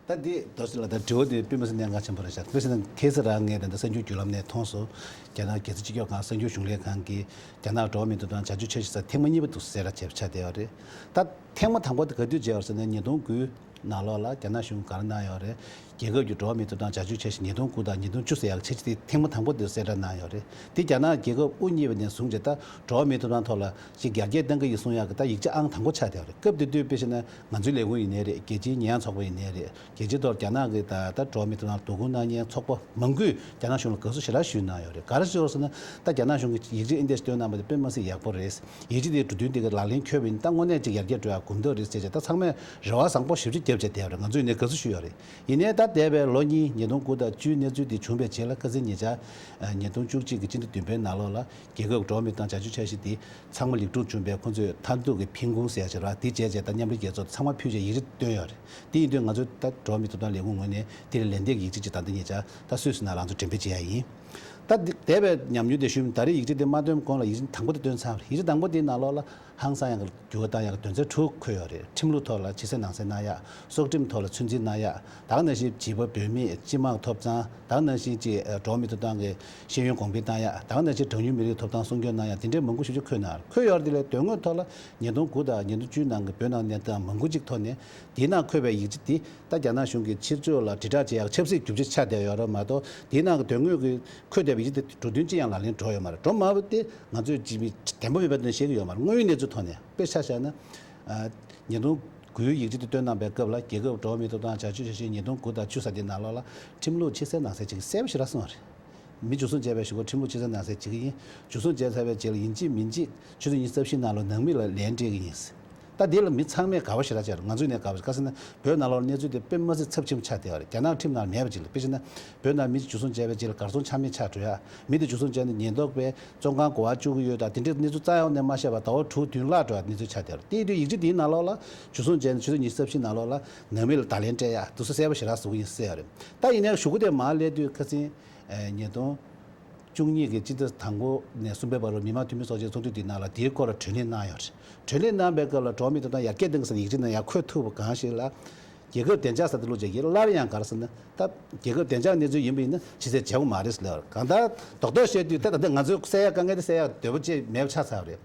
ད་འདི་དོ་ཚིགས་ལ་ད་དྲི་བ་དེ་དཔེ་མི་སྲིད་གནད་འགག་ཆེན་པོ་རེད་ཤག། དཔེ་བྱས་ན་ཁ་སང་རང་ངས་ད་ལྟ་གསར་འགྱུར་བརྒྱུད་ལམ་ནས་མཐོང་སོང་། རྒྱ་ནག་རྒྱལ་སྲིད་སྤྱི་ཁྱབ་ཁང་གསར་འགྱུར་གཞུང་ལས་ཁང་གིས་རྒྱ་ནག་འགྲོ་བ་མིའི་ཐོབ་ཐང་བྱ་སྤྱོད་འཆར་གཞི་ཐེངས་མ་གཉིས་པ་དུ་གསལ་བསྒྲགས་བྱས་བྱས་བསྡད་ཡོད་རེད། ད་ཐེངས་མ་དང་པོ་དེ་ག་དུས་བྱས་ཡོད་ཟེར་ན་ཉིས་སྟོང་དགུ་ནང་ལོགས་ལ་རྒྱ་ནག་གཞུང་གིས་ག་རེ་གནང་ཡོད་རེད། རྒྱལ་ཁབ་ཀྱི་འགྲོ་བ་མིའི་ཐོབ་ཐང་བྱ་སྤྱོད་འཆར་གཞི་ཉིས་སྟོང་དགུ་དང་ཉིས་སྟོང་བཅུ་ཟེར་ཡག་འཆར་གཞི་དེ་ཐེངས་མ་དང་པོ་དེ་གསལ་བསྒྲགས་གནང་ཡོད་རེད། དེ་རྒྱ་ནག་རྒྱལ་ཁབ་དབུ་བརྙེས་པ་ནས་བཟུང་བྱས་ད་འགྲོ་བ་མིའི་ཐོབ་ཐང་ཐོག་ལ་ཅིག་ཡར་རྒྱས་གཏང་གི་ཡིན་གསུང་ཡག་གི་ད་ཡིག་ཆ་ཨང་དང་པོ་ཆགས་བསྡད་ཡོད་རེད། སྐབས་དེ་དུས་དཔེ་བྱས་ན་ང་ཚོའི་ལས་ཁུངས་ཡིན་ནའི་རེད། རྒྱལ་སྤྱིའི་ཉེས་ཡངས་ཚོགས་པ་ཡིན་ནའི་རེད། རྒྱལ་སྤྱིའི་ཐོག་རྒྱ་ནག་གི་ད་ད་འགྲོ་བ་མིའི་ཐོབ་ཐང་ལ་དོ་ཁུར་གནང་མཁན་ཚོགས་པ་མང་པོས་རྒྱ་ནག་གཞུང་ལ་དགའ་བསུ་ཞེ་དྲག་ཞུས་གནང་ཡོད་རེད། ག་རེ་ཞུས་ཟེར་ན་ད་རྒྱ་ནག་གཞུང་གིས་ཡིག་ཆ་འདི་འདྲ་ཞིག་བཏོན་གནང་བ་དེ་དཔེ་མ་སྲིད་ཡག་པོ་རེད། ཡིག་ཆ་དེའི་འབྲུ་དོན་དེ་ག་ལག་ལེན་འཁྱོལ་བ་ཡིན་ན་ད་དངོས་གནས་ཅིག་ཡར་རྒྱས་འགྲོ་ཡག་གོ་སྐབས་རེད་ཟེར་བྱས་ད་ཚང་མས་རེ་བ་བཟང་པོ་ཞེ་པོ་ཅིག་བརྒྱབ་བྱས་བསྡད་ཡོད་རེད། ང་ཚོས་ནས་དགའ་བསུ་ཞུས་ཡོད་རེད། ཡིན་ནའི་ད་འདས་པའི་ལོ་གཉིས་ཉིས་སྟོང་དགུ་དང་བཅུའི་གནས་ཚུལ་དེ་བྱུང་བའི་རྗེས་ལ་ཁ་སང་ཉེ་ཆར་ཉིས་སྟོང་བཅུ་གཅིག་གི་སྤྱི་ཟླ་བདུན་པའི་ནང་ལོགས་ལ་རྒྱལ་ཁབ་འགྲོ་བ་མིའི་ཐོབ་ཐང་བྱ་སྤྱོད་འཆར་གཞི་དེ་ཚང་མ་ལེགས་གྲུབ་བྱུང་བའི་ཁོང་ཚོས་མཐར་ཐུག་གི་ཕིང་ཁུང་ཟེར་ཡ་ཅིག་རེད་པ། དེ་བྱས་བྱས་ད་མཉམ་འབྲེལ་རྒྱལ་ཚོགས་ཚང་མ་ཕུལ་བྱས་ཡིག་ཆ་བཏོན་ཡོད་རེད། དེ་ཡིན་དུས་ང་ཚོས་ད་འགྲོ་བ་མིའི་ཐོབ་ཐང་ལས་ཁུངས་ངོས་ནས་དེ་ལ་ལན་འདེབས་ཀྱི་ཡིག་ཆ་ཅིག་ད་ལྟ་ཉེ་ཆར་ད་སུད་སི་ནང་ལ་ང་ཚོ་འགྲེམས་སྤེལ་བྱེད་ཡ་ཡིན། ད་འདི་འདས་པའི་ཉམས་མྱོང་དེ་ཞུས་ད་རེས་ཡིག་ཆ་དེ་མ་བཏོན་གོང་ལ་ཡིག་ཆ་དང་པོ་དེ་བཏོན་ཚར་བ་རེད། ཡིག་ཆ་དང་པོ་དེའི་ནང་ལོགས་ལ་ཧང་སང་ཡག་གི་འགྱུར་བ་བཏང་ཡག་གི་དོན་ཚན་དྲུག་འཁོད་ཡོད་རེད། ཁྲིམས་ལུགས་ཐོག་ལ་ཕྱི་གསལ་ནང་གསལ་གནང་ཡག། སྲོག་ཁྲིམས་ཐོག་ལ་ཚོད་འཛིན་གནང་ཡག། ད་ག་ནང་བཞིན་བྱིས་པ་བུད་མེད་སྤྱི་དམངས་ཐོབ་ཐང་། ད་ག་ནང་བཞིན་ཅིག་འགྲོ་བ་མིའི་ཐོབ་ཐང་གི་ཤེས་ཡོན་གོང་འཕེལ་བཏང་ཡག། ད་ག་ནང་བཞིན་གྲངས་ཉུང་མི་རིགས་ཐོབ་ཐང་སྲུང་སྐྱོབ་གནང་ཡག། དེ་འདྲའི་མང་པོ་ཞིག་ཅིག་འཁོད་གནང་ཡོད་རེད། འཁོད་ཡོད་རེད། དེ་ལས་དོན་དངོས་ཐོག་ལ་ཉིས་སྟོང་དགུ་དང་ཉིས་སྟོང་བཅུ་ནང་གི་བོད་ནང་གནས་སྟངས་མང་པོ་ཅིག་ཐོག་ནས་དེའི་ནང་འཁོད་པའི་ཡིག་ཆ་དེ་ད་རྒྱ་ནག་གཞུང་གིས་ཕྱིར་བསྒྱུར་ལ་དྲིལ་བསྒྲགས་བྱེད་ཡག་ཆབ་སྲིད་རྒྱུ་ཆ་ཆགས་བསྡད་ཡོད་རེད་མ་གཏོགས། དེའི་ནང་གི་དོན་དངོས་ཀྱི་འཁོད་བསྡད་པའི་ཡིག་ཆ་དེ་འགྲོ་དོན་ཅི་ཡང་ལག་ལེན་འགྲོ་ཡོད་མ་རེད། འགྲོ་མ་བ་དེ་ང་ཚོས་ཇི་བདེན་པ་མེད་པ་དེ་བཤད་ཀྱི་ཡོད་མ་རེད། དངོས་ཡོད་གནས་ཚུལ་ཐོག་ནས་དཔེ་ཆ་བཞག་ན། ཉིས་སྟོང་དགུའི་ཡིག་ཆ་དེ་བཏོན་གནང་པའི་སྐབས་ལ། རྒྱལ་ཁབ་འགྲོ་བ་མིའི་ཐོབ་ཐང་བྱ་སྤྱོད་བྱ་གཞི་ཉིས་སྟོང་དགུ་དང་བཅུ་ཟེར་དེའི་ནང་ལོགས་ལ་ཁྲིམས་ལུགས་ཕྱི་གསལ་ནང་གསལ་བྱེད་ཀྱི་གསལ་པོ་ཞེ་དྲག་གསུངས་པ་རེད། མི་འཇུ་བཟུང་བྱས་པའི་གཞུག་གུ་ཁྲིམས་ལུགས་ཕྱི་གསལ་ནང་གསལ་བྱེད་ཀྱི་ཡིན། འཇུ་བཟུང་བྱས་ཚར་བའི་རྗེས་ལ་ཡིན་གཅིག་མིན་གཅིག་ཆུ་ཚོད་ཉི་ཤུ་རྩ་བཞིའི་ནང་ལོགས་ནང་མི་ལ་ལན་སྤྲད་ཀྱི་ཡིན། ད་འདི་ལ་མི་ཚང་མས་དགའ་པོ་ཞེ་དྲག་བྱས་རེད། ང་ཚོའི་ནས་དགའ་པོ་ཞེ་དྲག་ག་ཟེར་ན། བོད་ནང་ལོགས་གནས་ཚུལ་དེ་དཔེ་མ་སྲིད་ཚབས་ཆེན་པོ་ཆགས་བསྡད་པ་རེད། རྒྱ་ནག་ཁྲིམས་ནང་མེད་པ་ཅིག་ལ། དཔེ་བྱས་ན་བོད་ནང་མི་འཇུ་བཟུང་བྱས་པའི་རྗེས་ལ་གར་སོང་ཆ་མེད་ཆགས་འགྲོ་ཡ། མི་དེ་འཇུ་བཟུང་བྱས་ནས་ཉེན་རྟོག་པས་བཙོན་ཁང་ག་པར་བཅུག་གི་ཡོད་དང་། དེ་འདྲའི་གནས་ཚུལ་རྩ་ཡོང་ནས་མ་ཤེས་པར་ཟླ་བ་དྲུག་བདུན་བརླག་འགྲོ་ཡ་གནས་ཚུལ་ཆགས་བསྡད་པ་རེད། དེ་ཡིན་དུས་ཡིག་ཆ་དེའི་ནང་ལོགས་ལ་འཇུ་བཟུང་བྱས་ནས་ཆུ་ཚོད་ཉི་ཤུ་རྩ་བཞིའི་ནང་ལོགས་ལ་ནང་མི་ལ་བརྡ་ལན་སྤྲད་ཡ་དེ་ཚོ་གསལ་པོ་ཞེ་དྲག་བཟོ་གི་ཡིན་ཟེར་ཡ་རེད། ད་ཡིན་ནའི་གཞུག་གུ་དེ་མར་སླེབས་དུས་ཁ་སང་ཉིས་སྟོང་བཅུ་གཉིས་ཀྱི་སྤྱི་ཟླ་དང་པོ་ནས་གསུམ་པའི་བར་དུ་མི་དམངས་འཐུས་མི་ཚོགས་ཆེན་ཚོགས་དུས་དེའི་ནང་ལ་དེའི་སྐོར་ལ་གྲོས་གླེང་གནང་ཡོད་རེད། གྲོས་གླེང་གནང་པའི་སྐབས་ལ་འགྲོ་བ་མིའི་ཐོབ་ཐང་ཡར་རྒྱས་གཏོང་གི་ཟེར་ཡིག་ཆ་ནང་ཡང་འཁོད་ཐུབ་པ་གང་ཞིག་ལ། རྒྱལ་ཁབ་བདེ་འཇགས་ཟེར་དེ་བླུགས་བྱས་ཀྱི་སླར་ཡང་ག་རེ་ཟེར་ན། ད་རྒྱལ་ཁབ་བདེ་འཇགས་གནས་ཚུལ་ཡིན་པ་ཡིན་ན་ཕྱི་གསལ་བྱེད་དགོས་མ་རེད་ཟེར་ལབ་པ་རེད། གང་ལྟར་རྡོག་རྡོག་བཤད་དུས་ད་ད་ལྟ་ང་ཚོས་གསལ་ཡག་དཀའ་ངལ་དེ་གསལ་ཡག་དོད་པོ་ཅིག་མེད་པ་ཆགས་ཚར་བ་རེད།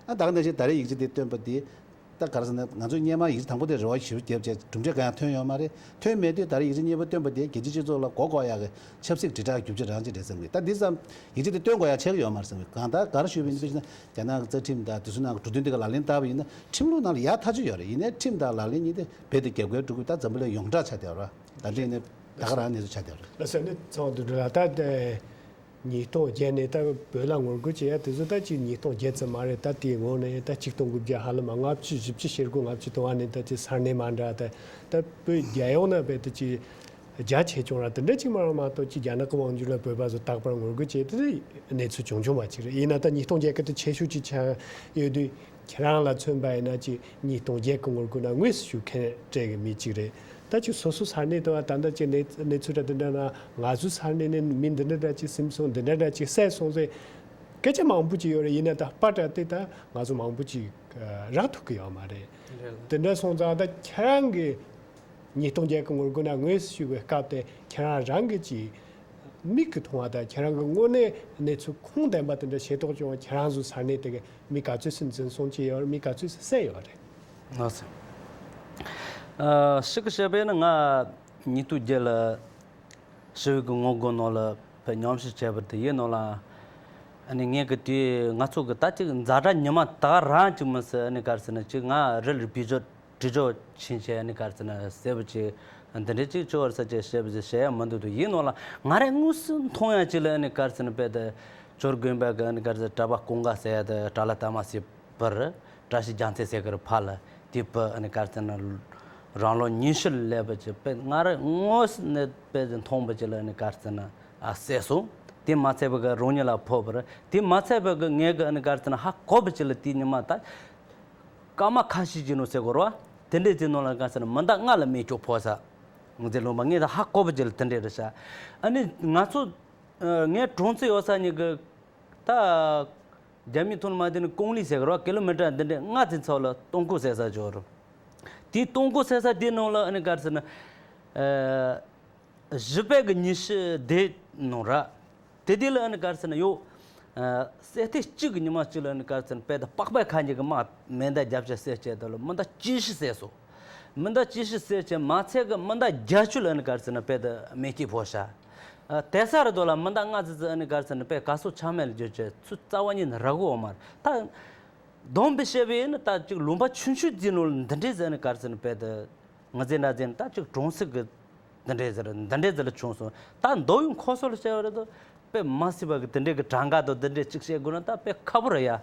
ཨ་ད་ག་ནང་བཞིན་ད་རེས་ཡིག་ཆ་དེ་བཏོན་པ་དེ། ད་ག་རེ་ཟེར་ན། ང་ཚོས་སྔོན་མ་ཡིག་ཆ་དང་པོ་དེ་རེ་བ་ཞེ་པོ་བརྒྱབ་བྱས་གྲུབ་འབྲས་གང་ཡང་ཐོན་ཡོད་མ་རེད། ཐོན་མེད་དུས་ད་རེས་ཡིག་ཆ་གཉིས་པ་བཏོན་པ་དེ་རྒྱལ་སྤྱིའི་སྤྱི་ཚོགས་ལ་མགོ་འཁོར་ཡག་གི་ཆབ་སྲིད་དྲིལ་བསྒྲགས་རྒྱུ་ཆ་རང་ཅིག་རེད་བསམ་གི། ད་འདི་ཙམ་ཡིག་ཆ་དེ་བཏོན་དགོས་ཡག་ཆགས་ཀྱི་ཡོད་མ་རེད་བསམ་གི། གང་ལྟར་ག་རེ་ཞུས་པ་ཡིན་ན། དཔེར་བྱས་ན་རྒྱ་ནག་གི་རྩ་ཁྲིམས་དང་དེ་ཚོའི་ནང་གི་འབྲུ་དོན་དེ་ག་ལག་ལེན་བསྟར་བ་ཡིན་ན་ཁྲིམས་ལུགས་ནང་ལ་ཡག་ཐག་ཆོད་ཡོད་རེད། ཡིན་ནའི་ཁྲིམས་དང་ལག་ལེན་གཉིས་དེ་རྦད་དེ་རྒྱབ་འགལ་འགྲོ་གི། ད་འཛམ་བུ་གླིང་ཡོངས་གྲགས་ཆགས་བསྡད་ཡོད་རེད། ད་འདི་ཡིན་ནའི་ད་ག་རང་གནས་ཚུལ་ཆགས་བསྡད་ཡོད་རེད། ལགས་སོ། ཨ་ནི་ཚང་དུ་འགྲོ་ལ། ད་དེ་ཉིས་སྟོང་བརྒྱད་ནས་ད་བོད་ལ་ངོ་རྒོལ་བྱེད་ཡ་དེ་ཚོ་ད་ཅིག་ཉིས་སྟོང་བརྒྱད་ཙམ་མ་རེད། ད་དེའི་སྔོན་ནས་ད་ཆིག་སྟོང་དགུ་བརྒྱ་ཧ་ལམ་ལྔ་བཅུ་བཞི་བཅུ་ཞེ་དགུ་ལྔ་བཅུ་དུ་བ་ནས་ད་ཅིག་ས་གནས་མ་འདྲ། ད་ད་བོད་རྒྱལ་ཡོངས་ན་བོད་དུ་ཅིག་རྒྱ་ཆེ་ཆུང་ར་དེ་འདྲ་ཅིག་མ་རེད་མ་གཏོགས། ཅིག་རྒྱ་ནག་གི་དབང་སྒྱུར་ལ་བོད་པ་ཚོ་རྟག་པར་ངོ་རྒོལ་བྱེད་དེ་གནས་ཚུལ་བྱུང་བྱུང་བ་ཅིག་རེད། ཡིན་ན་ད་ཉིས་སྟོང་བརྒྱད་གི་དེ་ཆེ་ཤོས་ཅིག་ཆགས་ཡོད་དུས། ཁྱེད་རང་ལ་མཚོན་པ་ཡིན་ན་ཅིག་ཉིས་སྟོང་བརྒྱད་གི་ངོ་རྒོལ་ན་དངོས་སུ་ཞུགས་མཁན་གྲས་ཀྱི་མི་གཅིག་རེད། ད་ཅིག་སོ་སོ་ས་གནས་དུ་བ་ད་ལྟ་ཅིག་གནས་གནས་ཚུལ་འདྲ་དེ་འདྲ་ན། ང་ཚོའི་ས་གནས་ནས་མི་འདི་འདྲ་འདྲ་ཅིག་ཟིན་སོང་། འདི་འདྲ་འདྲ་ཅིག་བསད་སོང་ཟེར་སྐད་ཆ་མང་པོ་ཅིག་ཡོད་རེད། ཡིན་ན་ད་པར་འདྲ་དེ་ད་ང་ཚོ་མང་པོ་ཅིག་རག་ཐུབ་ཀྱི་ཡོད་མ་རེད། རེད། དེ་འདྲ་སོང་ཙང་ད་ཁྱེད་རང་གི་ཉིས་སྟོང་བརྒྱད་གི་ངོ་རྒོལ་ན་དངོས་སུ་ཞུགས་པའི་སྐབས་དེ་ཁྱེད་རང་རང་གི་ཅིག་མིག་གིས་མཐོང་བ་དང་། ཁྱེད་རང་གི་དངོས་གནས་གནས་ཚུལ་ཁུངས་ལྡན་པ་དེ་འདྲ་ཤེས་རྟོགས་བྱུང་བ། ཁྱེད་རང་ཚོའི་ས་གནས་དེ་གི་མི་ག་ཚོད་ཙམ་འཛིན་བཟུང་བྱས་ཡོད་རེད། མི་ག་ཚོད་ཙམ་བསད་ཡོད་རེད། ལགས་སོ། ཨ། ཞིབ་ཀྱི་བཤད་པས་ན། ང་ཉིས་སྟོང་བརྒྱད་ལ་ཞི་བའི་གི་ངོ་རྒོལ་ནང་ལ་ཕར་མཉམ་ཞུགས་བྱས་པ་དེ་ཡིན་ནོ་ལ། ཨ་ནི་ངས་གི་དེ་ང་ཚོ་གི་ད་ཅིག་ཛ་དྲག་ཉི་མ་ད་ག་རང་ཅིག་མི་སྲིད། ཨ་ནི་ག་རེ་ཟེར་ན། ཅིག་ང་རི་ལ་བི་ཇོ་དྲི་ཇོ་ཕྱིན་ཆད། ཨ་ནི་ག་རེ་ཟེར་ན། གསལ་པོ་ཅིག་འདི་འདྲའི་ཅིག་ཅོ་བར་ས་ཅིག་བཤད་པ་ཅིག་བཤད་ཡ་མི་འདུག་དུ། ཡིན་ནོ་ལ། ང་རང་དངོས་སུ་མཐོང་ཡ་ཅིག་ལ། ཨ་ནི་ག་རེ་ཟེར་ན། དཔེ་དེ་ཇོ་རི་དགོན་པ་གི་ཨ་ནི་ག་རེ་ཟེར། གྲྭ་པ་ཀུན་དགའ་ཟེར་ཡ་དེ་གྲྭ་བླ་ཐ་མ་སི་བར་བཀྲ་ཤིས་རྒྱལ་མཚན་ཟེར་གི་རེད། ཕར་ལ་དེ་བུ་ཨ་ནི་ག་རེ་ཟེར་ན། རང་ལོ་ཉི་ཤུ་ལ་སླེབས་པ་ཅིག་དཔེ་ང་རང་དངོས་སུ་ནས་དཔེ་དེ་མཐོང་པ་ཅིག་ལ། ཨ་ནི་ག་རེ་ཟེར་ན། ཨ། བསད་སོང་། དེ་མ་ཚད་པ་གི་རང་ཉིད་ལ་ཕོག་པ་རེད། དེ་མ་ཚད་པ་གི་ངས་གི་ཨ་ནི་ག་རེ་ཟེར་ན། ཧ་གོ་བ་ཅིག་ལ་དེ་ཉི་མ་ད་སྐར་མ་ཁ་ཤས་ཅིག་ནང་ཟེར་དགོས་རེད་བ། དེ་འདྲའི་ཅིག་ནང་ལ་ག་རེ་ཟེར་ན། མི་ཟླ་ལྔ་ལ་རྨས་སྐྱོན་ཕོག་ས། ང་ཚོའི་ལུང་པ་ངས་ད་ཧ་གོ་བ་ཅིག་ལ་དེ་འདྲའི་རེད་ཤག་ཨ་ནི་ང་ཚོ། ཨ། ངའི་གྲོང་ཚོ་ཡོད་ས་གཉིས་ཀྱི་ད་རྒྱ་མིའི་ཐོག་ནས་མ་བསྡད་ན་ཀོང་ལི་ཟེར་གི་རེད་བ། ཀི་ལོ་མི་ཊར་འདི་འདྲའི་ལྔ་ཙམ་ཚོ་ལ་སྟོང་ཁུག་ཟེར་ས་ཅིག་ཡོད་རེད། དེའི་སྟོང་ཁུག་ཟེར་ས་དེའི་ནང་ལ་ཨ་ནི་ག་རེ་ཟེར་ན། ཨ། བཞི་པའི་གི་ཉི་ཤུ་དེའི་ནང་ར། དེ་དེ་ལ་ཨ་ནི་ག་རེ་ཟེར་ན་ཡོད། ཨ། གསེར་ཐེངས་གཅིག་གི་ཉི་མ་གཅིག་ལ་ཨ་ནི་ག་རེ་ཟེར་ན། དཔེ་ད་པགས་པའི་ཁ་ཉིན་གི་དམག་མེ་མདའ་བརྒྱབ་བྱས་བསད་བྱས། དེ་ལ་མི་ཟླ་བཅུ་བཞི་བསད་སོང་། མི་ཟླ་བཅུ་བཞི་བསད་བྱས་མ་ཚད་གི་མི་ཟླ་བརྒྱད་ཅུ་ལ་ཨ་ནི་ག་རེ་ཟེར་ན། དཔེ་ད་རྨས་སྐྱོན་ཕོག་ཤག་ཨ། དེ་ས་རེད་དོ་ལ། མི་ཟླ་ལྔ་ཙམ་ཙམ་ཨ་ནི་ག་རེ་ཟེར་ན། དཔེ་ག་སོ་ཆ་མེད་ལ་གྱུར་བྱས་ཚུར་རྩ་བ་ཉིད་ནས་རག་གི་ཡོད་མ་རེད། ད་སྡོམ་པས་བཤད་པ་ཡིན་ན། ད་ཅིག་ལུང་པ་ཆུང་ཆུང་ཅིག་ནང་ལ་འདི་འདྲའི་ཟེར་ནས་ག་རེ་ཟེར་ན། དཔེ་ད་ང་ཚོའི་འདྲ་ཟེར་ན་ད་ཅིག་གྲོང་གསེབ་ཀྱི་འདི་འདྲའི་ཟེར། འདི་འདྲའི་ཟེར་ལ་བྱུང་སོང་། ད་མདོ་དབུས་ཁམས་གསུམ་ལ་བཤད་པ་རེད་དོ། དཔེ་མ་སྲིད་པ་གི་དེ་འདྲའི་གི་གྲངས་ཀ་དང་དེ་འདྲའི་ཅིག་བཤད་དགོས་ན་ད་དཔེ་ཁག་པོ་རེད་ཡ།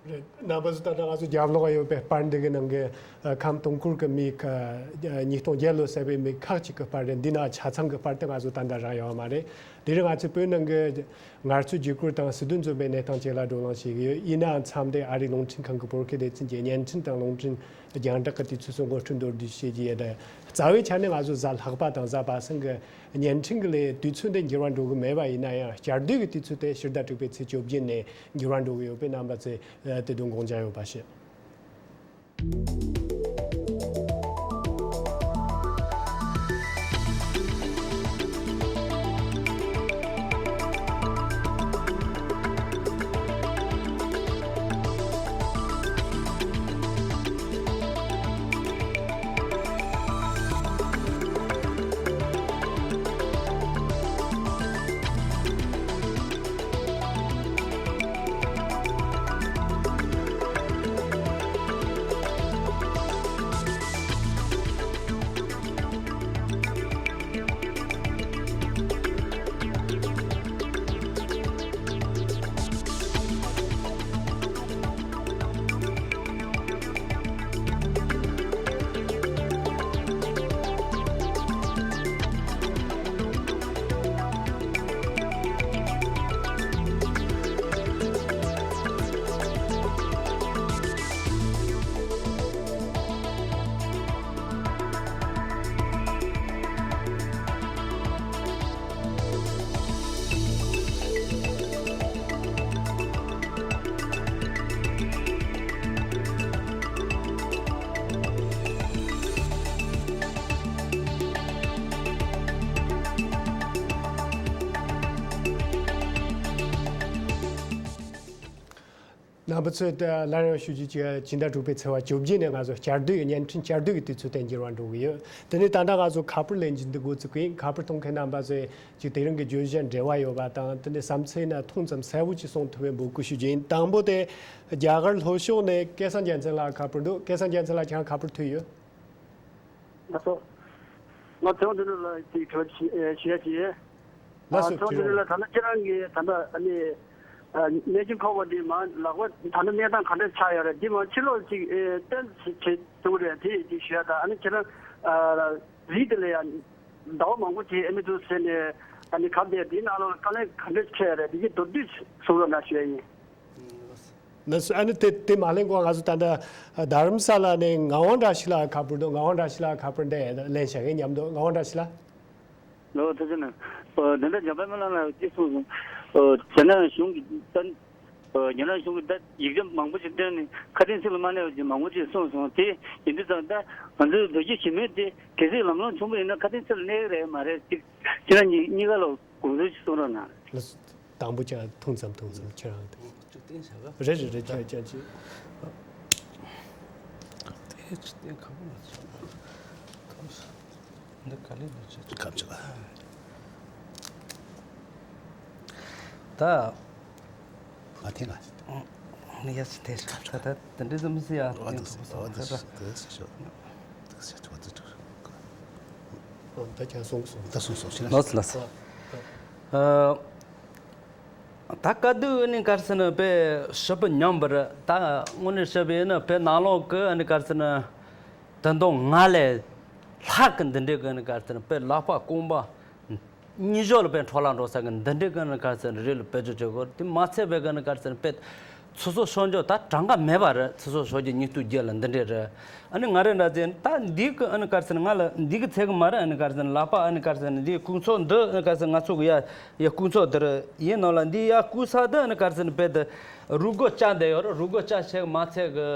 རེད། རྣམ་པ་ཚོ་ད་ལྟ་ང་ཚོ་རྒྱབ་ལོགས་ཡོད་པའི་པར་འདི་གི་ནང་གི། ཨ། ཁམས་སྟོང་སྐོར་གི་མི་ཁ། ཉིས་སྟོང་བརྒྱད་ལོ་བསད་པའི་མི་ཁག་ཅིག་གི་པར་རེད། འདི་ན་ཆ་ཚང་གི་པར་དེ་ང་ཚོ་ད་ལྟ་རག་ཡོད་མ་རེད། དེ་རིང་ང་ཚོའི་བོད་ནང་གི་ངལ་རྩོལ་བརྒྱུད་སྐུར་དང་སྲིད་དོན་རྩོད་པའི་གནས་སྟངས་བཅས་ལ་བགྲོ་གླེང་བྱེད་ཀྱི་ཡོད། ཡིན་ནའང་མཚམས་དེ་ཨ་རིའི་རླུང་འཕྲིན་ཁང་གི་བོད་སྐད་སྡེ་ཚན་གྱི་བརྙན་འཕྲིན་དང་རླུང་འཕྲིན་རྒྱང་བསྒྲགས་ཀྱི་དུས་ཚོད་སོགས་ངོ་སྤྲོད་མདོར་བསྡུས་བྱེད་ཀྱི་ཡོད། རྩ་བའི་ཆ་ནས་ང་ཚོ་གཟའ་ལྷག་པ་དང་གཟའ་པ་སངས་ཀྱི་བརྙན་འཕྲིན་གྱི་ལས་དུས་ཚོད་འདི་འགྱུར་བ་འགྲོ་གི་མེད་པ་ཡིན་ན་ཡང་། བསྐྱར་ཟློས་ཀྱི་དུས་ཚོད་དེ་ཕྱི་ཟླ་དྲུག་པའི་ཚེས་བཅོ་བརྒྱད་ནས་འགྱུར་བ་འགྲོ་གི་ཡོད་པའི་རྣམ་པ་ཚོས་དེ་དོན་དགོངས་འཇགས་ཡོད་པ་བྱེད། རྣམ་པ་ཚོས་ད་སླར་ཡང་ཞུ་རྒྱུ་གཅིག་སྦྱིན་བདག་འབྲུག་པའི་ཚེས་པ་བཅོ་བརྒྱད་ནས་ང་ཚོ་བསྐྱར་ཟློས་ཀྱི་བརྙན་འཕྲིན་བསྐྱར་ཟློས་ཀྱི་དུས་ཚོད་དེ་འགྱུར་བ་འགྲོ་གི་ཡོད། དེ་ནས་ད་ལྟ་ང་ཚོ་ཁ་པར་ལེན་རྒྱུ་འདི་འགོ་བཙུགས་ཀྱི་ཡིན། ཁ་པར་གཏོང་མཁན་རྣམ་པ་ཚོས་ཅིག་དེ་རིང་གི་བརྗོད་གཞི་འབྲེལ་བ་ཡོད་པ་དང་། དེ་ནས་བསམ་ཚུལ་ན་ཐུང་ཙམ་གསལ་པོ་ཅིག་གསུང་ཐུབ་པའི་འབོད་སྐུལ་ཞུ་རྒྱུ་ཡིན། དང་པོ་དེ་རྒྱ་གར་ལྷོ་ཕྱོགས་ནས་སྐལ་བཟང་རྒྱལ་མཚན་ལགས་ཁ་པར་འདུག་སྐལ་བཟང་རྒྱལ་མཚན་ལགས་ཁྱེད་རང་ཁ་པར་ཐོན་ཡོད། ལགས་སོ། ང་ཚེ་དབང་དོན་གྲུབ་ལ་ཅིག་དྲི་བ་ཞུ་ཞུ་ཡ་ཅིག་ཡོད། ལགས་སོ། ཨ་ཚེ་དབང་དོན་གྲུབ་ལགས། ད་ལྟ་ཁྱེད་རང་གིས་ད་ལྟ་ཨ་ནི་ཨ་གནས་ཆེན་ཁོག་པ་འདི་མར་ལག་པ་ད་ལྟ་གནས་སྟངས་ག་འདྲ་ཆགས་ཡོད་རེད། འདི་མར་ཕྱིར་ལོག་ཅིག་ཨེ་གཏན་བྱེད་ཐུབ་རེད། དེ་ཅིག་ཞུ་ཡ་དང་། ཨ་ནི་ཁྱེད་རང་ཨ་རི་དེ་ལ་ཡང་ཟླ་བ་མང་པོ་ཅིག་ཨེ་མི་འདུག་ཟེར་ནས་ཨ་ནི་གབ་བསྡད། དེའི་ནང་ལོགས་ལ་དཀའ་ལས་ག་འདྲ་འཕྲད་ཡོད་རེད། འདི་གི་མདོར་བསྡུས་གསུང་རོགས་གནང་ཞུ་ཡ་ཡིན། ལགས་སོ། ཨ་ནི་དེ་དེ་མ་ལེན་གོང་ང་ཚོ་ད་ལྟ་རྡ་རམ་ས་ལ་ནས་ངག་དབང་བཀྲ་ཤིས་ལགས་ཁ་པར་འདུག་ངག་དབང་བཀྲ་ཤིས་ལགས་ཁ་པར་འདི་ལེན་བྱ་གི་མཉམ་དུ། ངག་དབང་བཀྲ་ཤིས་ལགས། ལོ་ཐུགས་རྗེ་གནང་། འདི་འདྲ་འཇམ་དཔལ་སྨོན་ལམ་ལགས་ཅིག་གསུངས་སོང་། རྒྱ་ནག་གཞུང་གིས་ད་རྒྱ་ནག་གཞུང་གིས་ད་ཡིག་ཆ་མང་པོ་ཞིག་བཏོན་ནས་ཁ་དན་ཚིག་ལ་མ་གནས་པ་ཅིག་མང་པོ་ཅིག་གསུངས་སོང་། དེ་ཡིན་དུས་ཙང་ད་ང་ཚོའི་ལོ་རྒྱུས་ཞིབ་མོ་དེ་གལ་སྲིད་ལམ་ལྷོང་བྱུང་བ་ཡིན་ན་ཁ་དན་ཚིག་ལ་གནས་ཀྱི་རེད་མ་རེད་ཅིག་ཁྱེད་རང་གཉིས་གཉིས་ཀ་ལ་དགོངས་ཚུལ་ཅིག་གསུང་རོགས་གནང་། ལགས་སོ། དང་པོ་ཅག་ཐུང་ཙམ་ཐུང་ཙམ་ཁྱེད་རང་དེ། ཅིག་བསྟན་བྱ་ག་རེད་རེད་རེད། ཅག་ཅག་ཅིག་དེ་ཅིག་བསྟན་ཁག་པོ་མ་བྱུང་། འདི་ག་ལེར་འདི་ཅིག་ཁམས་ཅིག་ད། ང་དེ་ང་ཡ་སི་དེ་ཁམས་ཅིག་ད་ད་དེ་འདྲའི་ཙམ་ཟེར་ཡ་བསྟན་ཁག་པོ་སོང་ད། ད་ཅག་སོང་སོང་ད་སོང་སོང་ལགས་སོ་ལགས་སོ། ཨ། ད་བཀའ་བསྡུ་ནི་ག་རེ་ཟེར་ན་དཔེ་ཞིབ་པོ་ཉམས་པ་རེད། ད་དངོས་གནས་བཤད་པ་ཡིན་ན་དཔེ་ནང་ལོགས་ཀྱི་ནི་ག་རེ་ཟེར་ན་དོན་དག་ལྔ་ལས་ལྷག་གི་འདི་འདྲའི་གི་ནི་ག་རེ་ཟེར་ན་དཔེ་ལག་པ་རྐང་པ་གཉིས་ཤོག་ལ་དཔེ་འཕྲོ་བརླག་འགྲོ་ས་གི་འདི་འདྲའི་གི་ནི་ག་རེ་ཟེར་ན་རི་ལ་བེད་སྤྱོད་བྱེད་དགོས། དེ་མ་ཚད་པའི་གི་ནི་ག་རེ་ཟེར་ན་དཔེ་ཚེ་སྲོག་སྲུང་སྐྱོབ་ད་གྲངས་ཀ་མེད་པ་རེད། ཚེ་སྲོག་སྲུང་སྐྱོབ་ཉིས་སྟོང་བརྒྱད་ལ་འདི་འདྲའི་རེད། ཨ་ནི་ང་རེ་འདྲ་ཟེར་ད་འདི་གི་ཨ་ནི་ག་རེ་ཟེར་ན་ང་ལ་འདི་གི་ཚད་གི་མ་རེད། ཨ་ནི་ག་རེ་ཟེར་ན་ལག་པ་ཨ་ནི་ག་རེ་ཟེར་ན་འདི་ཁུག་ཚོགས་འདི་ཨ་ནི་ག་རེ་ཟེར་ན་ང་ཚོ་གི་ཡ་ཡ་ཁུག་ཚོགས་འདི་རེད། ཡིན་ནོ་ལ་འདི་ཡ་ཁུག་ས་འདི་ཨ་ནི་ག་རེ་ཟེར་ན་དཔེ་འདི་རུས་རྒོད་བཅག་བསྡད་ཡོད་རེད། རུས་རྒོད་བཅག་ཆེ་གི་མ་ཚད་གི་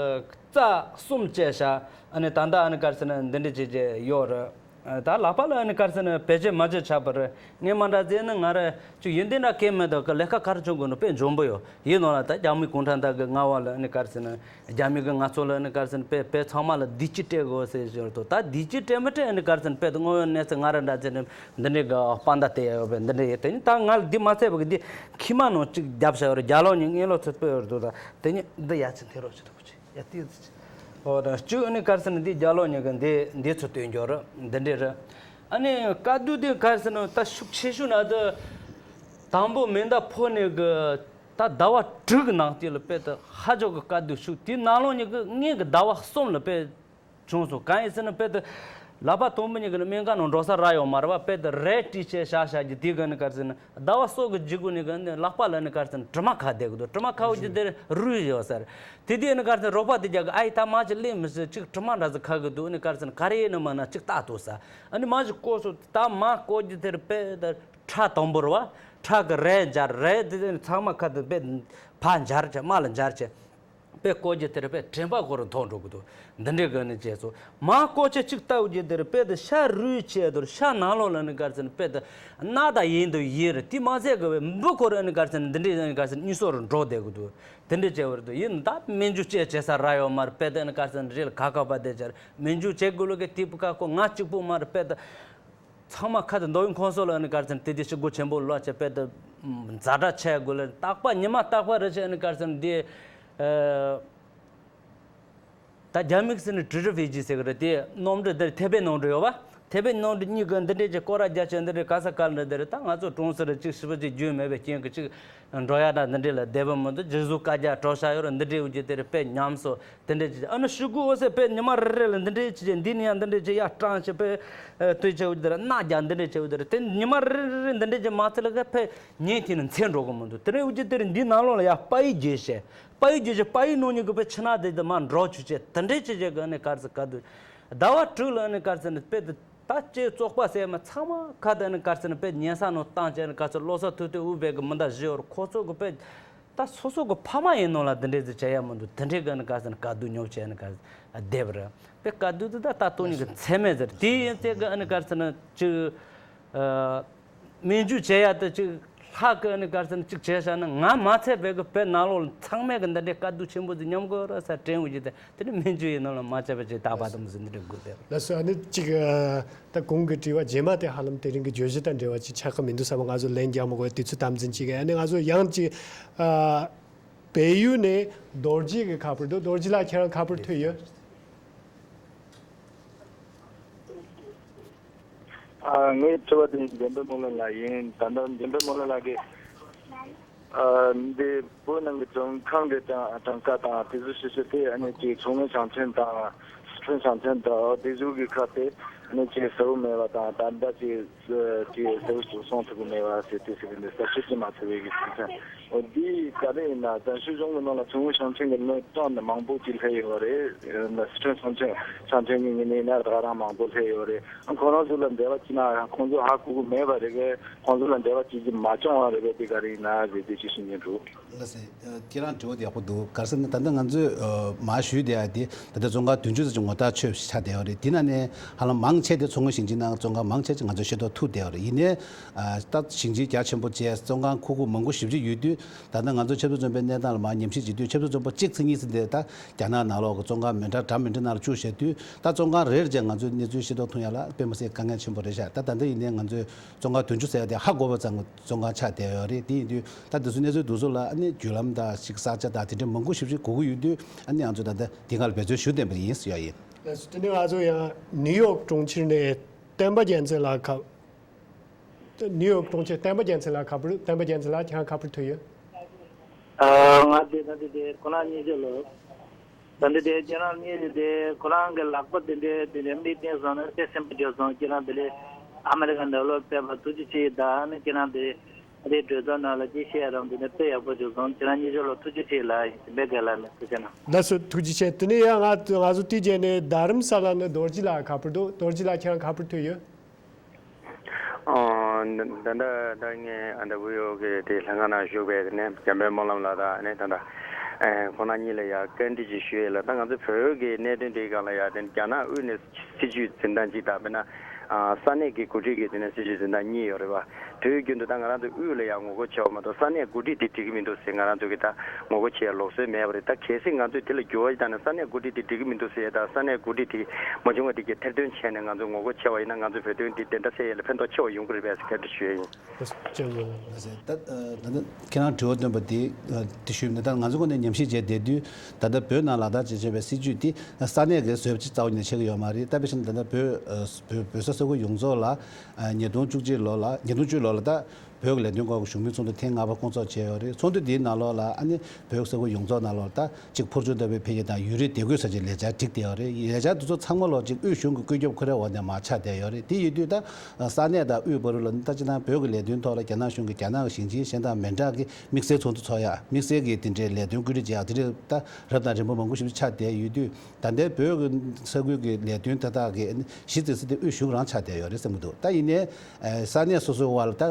རྩ་གསུམ་བཅད་བཞག་ཨ་ནི་ད་ལྟ་ཨ་ནི་ག་རེ་ཟེར་ན་འདི་འདྲ་བྱས་བྱས་ཡོད་རེད། ད་ལག་པ་ལ་ཨ་ནི་ག་རེ་ཟེར་ན་བེད་སྤྱོད་མ་བྱས་ཆགས་པ་རེད། ངས་མ་འདྲ་ཟེར་ན་ང་རེ་ཅིག་ཡིན་དེ་འདྲ་གལ་མེད་དོ་གི་ལས་ཀ་ག་རེ་བྱུང་དགོས་ནོ་དཔེ་འཇོན་པོ་ཡོད། ཡིན་ནོ་ལ་ད་རྒྱ་མི་གུང་ཁྲན་ཏང་གི་མངའ་འོག་ལ་ཨ་ནི་ག་རེ་ཟེར་ན་རྒྱ་མི་གི་ང་ཚོ་ལ་ཨ་ནི་ག་རེ་ཟེར་ན་དཔེ་དཔེ་ཚང་མ་ལ་བདེ་སྐྱིད་སྤྲད་དགོས་ཟེར་བཞིན་དུ་ད་བདེ་སྐྱིད་སྤྲད་མི་སྤྲད་ཨ་ནི་ག་རེ་ཟེར་ན་དཔེ་དངོས་ཡོད་གནས་ཚུལ་ང་རེ་འདྲ་ཟེར་ན་འདི་འདྲའི་གི་དཔང་རྟགས་དེ་ཡོད་པས་འདི་འདྲ་ཡོད། དེ་ནི་ད་ང་ལ་འདི་མ་ཚད་པ་གི་འདི་ཁྱི་མ་ནང་གཅིག་རྒྱབ་བྱ་ཡོད་རེད། རྒྱ་ལོག་ཉིན་ངན་ལོ་ཚོད་དཔེ་ཡོད་རེད་འདུག་ད་དེ་ནི་འདི་ཡ་ཚན་ཐེ་རོ་ཆེ་ཐུབ་ཀྱི། ཡ་ཏི་ཏི་ཨོ་ད་གཅིག་ཨ་ནི་ག་རེ་ཟེར་ན་འདི་རྒྱ་ལོ་ཉིན་གི་འདི་འདི་ཚོ་སྟོན་རྒྱུ་རེད། འདི་འདྲས་རེད། ཨ་ནི་བཀའ་བསྡུ་འདི་ག་རེ་ཟེར་ན་ད་ཤུགས་ཆེ་ཤོས་ན་ད་དང་པོ་མེ་མདའ་ཕོག་ནས་གི་ད་ཟླ་བ་དྲུག་གི་ནང་དེ་ལ་དཔེ་ད་ཧ་ཅང་གི་བཀའ་བསྡུ་ཤུགས། དེའི་ནང་ལོགས་ཉིན་གི་ངེད་གི་ཟླ་བ་གསུམ་ལ་དཔེ་བྱུང་སོང་། གང་ཡིན་ཟེར་ན་དཔེ་ད་ལག་པ་དང་པོ་ཉིན་གི་ནི་སྨན་ཁང་ནང་འགྲོ་ས་རག་ཡོད་མ་རེད་པ། དཔེ་ད་རས་བྲིས་བྱས་བཞག་བཞག་གི་དེ་གི་ནི་ག་རེ་ཟེར་ན། ཟླ་བ་གསུམ་གི་རྗེས་གུ་ནི་གི་ནི་ལག་པ་ལ་ནི་ག་རེ་ཟེར་ན་དྲི་མ་ཁ་བསྡད་གི་འདུག་དྲི་མ་ཁ་བོ་ཅིག་དེར་རུས་ཡོད་ཟེར། དེ་དུས་ནི་ག་རེ་ཟེར་ན་རོགས་པ་དེ་རྒྱག་གི་ཨ་ཡི་ད་མ་ཅིག་ལས་མི་སྲིད་ཅིག་དྲི་མ་འདྲ་ཟིག་ཁ་གི་འདུག་ནི་ག་རེ་ཟེར་ན་ག་རེ་ཡིན་ནི་མ་ན་ཅིག་ལྟ་དུས་ས་ཨ་ནི་མ་ཅིག་བསྐོར་སོང་། ད་མ་བསྐོར་རྒྱུ་དེར་དཔེ་ད་ཁྲག་དང་པོ་རེད་བ། ཁྲག་གི་རས་འབྱར། རས་དེ་ཚང་མ་ཁ་དུ་དཔེ་ཕར་འབྱར་བྱས་མར་ལ་འབྱར་བྱས། དཔེ་བསྐོར་རྒྱུ་དེར་དཔེ་དྲན་པ་ཁོ་རང་ཐོག་འགྲོ་གི་འདུག་འདི་འདྲའི་གི་ནི་བྱས་སོང་། མ་བསྐོར་ཆ་གཅིག་ལྟ་བུ་རྒྱུ་དེར་དཔེ་དེ་ཤ་རུས་བྱས་དུར་ཤ་ནང་ལོགས་ལ་ནི་ག་རེ་ཟེར་ན་དཔེ་དེ་རྣག་དང་ཡིན་དུ་ཡིན་རེད། དེ་མ་ཟད་གི་བའི་འབུ་ཁོ་རང་ནི་ག་རེ་ཟེར་ན་འདི་འདྲའི་ནི་ག་རེ་ཟེར་ན་གཉིད་སོགས་རུ་འགྲོ་བསྡད་གི་འདུག་དེ་འདྲའི་བྱས་བར་དུ་ཡིན་ད་སྨན་བཅོས་བྱས་བྱས་ས་ར་ཡོད་མར་དཔེ་དེ་ནི་ག་རེ་ཟེར་ན་རེད་ལ་ཁ་ཁ་པ་དེ་བྱས་སྨན་བཅོས་བྱེད་དགོས་ལོ་གི་དེ་བུ་ཁ་ཁོ་ང་གཅིག་པུ་མར་དཔེ་དེ། ཚང་མ་ཁ་དང་མདོ་དབུས་ཁོངས་སོགས་ལ་ཨ་ནི་ག་རེ་ཟེར་ན་དེ་དུས་ཤི་སྒོ་ཆེན་པོ་ལོ་ཆེ་དཔེ་དེ་ཛ་དྲག་ཆེ་དགོས་ལ་རྟག་པ་ཉི་མ་རྟག་པ་རེ་ཆེ་ཨ་ནི་ག་རེ་ཟེར་ན་དེ་ད་རྒྱ་མིག་ཟེར་ནི་ཀྲི་རི་ཕི་ཇི་ཟེར་གི་རེད། དེ་གནམ་གྲུ་དེར་ཐེ་པེ་གནམ་གྲུ་ཡོད་པ། ཐེ་པེ་གནམ་གྲུ་གཉིས་ཀྱི་འདི་འདྲས་ཀྱི་སྐོར་ར་རྒྱ་ཆེ་འདི་འདྲས་ག་ས་ག་ལ་འདི་རེད། ད་ང་ཚོ་གྲོང་གསེབ་རེ་གཅིག་ཤི་བ་གཅིག་རྒྱུས་མེད་པའི་རྐྱེན་གྱིས་གཅིག་འགྲོ་ཡ་ད་འདི་འདྲས་ལ་བདེ་བོ་མི་འདུག་རྗེས་སུ་བཀའ་རྒྱ་གྲོ་ཤ་ཡོད་ར་འདི་འདྲས་འུ་ཅི་དེ་རེད་དཔེ་ཉམས་སོ། དེ་འདྲས་ཅི་ཨ་ནི་ཤུ་གུ་འོ་ཟེར་དཔེ་ཉི་མ་རེ་རེ་ལ་འདི་འདྲས་ཅི་ཅི་འདི་ནི་ཡང་འདི་འདྲས་ཅི་ཡ་སྐྲངས་ཅི་དཔེ་ཨ་ཏོས་ཅི་འུ་ཅི་དེ་ར་རྣག་རྒྱ་འདི་འདྲས་ཅི་འུ་དེ་ར་དེ་ཉི་མ་རེ་རེ་རེ་འདི་འདྲས་ཅི་མ་ཚད་ལ་ག་དཔེ་ཉིན་དེ་ནི་འཚེ་འགྲོ་གི་མི་འདུག་དེ་རེ་འུ་ཅི་དེ་ར་འདི་ནང་ལོགས་ལ་ཡ་པ་ཡི་རྒྱུ་བཤད་པ་ཡི་རྒྱུ་བཤད་པ་ཡི་ནང་ཉིད་ཀྱི་དཔེ་ཕྱི་ནང་དེ་དེ་མ་འགྲོ་ཆུ་ཅི་དེ་འདྲས་ཅི་ཅི་གི་ཨ་ནི་གར་ཟི་ག་དུ་ཟླ་བ་དྲུག་ལ་ཨ་ནི་གར་ཟི་ནི་དཔེ་དེ། ད་ལྕེ་བཙོག་པ་ཟེར་མ་ཚང་མ་ཁ་དེ་ནི་གར་ཟེར་ནི་དཔེ་ཉལ་ས་ནང་བཏང་བྱས་ནི་ག་ཚོད་བློ་ས་ཐུག་དེ་དབུ་བས་གི་མི་འདའ་བཞི་བར་ཁོ་ཚོ་གི་དཔེ་ད་སོ་སོ་གི་ཕ་མ་ཡིན་ནོ་ལ་དེ་འདྲས་ཟེར་བྱ་ཡ་མི་འདུག་དེ་འདྲས་གི་ནི་གར་ཟེར་ནི་དཀའ་སྡུག་མྱོང་བྱས་ནི་ག་བསྡད་པ་རེད། དཔེ་དཀའ་སྡུག་དེ་ད་ད་སྟོང་ཉིད་གི་ཚད་མེད་ཟེར་དེ་ཡིན་ཚད་གི་ཨ་ནི་གར་ཟེར་ནི་ཅིག་སྨན་བཅོས་བྱས་ཡ་དེ་ཅིག་ཁ་ཀི་ནི་གར་སན་གཅིག་བྱས་བཞག་ན། ང་མ་ཚད་པའི་གི་བོད་ནང་ལོགས་ཚང་མས་གི་འདི་འདྲའི་དཀའ་སྡུག་ཆེན་པོ་ཟིག་མྱོང་གི་ཡོད་རེད་ཟེར་དྲན་འོང་གི། དེ་དེ་ནི་མན་ཇུ་ཡིན་ནོ་ལ་མ་བྱས་པ་ཅིག་ད་བར་དུ་མི་ཟིན་འདི་འདྲའི་དགོས་དེ། ལགས་སོ། ཨ་ནི་གཅིག་ཨ། ད་གོང་གི་དྲི་བ་རྗེས་མ་དེ་ཧ་ལམ་དེ་རིང་གི་བརྗོད་གཞི་དང་འབྲེལ་བ་ཅིག་ཆགས་ཀྱི་མི་འདུག་བསམ། ང་ཚོ་ལན་རྒྱག་མ་དགོས། དུས་ཚོད་དམ་འཛིན་བྱེད་ཀྱི། ཨ་ནི་ང་ཚོ་ཡང་གཅིག་ཨ། བལ་ཡུལ་ནས་རྡོ་རྗེ་གི་ཁ་པར་འདུག་རྡོ་རྗེ་ལགས་ཁྱེད་རང་ཁ་པར་ཐོས་ཡོད། ཨ། ངའི་དྲི་བ་དེ་འཇམ་དཔལ་སྨོན་ལམ་ལགས་ཡིན། ད་ལྟ་འཇམ་དཔལ་སྨོན་ལམ་ལགས་ཀྱིས། ཨ། འདི་བོད་ནང་གི་བཙོན་ཁང་གི་གྲངས་གྲངས་ཀ་དང་དེ་ཚོ་ཞིབ་ཞིབ་དེ། ཨ་ནི་ཅིག་མཚོ་སྔོན་ཞིང་ཆེན་དང་སི་ཁྲོན་ཞིང་ཆེན་དང་དེ་ཚོ་གི་ཁ་དེ་ཨ་ནི་ཅིག་གསལ་བོ་མེད་པ་དང་། ད་ལྟ་ཅིག་ཅིག་གསལ་བོ་ཞིག་གསུང་ཐུབ་ཀྱི་མེད་པ་ཟེར་དེ་ཟེར་གི་འདུག་ཟེར། ཞིབ་ཅིག་མ་ཐུབ་པའི་གི་ཚུལ་ཁྲིམས། འོ་འདི་ག་རེ་ཡིན་ན། བཙན་བྱོལ་གཞུང་གི་ནང་ལ་མཚོ་སྔོན་ཞིང་ཆེན་གྱི་མི་སྟོང་ནས་མང་པོ་ཅིག་སླེབས་ཡོད་རེད། སི་ཁྲོན་ཞིང་ཆེན་ཞིང་ཆེན་གྱི་ངོས་ནས་ཡིན་ན་ད་ག་རང་མང་པོ་སླེབས་ཡོད་རེད། ཁོ་རང་ཚོ་ལ་འབྲེལ་བ་བྱས་ན་ཁོང་ཚོ་ཧ་གོ་གི་མེད་པ་རེད། ཁོང་ཚོ་ལ་འབྲེལ་བ་བྱེད་ཀྱི་མ་བྱུང་བ་རེད་པས། དེ་ག་རེ་ཡིན་ན་ཟེར་དེ་ཅིག་ཞུ་སྙིང་འདོད། ལགས་སེ། ཁྱེད་རང་དྲི་བ་དེ་ཡག་པོ་འདུག་ག་རེ་ཟེར་ན། ད་ལྟ་ང་ཚོས་མར་ཞུས་བསྡད་ཡ་དེ་ད་ལྟ་བཙོན་ཁང་བདུན་ཅུ་ཙམ་ཅིག་ངོ་རྟགས་ཆོད་ཆགས་བསྡད་ཡོད་རེད། དེ་ནང་ནས་ཧ་ལམ་མང་ཆེ་དེ་མཚོ་སྔོན་ཞིང་ཆེན་ནང་བཙོན་ཁང་མང་ཆེ་ཅིག་ང་ཚོས་ཤེས་རྟོགས་ཐུབ་བསྡད་ཡོད་རེད། ཡིན་ནའི་ད་ཞིང་ཆེན་རྒྱ་ཆེན་པོ་བཅས་བཙོན་ཁང་ཁུག་ཁུག་མང་པོ་ཞེ་པོ་ཅིག་ཡོད་དུས། ད་ལྟ་ང་ཚོ་ཆབ་སྲིད་བཙོན་པའི་གནས་སྟངས་ལ་མར་ཉམས་ཞིབ་བྱེད་དུས། ཆབ་སྲིད་བཙོན་པ་གཅིག་ཚེ་གཉིས་ཚེ་དེ་ད་རྒྱ་ནག་ནང་ལོགས་ཀྱི་བཙོན་ཁང་མི་འདྲ་འདྲ་མི་འདྲ་ནང་ལ་བཅུག་བཞག་དུས། ད་བཙོན་ཁང་རེ་རེ་བྱས་ང་ཚོས་གནས་ཚུལ་ཤེས་རྟོགས་ཐུབ་ཡ་ལ་དཔེ་མི་སྲིད་དཀའ་ངལ་ཆེན་པོ་རེད་ཤག་ད་ད་ལྟ་ཡིན་ནའི་ང་ཚོས་བཙོན་ཁང་བདུན་ཅུ་ཟེར་ཡ་དེ་ཧ་གོ་བ་ཙམ་བཙོན་ཁང་ཆགས་བསྡད་ཡོད་རེད། དེ་ཡིན་དུས་ད་དེ་ཚོ་གནས་ཚུལ་དེ་ཚོ་ལ་ཨ་ནི་བརྒྱུད་ལམ་དང་ཞིག་བསགས་ཆ་དང་དེ་འདྲའི་མང་པོ་ཞེ་པོ་ཅིག་དགོས་ཀྱི་ཡོད་དུས། ཨ་ནི་ང་ཚོས་ད་ལྟ་དེ་སྒང་ལ་འབད་བརྩོན་ཞུ་བསྡད་པ་ཡིན་ཟེར་ཡ་ཡིན། དེ་ནས་ང་ཚོ་ཡང་ནིའུ་ཡོག་གྲོང་ཁྱེར་ནས་བསྟན་པ་རྒྱལ་མཚན་ལགས་ཁ། ནིའུ་ཡོག་གྲོང་ཁྱེར་བསྟན་པ་རྒྱལ་མཚན་ལགས་ཁ་པར། བསྟན་པ་རྒྱལ་མཚན་ལགས་ཁྱེད་རང་ཁ་པར་ཐོས་ཡོད། ཨ། ང་དེ་ད་དེ་དེ་ཁོ་ན་ཉེ་ཞོ་ལོ། ད་འདི་དེ་ཁྱེད་རང་ཉེ་ཞོ་དེ་ཁོ་རང་གི་ལག་པ་དེ་འདྲའི་དེ་འདྲའི་མིག་བསྟན་སོང་ན་དཔེ་སེམས་པ་སྐྱོ་སོང་། ཁྱེད་རང་དེ་ལས་ཨ་མེ་རི་ཀ་འདྲ་ལོ་ཕེབས་པ་ཐུགས་རྗེ་ཆེ། ད་ནི་ཁྱེད་རང་དེ་དེ་གྲོས་ཚོགས་ནང་ལ་ཅི་བཤད་རང་དེ་ནི་དཔེ་ཡག་པོ་བྱུང་སོང་། ཁྱེད་རང་ཉེ་ཞོ་ལོ་ཐུགས་རྗེ་ཆེ་ལ་ཡིན་པའི་ག་ལ་ནི་ཐུགས་རྗེ་གནང་། ལགས་སོ། ཐུགས་རྗེ་ཆེ། དེ་ནས་ཡང་ང་ང་ཚོ་དེ་རྗེས་ནས་རྡ་རམ་ས་ལ་ནས་རྡོ་རྗེ་ལགས་ཁ་པར་འདུག་རྡོ་རྗེ་ལགས་ཁྱེད་རང་ཁ་པར་ཐོས་ཡོད། ཨོ། ད་ད་ལྟ་ད་ངས་ཨ་ད་བུ་ཡོ་གི་དེ་ལྷན་ཁང་ནང་བཞུགས་པའི་ནས་འཇམ་དཔལ་སྨོན་ལམ་ལགས་དང་ནས་ད་ད་ཨེ་ཁོང་རྣམ་གཉིས་ལ་ཡ་བཀའ་འདྲི་ཅིག་ཞུ་ཡས་ལ། ད་ང་ཚོ་བོད་ཀྱི་གནད་དོན་དེའི་སྒང་ལ་ཡ་དེ་རྒྱ་ནག་དབུས་ནས་སྲིད་བྱུས་འཛིན་སྟངས་གཅིག་དང་། དཔེར་ན་ཨ་ས་གནས་ཀྱི་འགོ་ཁྲིད་ཀྱི་དེ་ནས་སྲིད་བྱུས་འཛིན་སྟངས་གཉིས་ཡོད་རེད་པ། དུས་རྒྱུན་དུ་ད་ང་རང་ཚོ་དབུས་ལ་ཡང་ངོ་རྒོལ་བྱས་པ་མ་གཏོགས་ས་གནས་འགོ་ཁྲིད་དེ་འགྲིག་གི་མི་འདུག་ཟེར་ང་རང་ཚོ་གི་ད་ངོ་རྒོལ་བྱེད་ཡ་ལུགས་སྲོལ་མེད་པ་རེད། ད་གལ་སྲིད་ང་ཚོས་དེ་ལ་འགྱུར་བ་བཏང་ན་ས་གནས་འགོ་ཁྲིད་དེ་འགྲིག་གི་མི་འདུག་ཟེར་ཡ་དང་ས་གནས་འགོ་ཁྲིད་དེ་མ་བྱུང་བ་དེ་གི་ཐེར་འདོན་བྱས་ནས་ང་ཚོ་ངོ་རྒོལ་བྱས་པ་ཡིན་ན་ང་ཚོ་བོད་དོན་འདི་བདེན་མཐའ་གསལ་ཡ་ལ་ཕན་ཐོགས་ཆེ་བ་ཡོང་གི་རེད་པས་ཟེར་བཀའ་འདྲི་ཞུ་ཡ་ཡིན། ལགས་སོ། ད་ད་ལྟ་ཁྱེད་རང་དྲི་བ་བཏོན་པ་དེ་དེ་ཞུས་ནས། ད་ང་ཚོ་ངོས་ནས་ཉམས་ཞིབ་བྱས་བསྡད་དུས་ད་ལྟ་བོད་ནང་ལག་བསྟར་བྱེད་བཞིན་པའི་སྲིད་བྱུས་དེ་ས་གནས་ཀྱི་བཟོས་པ་ཅིག་རྩ་བ་ནས་ཆགས་ཀྱི་ཡོད་མ་རེད། ད་དཔེ་བཞིན་ད་ལྟ་བོད་བོད་བོད་ས་ས་ཁུལ་ཡོངས་རྫོགས་ལ་ཉིས་སྟོང་བཅུ་གཅིག་ལོ་ལ་ཉིས་སྟོང་བཅུ་ལོ་ལ་ད་བོད་ཀྱི་ལས་དོན་སྐོར་གྱི་བཞུགས་མོལ་ཚོགས་འདུ་ཐེངས་ལྔ་པ་སྐོང་ཚོགས་བྱས་ཡོད་རེད། ཚོགས་འདུ་འདིའི་ནང་ལོགས་ལ་ཨ་ནི་བོད་ས་ཁུལ་ཡོངས་རྫོགས་ནང་ལོགས་ད་གཅིག་ཕུར་ཆུ་ལྟ་བུའི་འཕེལ་རྒྱས་དང་ཡུན་རིང་བདེ་འཁོད་སོགས་ཀྱི་ལས་འཆར་བསྒྲིགས་བསྡད་ཡོད་རེད། ལས་འཆར་དེ་ཚོ་ཚང་མ་ལོགས་གཅིག་དབུས་གཞུང་གི་བཀོད་ཁྱབ་ཁོ་རའི་འོག་ནས་མར་ཆགས་བསྡད་ཡོད་རེད། དེ་ཡིན་དུས་ད་ས་གནས་དང་དབུས་བར་ལ་ད་སྤྱིར་བཏང་བོད་ཀྱི་ལས་དོན་ཐོག་ལ་རྒྱ་ནག་གཞུང་གིས་རྒྱ་ནག་གི་ཞིང་ཆེན་གཞན་དང་མི་འདྲ་གི་དམིགས་བསལ་ཚོགས་འདུ་ཚོགས་ཡ། དམིགས་བསལ་གྱི་དེ་འདྲའི་ལས་དོན་བཀོད་སྒྲིག་བྱེད་ཡ་དེ་འདྲའི་ད་རབ་དང་རིམ་པ་མང་པོ་ཞིག་ཆགས་བསྡད་ཡོད་དུས། ད་ལྟའི་བོད་ཀྱི་ས་ཁུལ་གྱི་ལས་དོན་དེ་དག་གི་གཞི་རྩ་ས་དེ་དབུས་གཞུང་རང་ཆགས་བསྡད་ཡོད་རེད་བསམ་གྱི་འདུག་ད་ཡིན་ནའི་ས་གནས་སོ་སོའི་དབར་ལ་ད་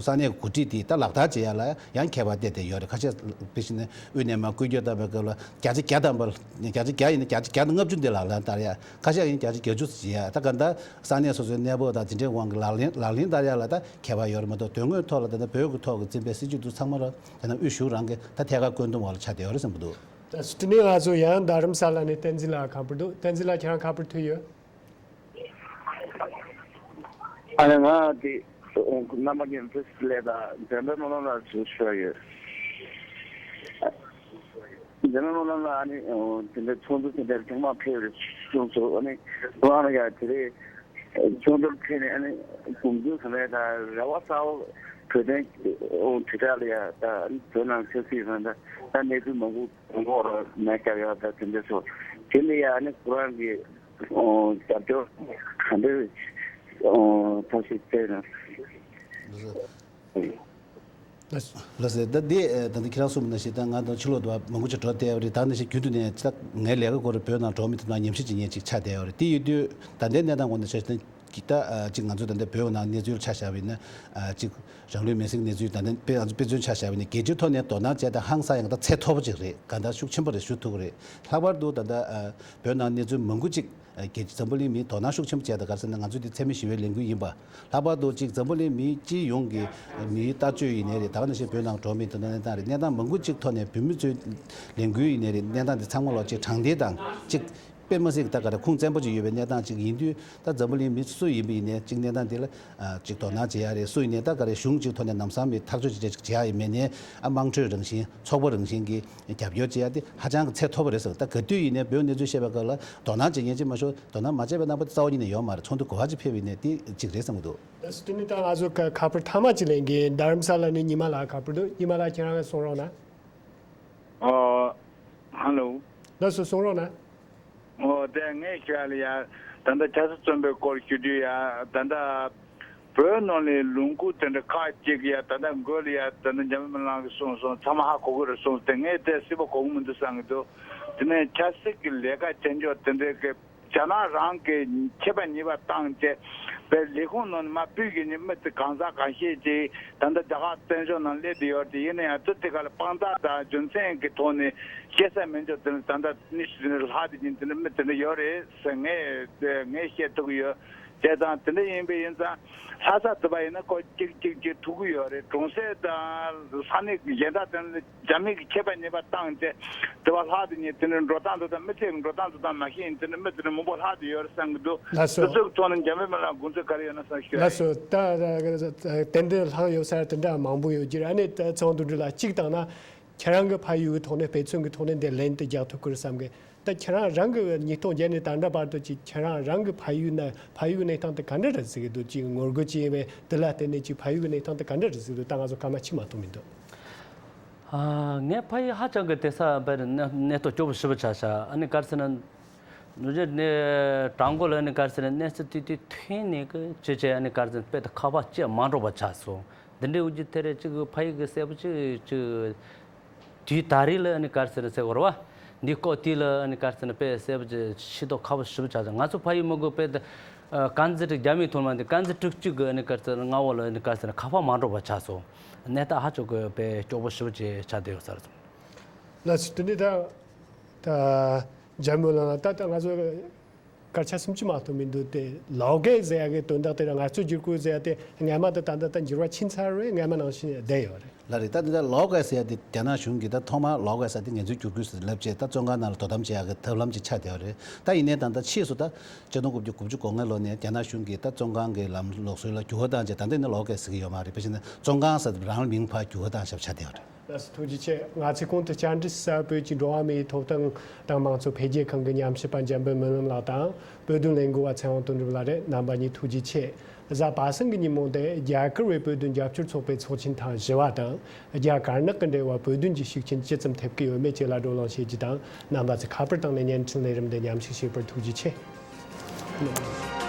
ས་གནས་འགོ་ཁྲིད་དེ་ད་ལག་བསྟར་བྱེད་ཡ་ལ་ཡང་ཁྱད་པར་བསྡད་བསྡད་ཡོད་རེད། ཁ་ཤས་དཔེ་བཞིན་དབུས་ནས་མར་བཀོད་སྒྲིག་བཏང་བའི་སྐབས་ལ་བརྒྱ་ཆ་བརྒྱ་ཐམ་པ། བརྒྱ་ཆ་བརྒྱ་ཡིན་ན་བརྒྱ་ཆ་བརྒྱ་དང་ལྔ་བཅུ་འདི་ལག་ལེན་བསྟར་ཡ། ཁ་ཤས་ཡིན་བརྒྱ་ཆ་བརྒྱད་ཅུ་བྱེད་ཡ། ད་ག་ད་ས་གནས་སོ་སོའི་གནས་བབ་དང་དེ་འདྲའི་དབང་གིས་ལག་ལེན་ལག་ལེན་བསྟར་ཡ་ལ་ད་ཁྱད་པར་ཡོད་རེད་མ་གཏོགས། དོན་དངོས་ཐོག་ལ་ད་ལྟ་བོད་ཀྱི་ཐོག་གི་འཛིན་པའི་སྲིད་བྱུས་དེ་ཚང་མ་ལ་ད་ལྟ་དབུས་གཞུང་རང་གི་ད་ཐད་ཀར་བཀོད་འདོམས་འོག་ལ་ཆགས་བསྡད་ཡོད་རེད་བསམ་གྱི་འདུག་ད་དེ་ནས་ང་ཚོ་ཡང་རྡ་རམ་ས་ལ་ནས་བསྟན་འཛིན་ལགས་ཁ་པར་འདུག་བསྟན་འཛིན་ལགས་ཁྱེད་རང་ཁ་པར་ཐོས་ཡོད། ཨ་ནི་ང་དེ་རྣམ་པ་ངན་ཕེ་སི་ལས་དང་འཇམ་དཔལ་སྨོན་ལམ་ལ་ཞུ་ཞུ་ཡ་ཡོད། འཇམ་དཔལ་སྨོན་ལམ་ལ་ཨ་ནི་དེ་འདྲའི་ཚོགས་འདུ་དེ་འདྲ་ཐེངས་མང་ཕེབས་རེད་གསུངས་སོང་། ཨ་ནི་ཁོ་རང་ལ་ཡ་དེ་རེད། ཚོགས་འདུར་ཕེབས་ནས་ཨ་ནི་དགོངས་ཚུལ་ཟེར་ནས་ད་རེ་བ་གསར་པ་བོད་དོན་དྲིལ་བསྒྲགས་ལ་ཡ་ད་བོད་ནང་ཆབ་སྲིད་ཟེར་ན་ད་གནས་ཚུལ་མང་པོ་ངོ་ར་མེད་ཀྱང་ཡ་ད་དེ་འདྲ་སོང་། དེ་ལ་ཡ་ཨ་ནི་ཁོ་རང་གི་རྒྱབ་སྐྱོར་ག་འདྲ་ཐབས་ཤེས་བྱས་ན། ལགས་སོ། ད་འདི་ད་ལྟ་ཁྱེད་རང་གསུངས་པ་ནང་བཞིན་ད་ང་དང་ཕྱི་ལོགས་དུ་མང་པོ་ཅིག་འགྲོ་བསྡད་ཡོད་རེད། ད་ནང་བཞིན་རྒྱུན་དུ་ནས་ད་ངའི་ལས་ཀ་སྐོར་བོད་ནང་འགྲོ་མི་ཐུབ་ན་ཉམས་ཞིབ་བྱེད་མཁན་ཅིག་ཆགས་བསྡད་ཡོད་རེད། དེ་ཡོད་དུས་ད་ལྟའི་གནས་སྟངས་སྐོར་ནས་ཆ་བཞག་ན་ད་ཅིག་ང་ཚོ་ད་ལྟ་བོད་ནང་གནས་ཚུལ་ཆ་བཞག་པ་ཡིན་ན་ཅིག་རང་ལུས་མེར་སྲེག་གནས་ཚུལ་ད་ལྟ་དཔེ་ང་ཚོ་དཔེ་མཚོན་ཆ་བཞག་པ་ཡིན་ན་རྒྱལ་སྤྱིའི་ཐོག་ནས་དོ་སྣང་བྱས་ད་ཧང་སང་ཡང་ད་ཚད་མཐོ་པོ་ཅིག་རེད། གང་ལྟར་ཤུགས་ཆེན་པོ་རེད་ཞུ་ཐུབ་ཀྱི་རེད། ལྷག་པར་དུ་ད་ལྟ་བོད་ནང་གནས་ཚུལ་མང་པོ་ཅིག་རྒྱལ་འཛམ་བུ་གླིང་མིས་དོ་སྣང་ཤུགས་ཆེན་པོ་བྱས་དང་ག་རེ་ཟེར་ན། ང་ཚོ་འདི་འཚེ་མེད་ཞི་བའི་ལས་འགུལ་ཡིན་པ། ལྷག་པར་དུ་གཅིག་འཛམ་བུ་གླིང་མི་སྤྱི་ཡོངས་ཀྱི་མིའི་ལྟ་སྤྱོད་ཡིན་ནའི་རེད། ད་ག་ནང་བཞིན་བོད་ནང་འགྲོ་མི་དེ་འདྲ་གནས་སྟངས་རེད། གནས་སྟངས་མང་པོ་གཅིག་ཐོག་ནས་བོད་མི་ཚོའི་ལས་འགུལ་ཡིན་ནའི་རེད། གནས་སྟངས་འདི་ཚང་མ་ལ་གཅིག་དྲང་བདེན་དང་གཅིག་དཔེ་མ་སྲིད་ཀྱི་ད་ག་རེ་ཁུངས་བཙན་པོ་ཅིག་ཡོད་པའི་གནས་སྟངས་ཅིག་ཡིན་དུས། ད་འཛམ་བུ་གླིང་མི་སུ་ཡིན་པ་ཡིན་ནའི་གཅིག་གནས་སྟངས་འདི་ལ་ཨ་གཅིག་དོ་སྣང་བྱེད་ཡ་རེད། སུ་ཡིན་ནའི་ད་ག་རེ་གཞུང་གཅིག་ཐོག་ནས་ལམ་སང་མི་ཐག་གཅོད་ཅིག་བྱེད་ཅིག་བྱེད་ཡ་ཡིན་མིན་ནའི་ཨ་དམངས་ཁྲོད་རང་བཞིན་ཚོགས་པ་རང་བཞིན་གྱི་རྒྱབ་སྐྱོར་བྱེད་ཡ་དེ་ཧ་ཅང་གི་ཚད་མཐོ་པོ་རེད་ཟེར། ད་ག་དུས་ཡིན་ནའི་བོད་གནས་ཚུལ་བཤད་པའི་སྐབས་ལ་དོ་སྣང་བྱེད་མཁན་ཅིག་མ་ཤོར། དོ་སྣང་མ་བྱས་པའི་རྣམ་པ་དེ་རྩ་བ་ཉིད་ནས་ཡོད་མ་རེད། ཚོགས་འདུ་ག་པར་ཅིག་ཕེབས་པ་ཡིན་ནའི་དེ་གཅིག་རེད་བསམ་གྱི་འདུག། ལགས་སོ། དེ་ནས་ད་ང་ཚོ་ཁ་ཁ་པར་མཐའ་མ་ཅིག་ལེན་གྱི། རྡ་རམ་ས་ལ་ནས་ཉི་མ་ལགས་ཁ་པར་འདུག། ཉི་མ་ལགས་ཁྱེད་རང་གསུང་རོགས་གནང་། ཨོ། ཧ་ལོ། ལགས་སོ། གསུང་རོགས་གནང་། ཨོ། དེ་ངས་ཞུ་ཡ་ལ་ཡ། ད་ལྟ་ཆབ་སྲིད་བཙོན་པའི་སྐོར་ཞུ་དུས་ཡ། ད་ལྟ་བོད་ནང་ལ་ལུང་ཁུག་དེ་འདྲ་ཁག་ཅིག་ཡ། ད་ལྟ་འགོ་ལ་ཡ། ད་ལྟ་འཇམ་དཔལ་ལགས་ཀྱིས་གསུངས་སོང་། ཚང་མ་ཧ་གོ་གི་རེད་གསུངས་ཏེ། ངས་དེ་སྲིད་པ་གོ་གི་མི་འདུག་བསམ་གྱི་འདུག། དེ་ནས་ཆབ་སྲིད་ཀྱི་ལས་ཀ་བྱེད་འཇོག་དེ་འདྲའི་གི་རྒྱ་ནག་རང་གི་ཁྱད་པར་ཉེས་པ་བཏང་བྱས། པའི་ལས་ཁུངས་ནང་ནས་མར་ཕུད་ཀྱི་ནི་མི་དེ་གང་ཟག་གང་ཤེས་ཀྱིས་ད་ལྟ་རྒྱ་གར་བཙན་བྱོལ་ནང་སླེབས་བསྡད་ཡོད་དེ། ཡིན་ན་ཡང་དུ་དེ་ག་ལ་དཔང་རྟགས་དང་རྒྱུ་མཚན་གྱི་ཐོག་ནས་བཤད་ས་མི་འཇོག་དེ་ནི། ད་ལྟ་ནི་ལྷག་དེ་ཡིན་དེ་ནི་མི་དེ་འདྲ་ཡོད་རེད་ཟེར་ངས་ངས་བཤད་ཐུབ་ཀྱི་ཡོད། བྱས་ཙང་དེ་འདྲ་ཡིན་པ་ཡིན་ཙང་། ལྷ་ས་དུ་བ་ཡིན་ན་ཁོ་གཅིག་གཅིག་གཅིག་ཐུག་གི་ཡོད་རེད། གྲོང་གསེབ་དང་ས་གནས་ཀྱི་གཞན་དག་དེ་ནི། རྒྱ་མི་གི་ཁྱད་པར་ཉེས་པ་བཏང་བྱས། དེ་བ་ལྷག་དེ་ཉིད་དེ་ནི་འགྲོ་སྟངས་འགྲོ་སྟངས། མི་ཚེ་གི་འགྲོ་སྟངས་འགྲོ་སྟངས་མ་ཤེས་ཡིན་དེ་ནི་མི་དེ་ནི་མང་པོ་ལྷག་དེ་ཡོད་རེད་བསམ་གྱི་འདུག། ལགས་སོ། དེ་ཚོ་གི་ཐོག་ནས་འཇམ་དཔལ་མི་ལ་དགོངས་ཚུལ་ག་རེ་ཡོད་ན་བསམ་ཞུ་ཡ་ལགས་ཡིན། སོ། ད་ད་ཏན་ཏན་ལྷག་ཡོད་ས་དེ་འདྲ་མང་པོ་ཡོད་ཀྱི་རེད། ཨ་ནི་ད་ཚོགས་འདུ་འདི་ལ་གཅིག་བཏང་ན། ཁྱེད་རང་གི་ཕ་ཡུལ་གི་ཐོག་ནས་དཔེ་མཚོན་གྱི་ཐོག་ནས་འདི་ལན་དེ་རྒྱག་ཐུབ་ཀྱི་རེད་བསམ་གི། ད་ཁྱེད་རང་རང་གི་ཉིས་སྟོང་བརྒྱད་ནས་ད་ལྟ་བར་དུ་ཅིག་ཁྱེད་རང་རང་གི་ཕ་ཡུལ་ན་ཕ་ཡུལ་གི་གནས་སྟངས་དེ་ག་འདྲ་རེད་ཟེར་གི་འདུག། ཅིག་ངོ་རྒོལ་ཅིག་ཡིན་པས་དེ་ལ་བརྟེན་ནས་ཅིག་ཕ་ཡུལ་གི་གནས་སྟངས་དེ་ག་འདྲ་རེད་ཟེར་གི་འདུག། ད་ང་ཚོ་སྐར་མ་གཅིག་མ་གཏོགས་མི་འདུག། ཨ། ངའི་ཕ་ཡུལ་ཧ་ཅང་གི་དེང་སང་དཔེར་གནས་གནས་སྟངས་སྐྱོ་པོ་ཞེ་པོ་ཆགས་ཤག། ཨ་ནི་ག་རེ་ཟེར་ན། ནུབ་ཕྱོགས་ནས་བྲག་འགོ་ལ་ཨ་ནི་ག་རེ་ཟེར་ན། གནས་ཚུལ་ཏིག་ཏིག་ཐོན་ནས་གི་ཅི་བྱས། ཨ་ནི་ག་རེ་ཟེར་ན། དཔེ་དེ་ཁ་པར་བཅད་མ་འགྲོ་བ་ཆགས་སོང་། འདི་འདྲའི་དབུ་ཁྲིད་དེ་རེད། ཅིག་ཕ་ཡུལ་གི་གསལ་པོ་ཅིག་ཅིག་དུས་ད་རེས་ལ་ཨ་ནི་ག་རེ་ཟེར་ན་ཟེར་བ་རེད་བ། འདི་སྐོར་དུས་ལ་ཨ་ནི་ག་རེ་ཟེར་ན། དཔེ་གསལ་པོ་ཅིག་ཤེས་རྟོགས་ཁག་པོ་ཞེ་པོ་ཆགས་ཤག། ང་ཚོ་ཕ་ཡུལ་མི་དགོས་དཔེ་དེ། ཨ། དཀར་མཛེས་དྲུག་རྒྱ་མིའི་ཐོག་མ་འདི་དཀར་མཛེས་དྲུག་ཅུ་གི་ཨ་ནི་ག་རེ་ཟེར་ན་མངའ་འོག་ལ་ཨ་ནི་ག་རེ་ཟེར་ན་ཁ་པར་མ་འགྲོ་བ་ཆགས་སོང་། གནས་སྟངས་ཧ་ཅང་གི་དཔེ་སྐྱོ་པོ་ཞེ་པོ་ཅིག་ཆགས་བསྡད་ཡོད་ས་རེད། ལགས་སོ། དེ་ནས་ད་ད་འཇམ་དཔལ་ལགས། ད་ད་ང་ཚོ་སྐར་ཆ་སུམ་ཅུ་མ་གཏོགས་མི་འདུག་སྟེ། ལོགས་བཀལ་ཟེར་ཡ་གི་དོན་དག་དེ་ར་ངལ་རྩོལ་བསྒྱུར་བཀོད་ཟེར་ཡ་དེ་སྔ་མ་དང་ད་ལྟ་ད་འགྱུར་བ་ཕྱིན་ཚར་བས་སྔ་མ་ནང་བཞིན་བསྡད་ཡོད་རེད། ལགས་རེད། ད་འདི་ལྟར་ལོགས་བཀལ་ཟེར་ཡ་དེ་རྒྱ་ནག་གཞུང་གིས་ད་ཐོག་མར་ལོགས་བཀལ་ཟེར་དེ་ངལ་རྩོལ་བསྒྱུར་བཀོད་ཟེར་ལབ་བྱས། ད་བཙོན་ཁང་ནང་ལ་དོ་དམ་བྱེད་ཡ་གི་ཐབས་ལམ་ཅིག་ཆགས་བསྡད་ཡོད་རེད། ད་ཡིན་ནའི་ད་ལྟ་ཕྱིས་སུ་ད་ཆིག་སྟོང་དགུ་བརྒྱ་དགུ་བཅུ་གོ་ལྔ་ལོ་ནས་རྒྱ་ནག་གཞུང་གིས་ད་བཙོན་ཁང་གི་ལམ་ལུགས་སྲོལ་ལ་འགྱུར་བ་བཏང་བྱས། ད་ལྟ་ནི་ལོགས་བཀལ་ཟེར་གྱི་ཡོད་མ་རེད། དཔེ་བྱས་ན་བཙོན་ཁང་ཟེར་དེ་རང་ལ་མིང་ཕར་འགྱུར་བ་བཏང་བཞག་ཆགས་བསྡད་ཡོད་རེད། ལགས་སོ། ཐུགས་རྗེ་ཆེ། ང་ཚོའི་གོང་དུ་བཅར་འདྲི་ཞུ་ས་བོད་ཀྱི་འགྲོ་བ་མིའི་ཐོབ་ཐང་དང་མང་གཙོ་འཕེལ་རྒྱས་ཁང་གི་ཉམས་ཞིབ་པ་འཇམ་དཔལ་སྨོན་ལམ་ལགས་དང་། བོད་དོན་ལས་འགུལ་བ་ཚེ་དབང་དོན་གྲུབ་ལགས་རེད། རྣམ་པ་གཉིས་ཐུགས་རྗེ་ཆེ། གཟའ་པ་སངས་ཀྱི་ཉིན་མོ་འདིར་རྒྱ་གར་བའི་བོད་དོན་རྒྱབ་སྐྱོར་ཚོགས་པའི་ཚོགས་ཆེན་ཐེངས་བཞི་བ་དང་། རྒྱ་དཀར་ནག་གི་འབྲེལ་བ་བོད་དོན་གྱི་ཤུགས་རྐྱེན་ཇི་ཙམ་ཐེབས་ཀྱི་ཡོད་མེད་བཅས་ལ་བགྲོ་གླེང་བྱེད་རྒྱུ་དང་། རྣམ་པ་ཚོས་ཁ་པར་བཏང་ནས་བརྙན་འཕྲིན་ལས་རིམ་འདི་མཉམ་ཞུགས་བྱས་པར་ཐུགས་རྗེ་ཆེ།